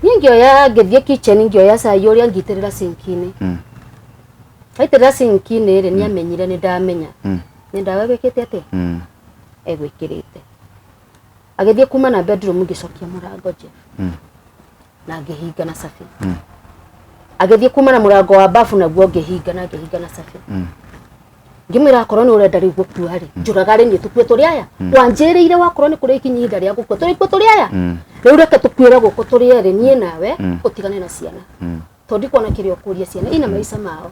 Niĩ ngĩoya, ngĩthiĩ kitchen, ngĩoya cai ũrĩa, ngĩitĩrĩra sinki-inĩ. Aitĩrĩra sinki-inĩ rĩ, nĩ amenyire nĩ ndamenya nĩ ndawa egwĩkĩte atĩa, egwĩkĩrĩte. Agĩthiĩ kuma na bedroom, ngĩcokia mũrango, Jeff, na ngĩhinga na cabi. Agĩthiĩ kuma na mũrango wa bafu, naguo ngĩhinga na ngĩhinga na cabi. Ngĩmwĩra, akorwo nĩ ũrenda rĩu gũkua rĩ, njũraga rĩ, niĩ tũkue tũrĩ aya. Wanjĩrĩire wakorwo nĩ kũrĩ ikinyi ihinda rĩa gũkua, tũrĩkue tũrĩ aya. Rĩu reke tũkuĩre gũkũ tũrĩ erĩ, niĩ nawe, ũtigane na ciana, tondũ ndikuona kĩrĩa ũkũria ciana ina maica mao.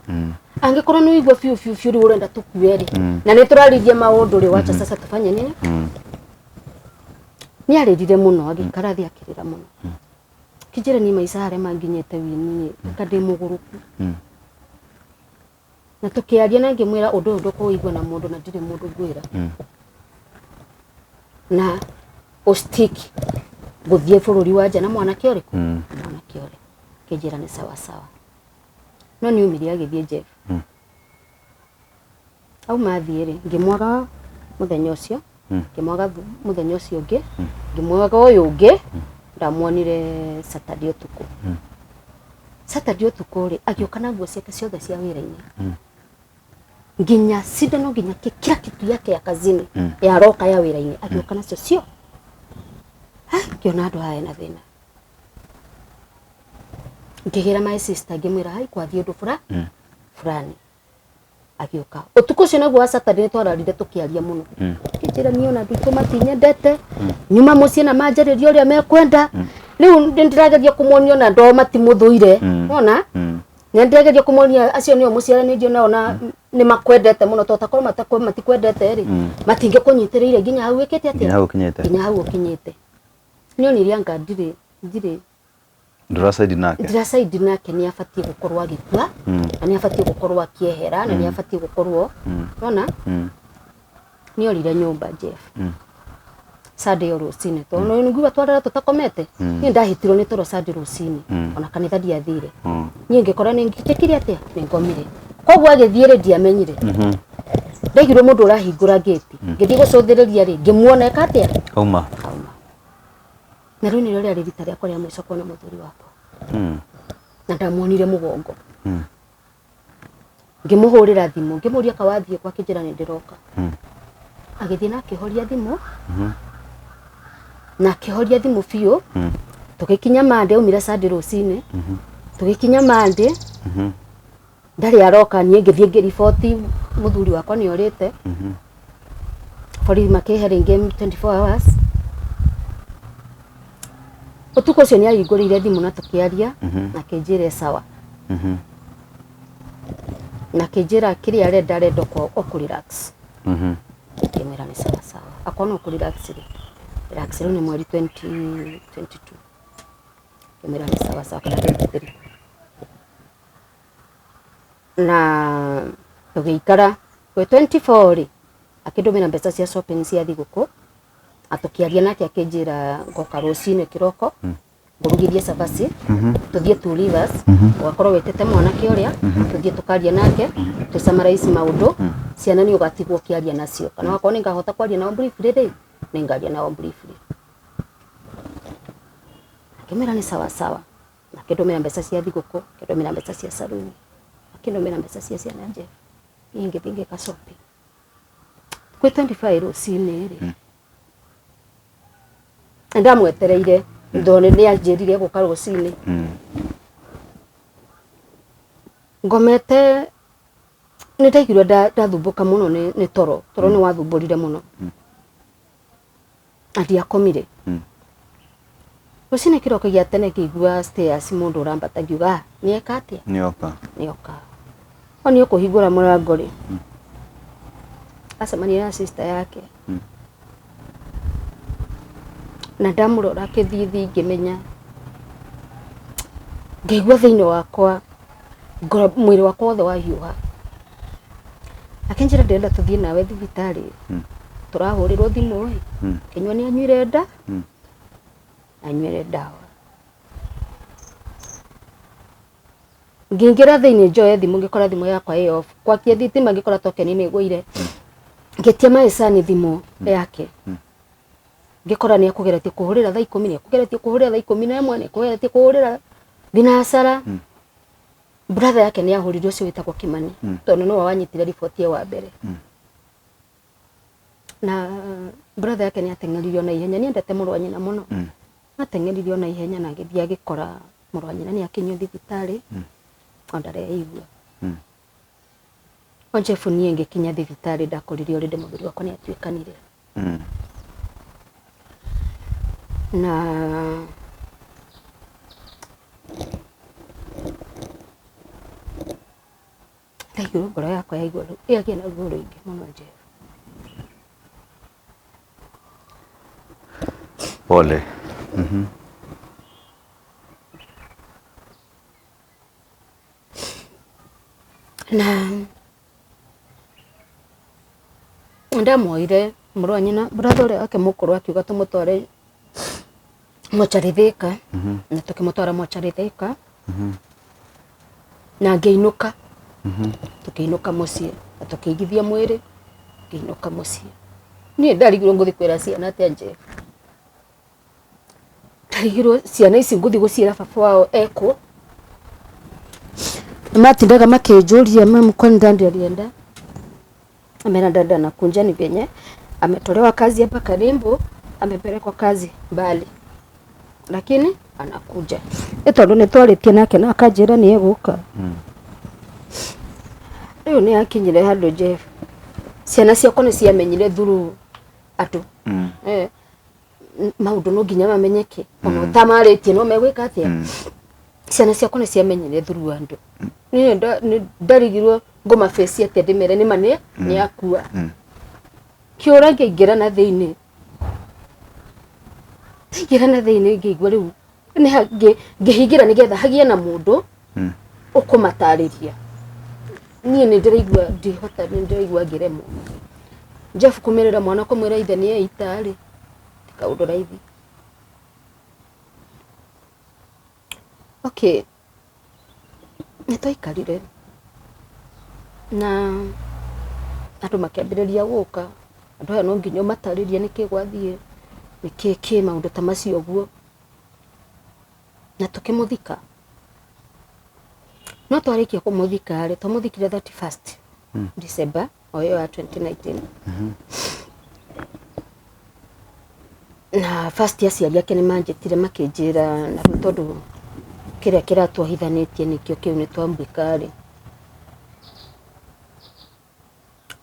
Angĩkorwo nĩ ũigua biũ biũ biũ rĩu ũrenda tũkue rĩ, na nĩ tũraririe maũndũ rĩ, wacha sasa tufanye nini? Nĩ arĩrire mũno, agĩikara thĩ akĩrĩra mũno, kĩnjĩra niĩ maica harĩa manginyĩte winiĩ reka ndĩ mũgũrũku. Na tũkĩaria na ngĩmwĩra ũndũ ũyũ ndũkũigua na mũndũ, na ndirĩ mũndũ ngwĩra, na ũstick gũthiĩ bũrũri wa nja na mwanake ũrĩkũ, mwanake ũrĩ kĩnjĩra nĩ sawa sawa. No nĩ umire agĩthiĩ, Jeff. Auma athiĩ rĩ, ngĩmwaga mũthenya ũcio, ngĩmwaga mũthenya ũcio ũngĩ, ngĩmwaga ũyũ ũngĩ. Ndamuonire Saturday ũtukũ. Saturday ũtukũ rĩ, agĩũka na nguo ciake ciothe cia wĩra-inĩ, nginya cindano, nginya kila kitu yake ya kazini, ya roka ya wĩra-inĩ, agĩũka nacio cio. Ah, ngĩona andũ aya na thĩna. Ngĩgĩra my sister, ngĩmwĩra hai kwathiĩ ũndũ fulani. Agĩũka ũtukũ ũcio naguo wa Saturday, nĩ twararire tũkĩaria mũno. Kĩnjĩra niĩ ona andũ aitũ matinyendete, nyuma mũciĩ na manjarĩria ũrĩa mekwenda. Rĩu nĩ ndĩrageria kũmonia ona andũ ao matimũthũire, ona nĩ ndĩrageria kũmonia acio nĩo mũciaranĩirio nao na nĩ makwendete mũno, tondũ takorwo matikwendete rĩ, matingĩkũnyitĩrĩire nginya hau wĩkĩte atĩa? Nginya hau ũkinyĩte. Nginya hau ũkinyĩte. Nĩ onirie anga ndirĩ Ndũracaidi nake. Ndiracaidi nake. Nĩ abatiĩ gũkorwo agĩkua, na nĩ abatiĩ gũkorwo akĩehera, na nĩ abatiĩ gũkorwo ona nĩ orire nyũmba, Jeff. Sunday o rũcinĩ, tondũ nĩ nguga twarara tũtakomete, niĩ ndahĩtirwo nĩ toro Sunday rũcinĩ, ona kanitha ndiathire. Niĩ ngĩkora nĩ njĩkire atĩa, nĩ ngomire. Koguo agĩthiĩ rĩ, ndiamenyire. Ndaigirwo mũndũ ũrahingũra ngĩti, ngĩthiĩ gũcũthĩrĩria rĩ, ngĩmuona eka atĩa? Auma. Auma. Na rĩu nĩrĩo rĩarĩ rita rĩakwa rĩa mũico kuona mũthuri wakwa. Na ndamuonire mũgongo. Ngĩmũhũrĩra thimũ, ngĩmũria kawathiĩ kwa, akĩnjĩra nĩ ndĩroka. Agĩthiĩ na akĩhoria thimũ, na akĩhoria thimũ biũ. Tũgĩkinya Monday, aumire Sunday rũcinĩ, tũgĩkinya Monday ndarĩ aroka. Niĩ ngĩthiĩ ngĩriboti mũthuri wakwa nĩ orĩte. Borithi makĩhe rĩngĩ 24 hours. Ũtukũ ũcio nĩ ahingũrĩire thimũ na tũkĩaria, na akĩnjĩra sawa, na akĩnjĩra kĩrĩa arenda, arenda o kũ relax. Ngĩmwĩra nĩ sawa sawa, akorwo no kũ relax rĩ, relax. Rĩu nĩ mweri 2022. Ngĩmwĩra nĩ sawa sawa, kana 23, na tũgĩikara gwĩ 24 rĩ. Akĩndũmĩra mbeca cia shopping cia thigũkũ, na tũkĩaria nake akĩnjĩra ngoka rũcinĩ kĩroko ngũrugithie cabaci, tũthiĩ Two Rivers, ũgakorwo wĩtĩte mwanake ũrĩa, tũthiĩ tũkarie nake, tũ summarize maũndũ, ciana nĩ ũgatigwo ũkĩaria nacio, kana wakorwo nĩ ngahota kwaria nao briefly rĩ, nĩ ngaria nao briefly. Akĩmwĩra nĩ sawa sawa, na akĩndũmĩra mbeca cia thigũkũ, akĩndũmĩra mbeca cia saruni, akĩndũmĩra mbeca cia ciana Jeff, niĩ ngĩthiĩ ngĩka shopping. Kwĩ 25 rũcinĩ rĩ, ndamwetereire tondũ nĩ anjĩrire egũka rũcinĩ. Ngomete nĩ ndaiguire ndathumbũka mũno nĩ toro, toro nĩ wathumbũrire mũno na ndiakomire. Rũcinĩ kĩroko gĩa tene ngĩigua stairs mũndũ ũrambata, ngiuga "Ah, nĩ eka atĩa?" Nĩoka. Nĩoka. O nĩ ũkũhingũra mũrango rĩ, acemania na sister yake. Na ndamũrora kĩthithi ngĩmenya, ngĩigua thĩinĩ wakwa ngoro mwĩrĩ wakwa wothe wahiũha. Akĩnjĩra ndĩrenda tũthiĩ nawe thibitarĩ, tũrahũrĩrwo thimũ ĩ, Kĩnyua nĩ anyuire nda, anyuire ndawa. Ngĩingĩra thĩinĩ njoe thimũ ngĩkora thimũ yakwa ĩ off, gwakia thitima ngĩkora token nĩ ĩgũire, ngĩtia maicani thimũ yake, ngĩkora nĩ ekũgeretie kũhũrĩra thaa 10, nĩ ekũgeretie kũhũrĩra thaa 11, nĩ ekũgeretie kũhũrĩra thinacara. Brother yake nĩ ahũrire ũcio wĩtagwo Kĩmani, tondũ nĩwe wanyitire riboti ĩyo wa mbere. Na brother yake nĩ ateng'eririo na ihenya, nĩ endete mũrũ wa nyina mũno. Ateng'eririo na ihenya na agĩthiĩ agĩkora mũrũ wa nyina nĩ akinyio thibitarĩ, o ndareigua. O Jeff niĩ ngĩkinya thibitarĩ ndakorire already mũthuri wakwa nĩ atuĩkanire. Na ndaigua ngoro yakwa yaigua yagĩa na ruo rũingĩ mũno Jeff. Pole. Na ndamuoire mũrũ wa nyina, brother ũrĩa wake mũkũrũ akiuga tũmũtware mocarĩ Thĩka, na tũkĩmũtwara mocarĩ Thĩka, na ngĩinũka, tũkĩinũka mũciĩ na tũkĩigithia mwĩrĩ, ngĩinũka mũciĩ. Niĩ ndarigirwo ngũthiĩ kwĩra ciana atĩa Jeff, ndarigirwo ciana ici ngũthiĩ gũciĩra baba wao ekũ. Matindaga makĩnjũria mamu, kwani dadi alienda? Amera dada anakuja, ni venye ametolewa kazi hapa karibu, amepelekwa kazi mbali, lakini anakuja. Ĩ tondũ nĩ twarĩtie nake na akanjĩra nĩ egũka. Rĩu nĩ akinyire handũ Jeff, ciana ciakwa nĩ ciamenyire through andũ. Maũndũ no nginya mamenyeke, ona ũtamarĩtie no megwĩka atĩa. Ciana ciakwa nĩ ciamenyire through andũ. Niĩ nĩ ndarigirwo ngũmabaci atĩa ndĩmere nĩma nĩ akua. Kĩũra ngĩingĩra na thĩinĩ, ndaingĩra na thĩinĩ ngĩigua rĩu ngĩhingĩra nĩgetha hagĩe na mũndũ ũkũmatarĩria. Niĩ nĩ ndĩraigua ndihota, nĩ ndĩraigua ngĩremwo. Jeff kũmerĩra mwana kũmwĩra ithe nĩ eita rĩ, ti kaũndũ raithi. Okay, nĩ twaikarire na andũ makĩambĩrĩria gũka, andũ aya no nginya ũmatarĩrie nĩkĩ gwathiĩ, nĩkĩ kĩ maũndũ ta macio ũguo, na tũkĩmũthika. No twarĩkia kũmũthika rĩ, twamũthikire 31st December o ĩyo ya 2019. Na first aciari ake nĩ manjĩtire makĩnjĩra na rĩu tondũ kĩrĩa kĩratuohithanĩtie nĩkĩo kĩu nĩ twambwĩka rĩ,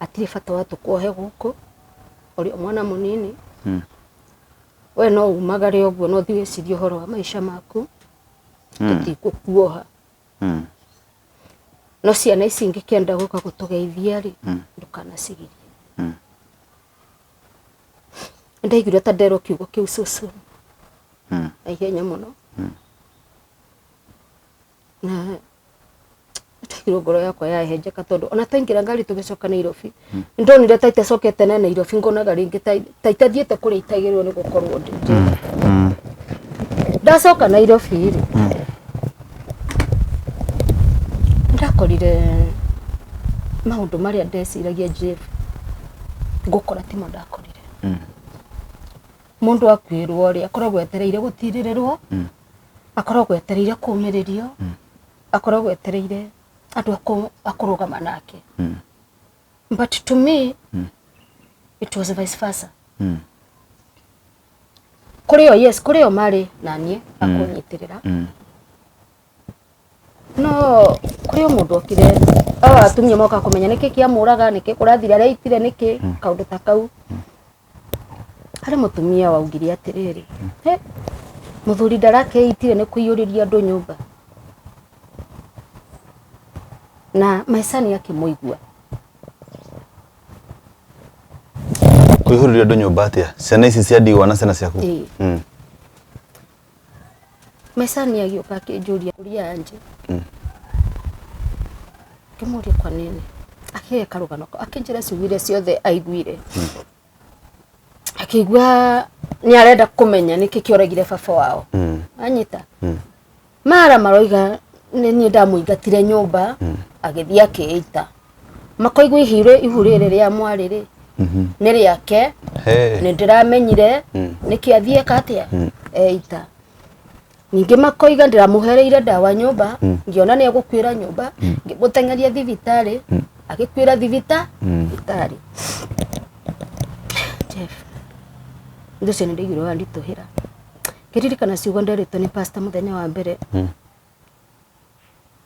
hatirĩ bata wa tũkuohe gũkũ, ũrĩ o mwana mũnini, we no umagare ũguo no ũthiĩ wĩcirie ũhoro wa maica maku, tũtigũkuoha. No ciana ici ingĩkĩenda gũka gũtũgeithia rĩ, ndũkanacigirie. Ndaiguire ta nderwo kiugo kĩu cũcũ na ihenya mũno, na Ndaigua ngoro yakwa yahehenjeka tondũ ona twaingĩra ngari tũgĩcoka Nairobi, nĩndonire ta itacokete na Nairobi, ngonaga rĩngĩ ta itathiĩte kũrĩa itagĩrĩirwo nĩ gũkorwo ndĩ. Ndacoka Nairobi rĩ, ndakorire maũndũ marĩa ndeciragia Jeff ngũkora timo ndakorire. Mũndũ akuĩrwo rĩ, akoragwo etereire gũtirĩrĩrwo, akoragwo etereire kũmĩrĩrio, akoragwo etereire andũ akũrũgama nake. But to me, it was vice versa. Kũrĩ o, yes, kũrĩ o marĩ naniĩ akũnyitĩrĩra, no kũrĩ o mũndũ okire, aba atumia moka kũmenya nĩkĩ kĩamũraga, nĩkĩ kũrathire areitire, nĩkĩ kaũndũ ta kau. Harĩ mũtumia waugire atĩrĩrĩ, he mũthuri ndarakeitire nĩ kũiyũrĩria andũ nyũmba, na maicani akĩmũigua. Kũihũrĩria andũ nyũmba atĩa? Ciana ici cia ndigwa na ciana ciaku? Ĩĩ. Maicani agĩũka akĩnjũria ũria anje, ngĩmũria kwa nini, akĩhe karũgano, akĩnjĩra ciugo iria ciothe aiguire, akĩigua nĩ arenda kũmenya nĩkĩ kĩoragire baba wao. Anyita mara maroiga nĩ niĩ ndamũingatire nyũmba, agĩthiĩ akĩĩita, makoigua ihu rĩrĩ rĩa mwarĩ rĩ nĩ rĩake. Hey. Nĩ ndĩramenyire nĩkĩ athiĩ eka atĩa eita. Ningĩ makoiga ndĩramũhereire ndawa nyũmba, ngĩona nĩ egũkuĩra nyũmba, ngĩmũteng'eria thibitarĩ, agĩkuĩra thibitarĩ. Jeff, ũndũ ũcio nĩ ndaiguire wanditũhĩra, ngĩririkana ciugo nderĩtwo nĩ pastor mũthenya wa mbere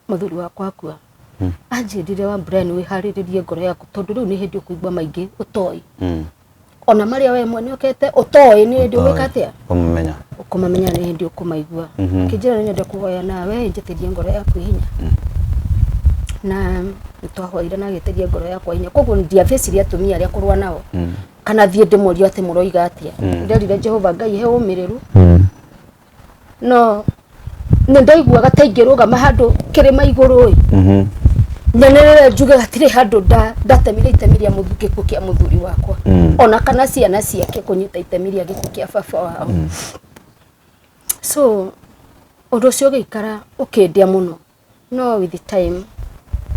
mũthuri wakwa akua. Anjĩrire, "Wa Brian, wĩharĩrĩrie ngoro yaku, tondũ rĩu nĩ hĩndĩ ũkũigua maingĩ ũtoĩ, ona marĩa we mwene ũkete ũtoĩ, nĩ hĩndĩ ũgwĩka atĩa?" Kũmenya. Ũkũmamenya, nĩ hĩndĩ ũkũmaigua. Kĩnjĩra nĩ nyende kũhoya nawe njĩtĩrie ngoro yaku hinya, na nĩtwahoire na agĩtĩria ngoro yakwa hinya. Koguo ndiabĩcirie atumia arĩa kũrũa nao kana thiĩ ndĩmorie atĩ mũroiga atĩa. Nderire Jehova Ngai he ũmĩrĩru, no nĩ ndaiguaga ta ingĩrũgama handũ kĩrĩma igũrũ ĩ, nyanĩrĩre njuge hatirĩ handũ ndatemire itemi rĩa gĩkuũ kĩa mũthuri wakwa, ona kana ciana ciake kũnyita itemi rĩa gĩkuũ kĩa baba wao. So ũndũ ũcio ũgĩikara ũkĩndĩa mũno, no with time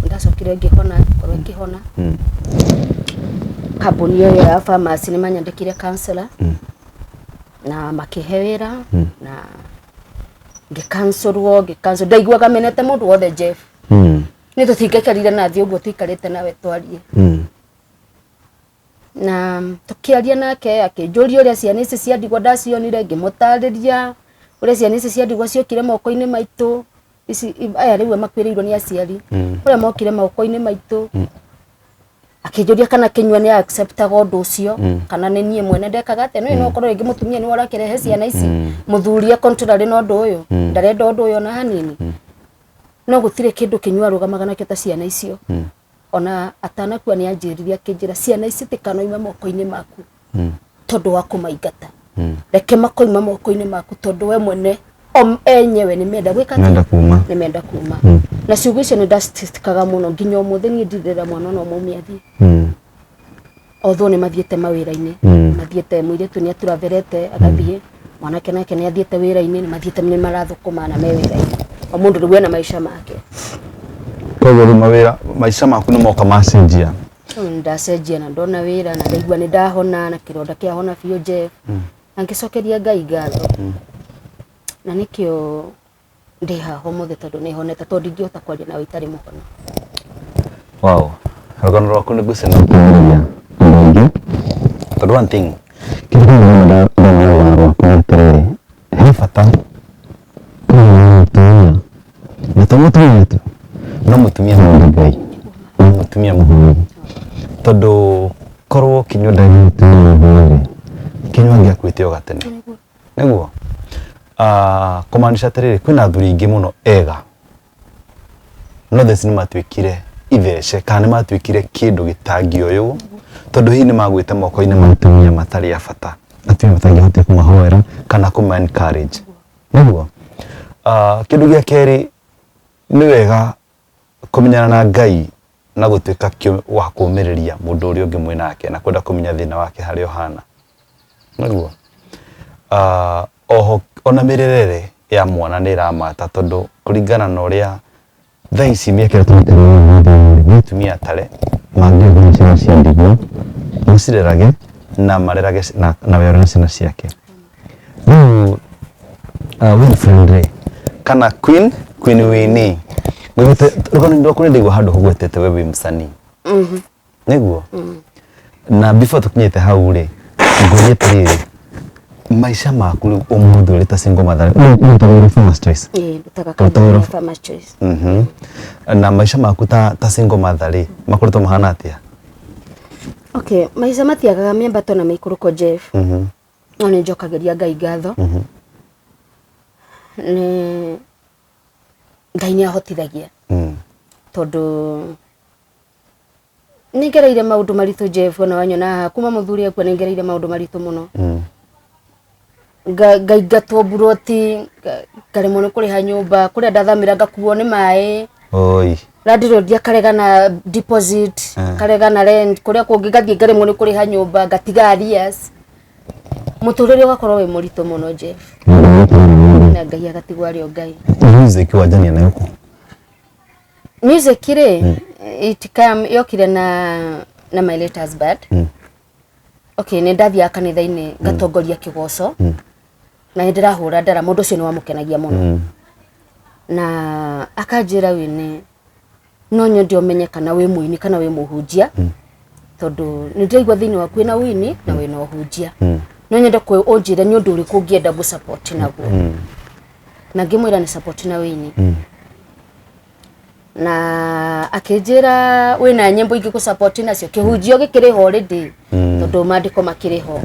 ndacokire ngĩhona, ngoro ĩkĩhona. Kambuni ĩyo ya pharmacy nĩ manyandĩkire counselor na makĩhe wĩra, na ngĩkancorwo, ngĩkancorwo. Ndaiguaga menete mũndũ wothe, Jeff. Nĩ tũtingĩikarire na thĩ ũguo tũikarĩte nawe twarie, na tũkĩaria nake akĩnjũria ũrĩa ciana ici cia ndigwa ndacionire, ngĩmũtarĩria ũrĩa ciana ici cia ndigwa ciokire moko-inĩ maitũ, ici aya rĩu makuĩrĩirwo nĩ aciari, ũrĩa mokire moko-inĩ maitũ. Akĩnjũria kana Kĩnyua nĩ acceptaga ũndũ ũcio, kana nĩ niĩ mwene ndekaga atĩa. No ũkorwo rĩngĩ mũtumia nĩwe ũrakĩrehe ciana ici, mũthuri e contrary na ũndũ ũyũ, ndarenda ũndũ ũyũ ona hanini. No gũtirĩ kĩndũ Kĩnyua arũgamaga nakĩo ta ciana icio. Ona atanakua nĩ anjĩrire, akĩnjĩra, "Ciana ici tikanoime moko-inĩ maku tondũ wa kũmaingata, reke makoima moko-inĩ maku tondũ we mwene o enyewe nĩ menda gwĩka atĩa?" Menda kuma. Nĩ menda kuma. Na ciugo icio nĩ ndacitikaga mũno nginya ũmũthĩ. Niĩ ndirĩra mwana ona ũmwe athiĩ, although nĩ mathiĩte mawĩra-inĩ, mathiĩte, mũirĩtu nĩ aturaverete agathiĩ, mwanake nake nĩ athiĩte wĩra-inĩ, nĩ mathiĩte, nĩ marathũkũma na me wĩra-inĩ, o mũndũ rĩu ena maica make. Koguo rĩu mawĩra, maica maku nĩ moka macenjia? Rĩu nĩ ndacenjia na ndona wĩra na ndaigua nĩ ndahona na kĩronda kĩahona biũ, Jeff, na ngĩcokeria Ngai ngatho, na nĩkĩo ndĩ haha ũmũthĩ, tondũ nĩ honete, tondũ ndingĩhota kwaria nawe itarĩ mũhonu. Wow, rũgano rwaku nĩ ngwĩciria no kũmĩrĩria andũ aingĩ, tondũ one thing kĩndũ kĩmwe ndona rũgano rwaku nĩ atĩrĩrĩ, he bata kũmenya mũtumia, na to mũtumia tu, no mũtumia mũũĩ Ngai na mũtumia mũhoi, tondũ korwo Kinyua ndarĩ mũtumia mũhoi rĩ, Kinyua angĩakuĩte o gatene. Nĩguo kũmaanisha atĩrĩrĩ, kwĩna athuri aingĩ mũno ega, no thaa ici nĩ matuĩkire ithece kana nĩ matuĩkire kĩndũ gĩtangĩoywo, tondũ hihi nĩ magwĩte moko-inĩ ma atumia matarĩ a bata, atumia matangĩhotire kũmahoera kana kũma encourage. Nĩguo kĩndũ gĩa kerĩ, nĩ wega. Kũmenyana na Ngai na gũtuĩka wa kũũmĩrĩria mũndũ ũrĩa ũngĩ mwĩ nake na kwenda kũmenya thĩna wake harĩa ũhana. Nĩguo? Oho ona mĩrerere ya mwana nĩ ĩramata tondũ kũringana na ũrĩa thaa ici mĩaka ĩrĩa tũraikara nayo nĩ atumia atare mangĩoya ciana cia ndigwa macirerage na marerage na we arere ciana ciake. Rĩu Winfred rĩ kana Queen Queen Winnie ngwĩte rũgano rwaku nĩ ndaigua handũ ũgwetete we wĩ msanii. Nĩguo? Na before tũkinyĩte hau rĩ, ngũrie atĩrĩrĩ, maica maku rĩu ũmũthĩ ũrĩ ta single mother, ũrutaga wĩra Farmers Choice? Ĩĩ, ndutaga kambuni ya Farmers Choice. Na maica maku ta single mother rĩ, makoretwo mahana atĩa? Okay, maica matiagaga mĩambato na mĩikũrũko Jeff. No nĩ njokagĩria Ngai ngatho. Nĩ Ngai nĩ ahotithagia. Tondũ nĩ ngereire maũndũ maritũ Jeff, ona wanyona haha kuma mũthuri akua nĩ ngereire maũndũ maritũ mũno. Ngaingatwo mburoti, ngaremwo nĩ kũrĩha nyũmba, kũrĩa ndathamĩra ngakuo nĩ maĩ. Oi. Landlord akarega na deposit, akarega na rent, kũrĩa kũngĩ ngathiĩ ngaremwo nĩ kũrĩha nyũmba, ngatiga arrears. Mũtũrĩre ũgakorwo wĩ mũritũ mũno Jeff. Na Ngai agatigwo arĩ o Ngai. Music wanjania nayo kũ? Music rĩ, it come yokire na my late husband. Okay, nĩ ndathiaga kanitha-inĩ ngatongoria kĩgoco. Na nĩ ndĩrahũra ndara, mũndũ ũcio nĩ wamũkenagia mũno. Na akanjĩra wĩne no nyende ũmenye kana wĩ mũini kana wĩ mũhunjia. Tondũ nĩ ndĩraigua thĩinĩ waku wĩna ũini na wĩna ũhunjia. No nyende ũnjĩre nĩ ũndũ ũrĩkũ ũngĩenda ngũ support naguo. Na ngĩmwĩra nĩ support na ũini. Na akĩnjĩra wĩna nyĩmbo ingĩ gũ support nacio, kĩhunjio gĩkĩrĩ ho already, tondũ maandĩko makĩrĩ ho.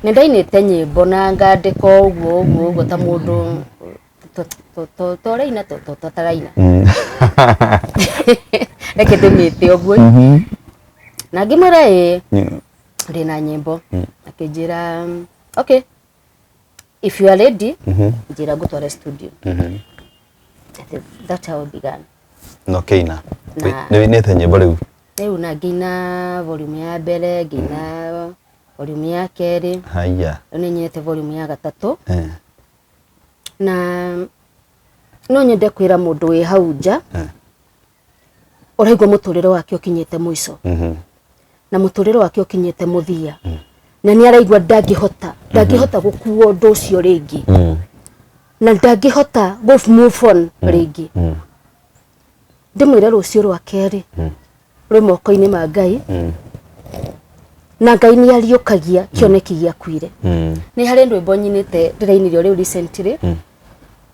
Nĩ ndainĩte nyĩmbo na ngandĩka ũguo ũguo ũguo ta mũndũ tũraina tũtaraina. Reke ndĩmĩte ũguo. Na ngĩmwĩra ĩĩ ndĩna nyĩmbo. Akĩnjĩra okay, if you are ready, njĩra ngũtware studio. That's how it began. Na ũkĩina. Nĩ wĩinĩte nyĩmbo rĩu? Rĩu na ngĩina volume ya mbere, ngĩina volume ya kerĩ. Haiya. Rĩu nĩ nyinĩte volume ya gatatũ. Na no nyende kwĩra mũndũ wĩ hau nja ũraigua mũtũrĩre wake ũkinyĩte mũico. Na mũtũrĩre wake ũkinyĩte mũthia. Na nĩ araigua ndangĩhota gũkua ũndũ ũcio rĩngĩ. Na ndangĩhota gũ move on rĩngĩ. Ndĩmwĩre rũciũ rwa kerĩ rwĩ moko-inĩ ma Ngai. Na Ngai nĩ ariũkagia kĩoneki gĩakuire. Nĩ harĩ rwĩmbo nyinĩte ndĩrainirio rĩu recently.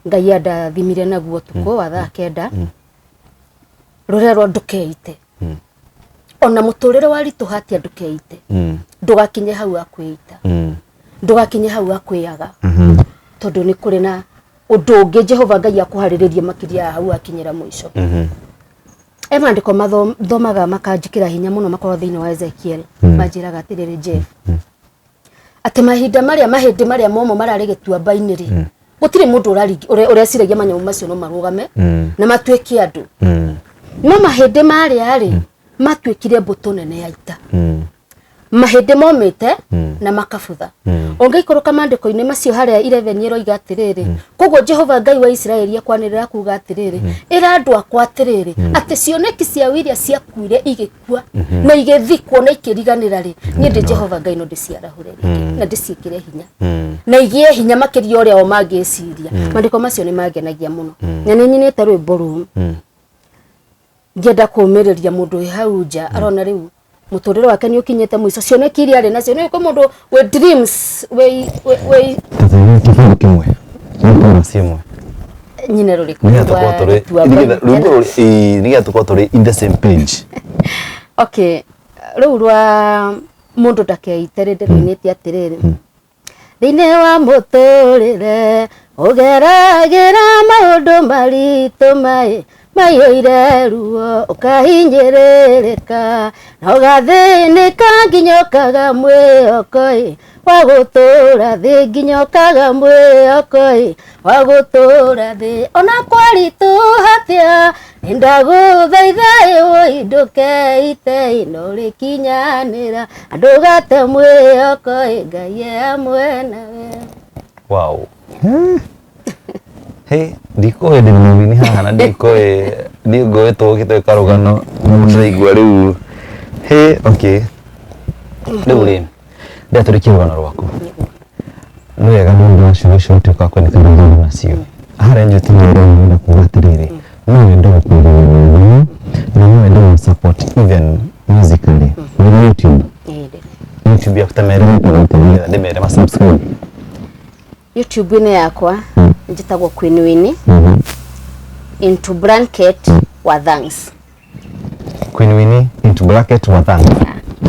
Ngai andathimire naguo ũtukũ wa thaa 9. Rũrĩa rwa ndũkeite. Ona mũtũrĩre waritũha atĩa ndũkeite. Ndũgakinye hau wa kwĩita. Ndũgakinye hau wa kwĩaga. Tondũ nĩ kũrĩ na ũndũ ũngĩ Jehova Ngai akũharĩrĩrie makĩria ya hau akinyĩra mũico. E maandĩko mathomaga makanjĩkĩra hinya mũno makorwo thĩinĩ wa Ezekiel. Manjĩraga atĩrĩrĩ Jeff. Atĩ mahinda marĩa mahĩndĩ marĩa momũ mararĩ gĩtuamba-inĩ rĩ, gũtirĩ mũndũ ũreciragia manyamũ macio no marũgame na matuĩke andũ. No mahĩndĩ marĩa rĩ, matuĩkire mbũtũ nene ya ita. Mahĩndĩ momĩte na makabutha. Ũngĩikũrũka maandĩko-inĩ macio harĩa 11 ĩroiga atĩrĩrĩ, koguo Jehova Ngai wa Isiraeli ekwanĩrĩra kuga atĩrĩrĩ, ĩra andũ akwa atĩrĩrĩ, atĩ cioneki ciao iria ciakuire igĩkua na igĩthikwo na ikĩriganĩra rĩ, niĩ ndĩ Jehova Ngai no ndĩciarahũre rĩngĩ na ndĩciĩkĩre hinya na igĩe hinya makĩria ũrĩa o mangĩciria. Maandĩko macio nĩ mangenagia mũno. Na nĩ nyinĩte rwĩmbo rũu ngĩenda kũũmĩrĩria mũndũ wĩ hau nja arona rĩu mũtũrĩre wake nĩ ũkinyĩte mũico, cioneki iria arĩ nacio nĩ kwĩ mũndũ wĩ dreams wĩ Kĩbũrũ kĩmwe. Chorus ĩmwe. Nyine rũrĩkũ? Nĩgetha tũkorwo tũrĩ nĩgetha rwĩmbo rũrĩ ĩĩ, nĩgetha tũkorwo tũrĩ in the same page. Okay, rũu rwa mũndũ ndakeite rĩ, ndĩrũinĩte atĩrĩrĩ, thĩinĩ wa mũtũrĩre ũgeragĩra maũndũ maritũ maĩ maiyũire ruo, ũkahinyĩrĩrĩka na ũgathĩnĩka nginya ũkaga mwĩhoko ĩ wa gũtũra thĩ, nginya ũkaga mwĩhoko ĩ wa gũtũra thĩ, ona kwaritũha atĩa Ndagũthaitha ĩwũi ndũkeite no rĩkinyanĩra ndũgate mwĩhoko ĩ Ngai e hamwe nawe. Wow. Hey, ndikũĩ ndĩ mũini haha na ndikũĩ niĩ ngũĩ tũgũkĩte karũgano ndĩraigua rĩu. Hey, okay. Rĩu rĩ, ndatũrĩkia rũgano rwaku. Nĩ wega nĩ ũndũ wa ciugo icio ũtuĩka wa kwendeka nĩ maũndũ macio. Harĩa njũti nĩ ndĩrenda kuga atĩrĩrĩ, no wende gũkũria na no wende gũ support even musically. Wĩna YouTube. Ĩĩ, ndĩ. YouTube yaku ta mere nĩgetha ndĩmere ma subscribe. YouTube-inĩ yakwa njĩtagwo Queen Winnie into bracket wa thanks. Queen Winnie into bracket wa thanks.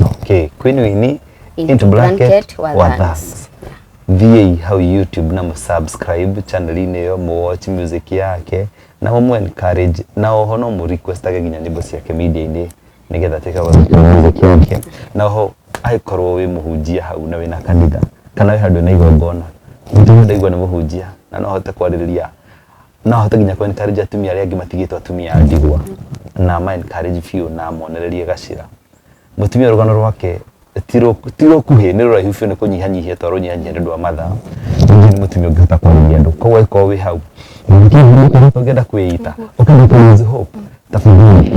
Okay, Queen Winnie into bracket wa thanks. Thiĩi hau YouTube na mũsubscribe channel-inĩ ĩyo mũ watch music yake na mũmũ encourage na oho no mũ requestage nginya nyĩmbo ciake media-inĩ nĩgetha atuĩke wa gũthaka music yake na oho angĩkorwo wĩ mũhunjia hau na wĩna kanitha kana wĩ handũ wĩna igongona mũtumia ndaigua nĩ mũhunjia na no ahote kwarĩrĩria no ahote nginya kũ encourage atumia arĩa angĩ matigĩtwo atumia a ndigwa na ama encourage biũ na amonererie gacĩra. Mũtumia rũgano rwake ti rũkuhĩ nĩ rũraihu biũ nĩ kũnyihanyihia twarũnyihanyihia nĩ ũndũ wa mathaa. Ningĩ nĩ mũtumia ũngĩhota kwarĩria andũ koguo angĩkorwo wĩ hau ũngĩenda kwĩita ũkenda kũ lose hope tafadhali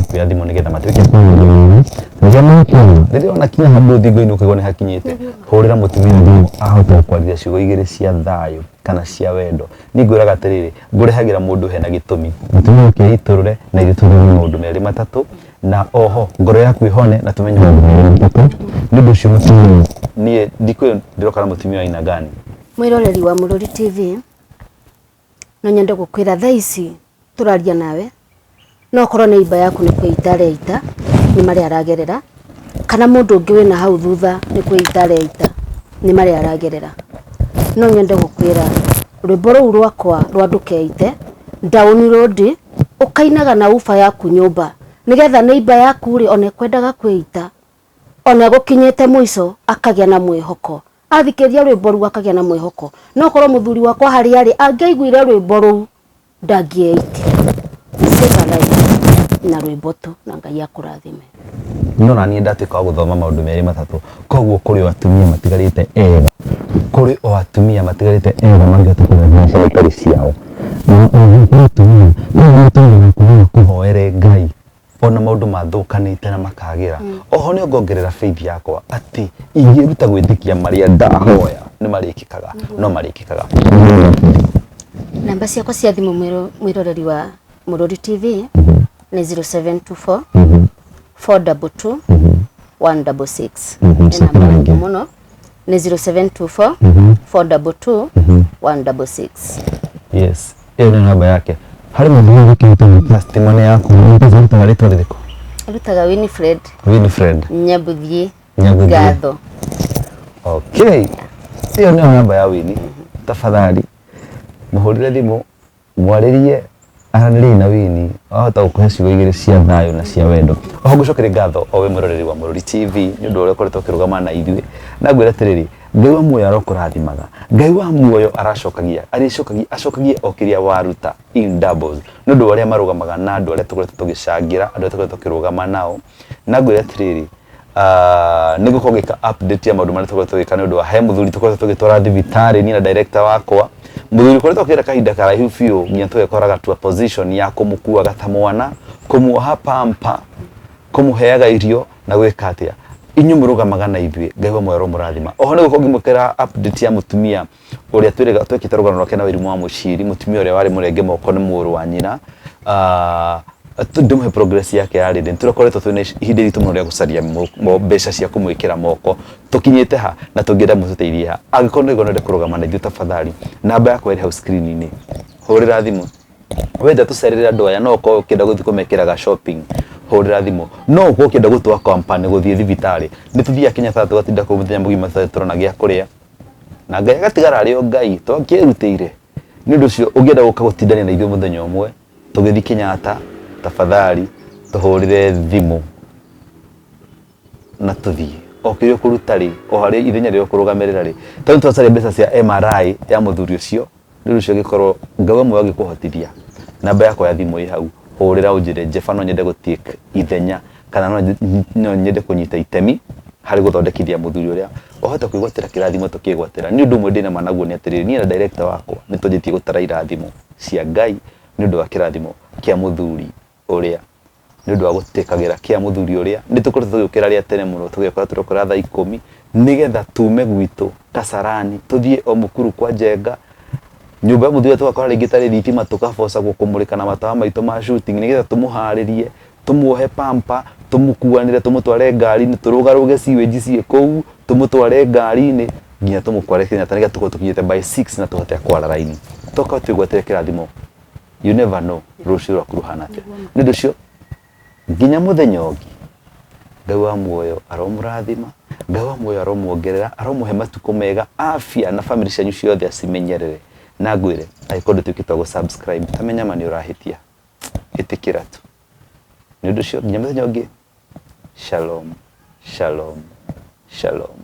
kuoya thimũ nĩgetha matuĩke a kwaranĩria nawe rĩrĩa makĩona rĩrĩa ona kinya handũ thingo-inĩ ũkaigua nĩ hakinyĩte hũrĩra mũtumia thimũ ahote gũkwarĩria ciugo igĩrĩ cia thayũ kana cia wendo. Niĩ ngwĩraga atĩrĩrĩ, ngũrehagĩra mũndũ hena gĩtũmi, mũtumia oke eitũrũre na ithuĩ tũthome maũndũ merĩ matatũ, na oho ngoro yaku ĩhone na tũmenye maũndũ merĩ matatũ. Nĩ ũndũ ũcio mũtumia, niĩ ndikũĩ ndĩroka na mũtumia wa aina gani. Mwĩroreri wa Mũrũri TV, no nyende gũkwĩra thaa ici tũraria nawe, no korwo nĩ imba yaku nĩ kwĩita areita nĩ marĩa aragerera, kana mũndũ ũngĩ wĩna hau thutha nĩ kwĩita areita nĩ marĩa aragerera. No nyende gũkwĩra rwĩmbo rũu rwakwa rwa ndũkeite download ũkainaga na uba yaku nyũmba nĩgetha neighbor yaku rĩ ona ĩkwendaga kwĩita ona ĩgũkinyĩte mũico akagĩa na mwĩhoko athikĩria rwĩmbo rũu akagĩa na mwĩhoko. No korwo mũthuri wakwa harĩa arĩ angĩaiguire rwĩmbo rũu ndangĩeitire. Save a life na rwĩmbo tu na Ngai akũrathime. No na niĩ ndatuĩka wa gũthoma maũndũ merĩ matatũ koguo kũrĩ o atumia matigarĩte ega kũrĩ o atumia matigarĩte ega mangĩhota kũgĩa mbeca itarĩ ciao na oho kũrĩ atumia no mũtumia waku no akũhoere Ngai ona maũndũ mathũkanĩte na makagĩra. Oho nĩ ngongerera faith yakwa atĩ ingĩruta gwĩtĩkia marĩa ndahoya nĩ marĩkĩkaga no marĩkĩkaga. Namba ciakwa cia thimũ mwĩroreri wa Mũrũri TV nĩ 0724 422 166. Nĩ namba hũthũ mũno nĩ 0724 422 166. Yes, ĩyo nĩ namba yake. Harĩ mũndũ ũyũ ũgĩkĩte testimony yaku ũrutaga rĩtwa rĩrĩkũ? Rutaga Winifred Winifred Nyabuthie Nyabuthie. Ngatho. Okay, ĩyo nĩyo namba ya Winnie. Tafadhali mũhũrĩre thimũ mwarĩrie aranĩriei na Winnie wahota gũkũhe ciugo igĩrĩ cia thayũ na cia wendo. Oho ngũcokerie ngatho o we mwĩroreri wa Mũrũri TV nĩ ũndũ wa ũrĩa ũkoretwo ũkĩrũgama na ithuĩ na ngwĩre atĩrĩrĩ Ngai wa muoyo arokũrathimaga. Ngai wa muoyo aracokagia, arĩcokagia, acokagie o kĩrĩa waruta in doubles. Nĩ ũndũ wa ũrĩa marũgamaga na andũ arĩa tũkoretwo tũgĩcangĩra, andũ arĩa tũkoretwo tũkĩrũgama nao. Na ngwĩre atĩrĩrĩ, nĩ ngũkorwo ngĩka update ya maũndũ marĩa tũkoretwo tũgĩka nĩ ũndũ wa he mũthuri tũkoretwo tũgĩtwara thibitarĩ niĩ na director wakwa. Mũthuri ũkoretwo akĩrĩra kahinda karaihu biũ nginya tũgekoraga twa position ya kũmũkuaga ta mwana, kũmuoha pamper, kũmũheaga irio na gwĩka atĩa. Inyuĩ mũrũgamaga na ithuĩ, Ngai wa muoyo aromũrathima. Oho nĩ gũkorwo ngĩmũkĩra update ya mũtumia ũrĩa twekĩte rũgano rwake na Wairimu wa Mũciri, mũtumia ũrĩa warĩ mũrenge moko nĩ mũrũ wa nyina. Ndĩmũhe progress yake ya rĩrĩ, nĩtũrakoretwo twĩna ihinda iritũ mũno rĩa gũcaria mbeca cia kũmwĩkĩra moko. Tũkinyĩte ha na tũngĩenda mũtũteithie ha. Angĩkorwo nĩ ũraigua no wende kũrũgama na ithuĩ tafadhali, namba yakwa ĩrĩ hau screen-inĩ, hũrĩra thimũ. Wenda tũcerere andũ aya no ũkorwo ũkĩenda gũthiĩ kũmekĩraga shopping, hũrĩra thimũ. No ũkorwo ũkĩenda gũtũa company gũthiĩ thibitarĩ, nĩ tũthiaga Kenyatta tũgatinda kũu mũthenya mũgima tũtarĩ tũrona gĩa kũrĩa, na Ngai agatigara arĩ o Ngai, twakĩrutĩire. Nĩ ũndũ ũcio ũngĩenda gũka gũtindania na ithuĩ mũthenya ũmwe, tũgĩthiĩ Kenyatta, tafadhali tũhũrĩre thimũ na tũthiĩ. O kĩrĩa ũkũruta rĩ, o harĩa ithenya rĩrĩa ũkũrũgamĩrĩra rĩ, tondũ nĩ tũracaria mbeca cia MRI ya mũthuri ũcio, Nĩ ũndũ ũcio angĩkorwo Ngai wa muoyo angĩkũhotithia, namba yakwa ya thimũ ĩ hau, Hũrĩra ũnjĩre, Jefa, no nyende gũ take ithenya kana no nyende kũnyita itemi harĩ gũthondekithia mũthuri ũrĩa wahota kwĩgwatĩra kĩrathimo. Tũkĩgwatĩra nĩ ũndũ ũmwe ndĩna ma naguo nĩ atĩrĩrĩ, niĩ na director wakwa nĩ twanjĩtie gũtara irathimo cia Ngai nĩ ũndũ wa kĩrathimo kĩa mũthuri ũrĩa, nĩ ũndũ wa gũtĩkagĩra kĩa mũthuri ũrĩa. Nĩ tũkoretwo tũgĩũkĩra rĩa tene mũno, tũgekora tũrokora thaa 10 nĩgetha tume gwitũ Kasarani tũthiĩ o Mũkuru kwa Njenga, nyũmba ya mũthuri ũrĩa, tũgakora rĩngĩ tarĩ thitima, tũkabocagwo kũmũrĩka na matawa maitũ ma shooting nĩgetha tũmũharĩrie, tũmuohe pamper, tũmũkuanĩre, tũmũtware ngari-inĩ, tũrũgarũge sewage ciĩ kũu, tũmũtware ngari-inĩ nginya tũmũtware Kenyatta nĩgetha tũkorwo tũkinyĩte by 6 na tũhote kwara raini. Tokorwo twĩgwatĩre kĩrathimo, you never know rũciũ rwaku rũhana atĩa. Nĩ ũndũ ũcio, nginya mũthenya ũngĩ, Ngai wa muoyo aromũrathima, Ngai wa muoyo aromuongerera, aromũhe matukũ mega, afya na family cianyu ciothe acimenyerere. Na ngwĩre, angĩkorwo ndũtuĩkĩte wa gũ subscribe, ta menya ma nĩ ũrahĩtia, ĩtĩkĩra tu. Nĩ ũndũ ũcio, nginya mũthenya ũngĩ, shalom, shalom, shalom.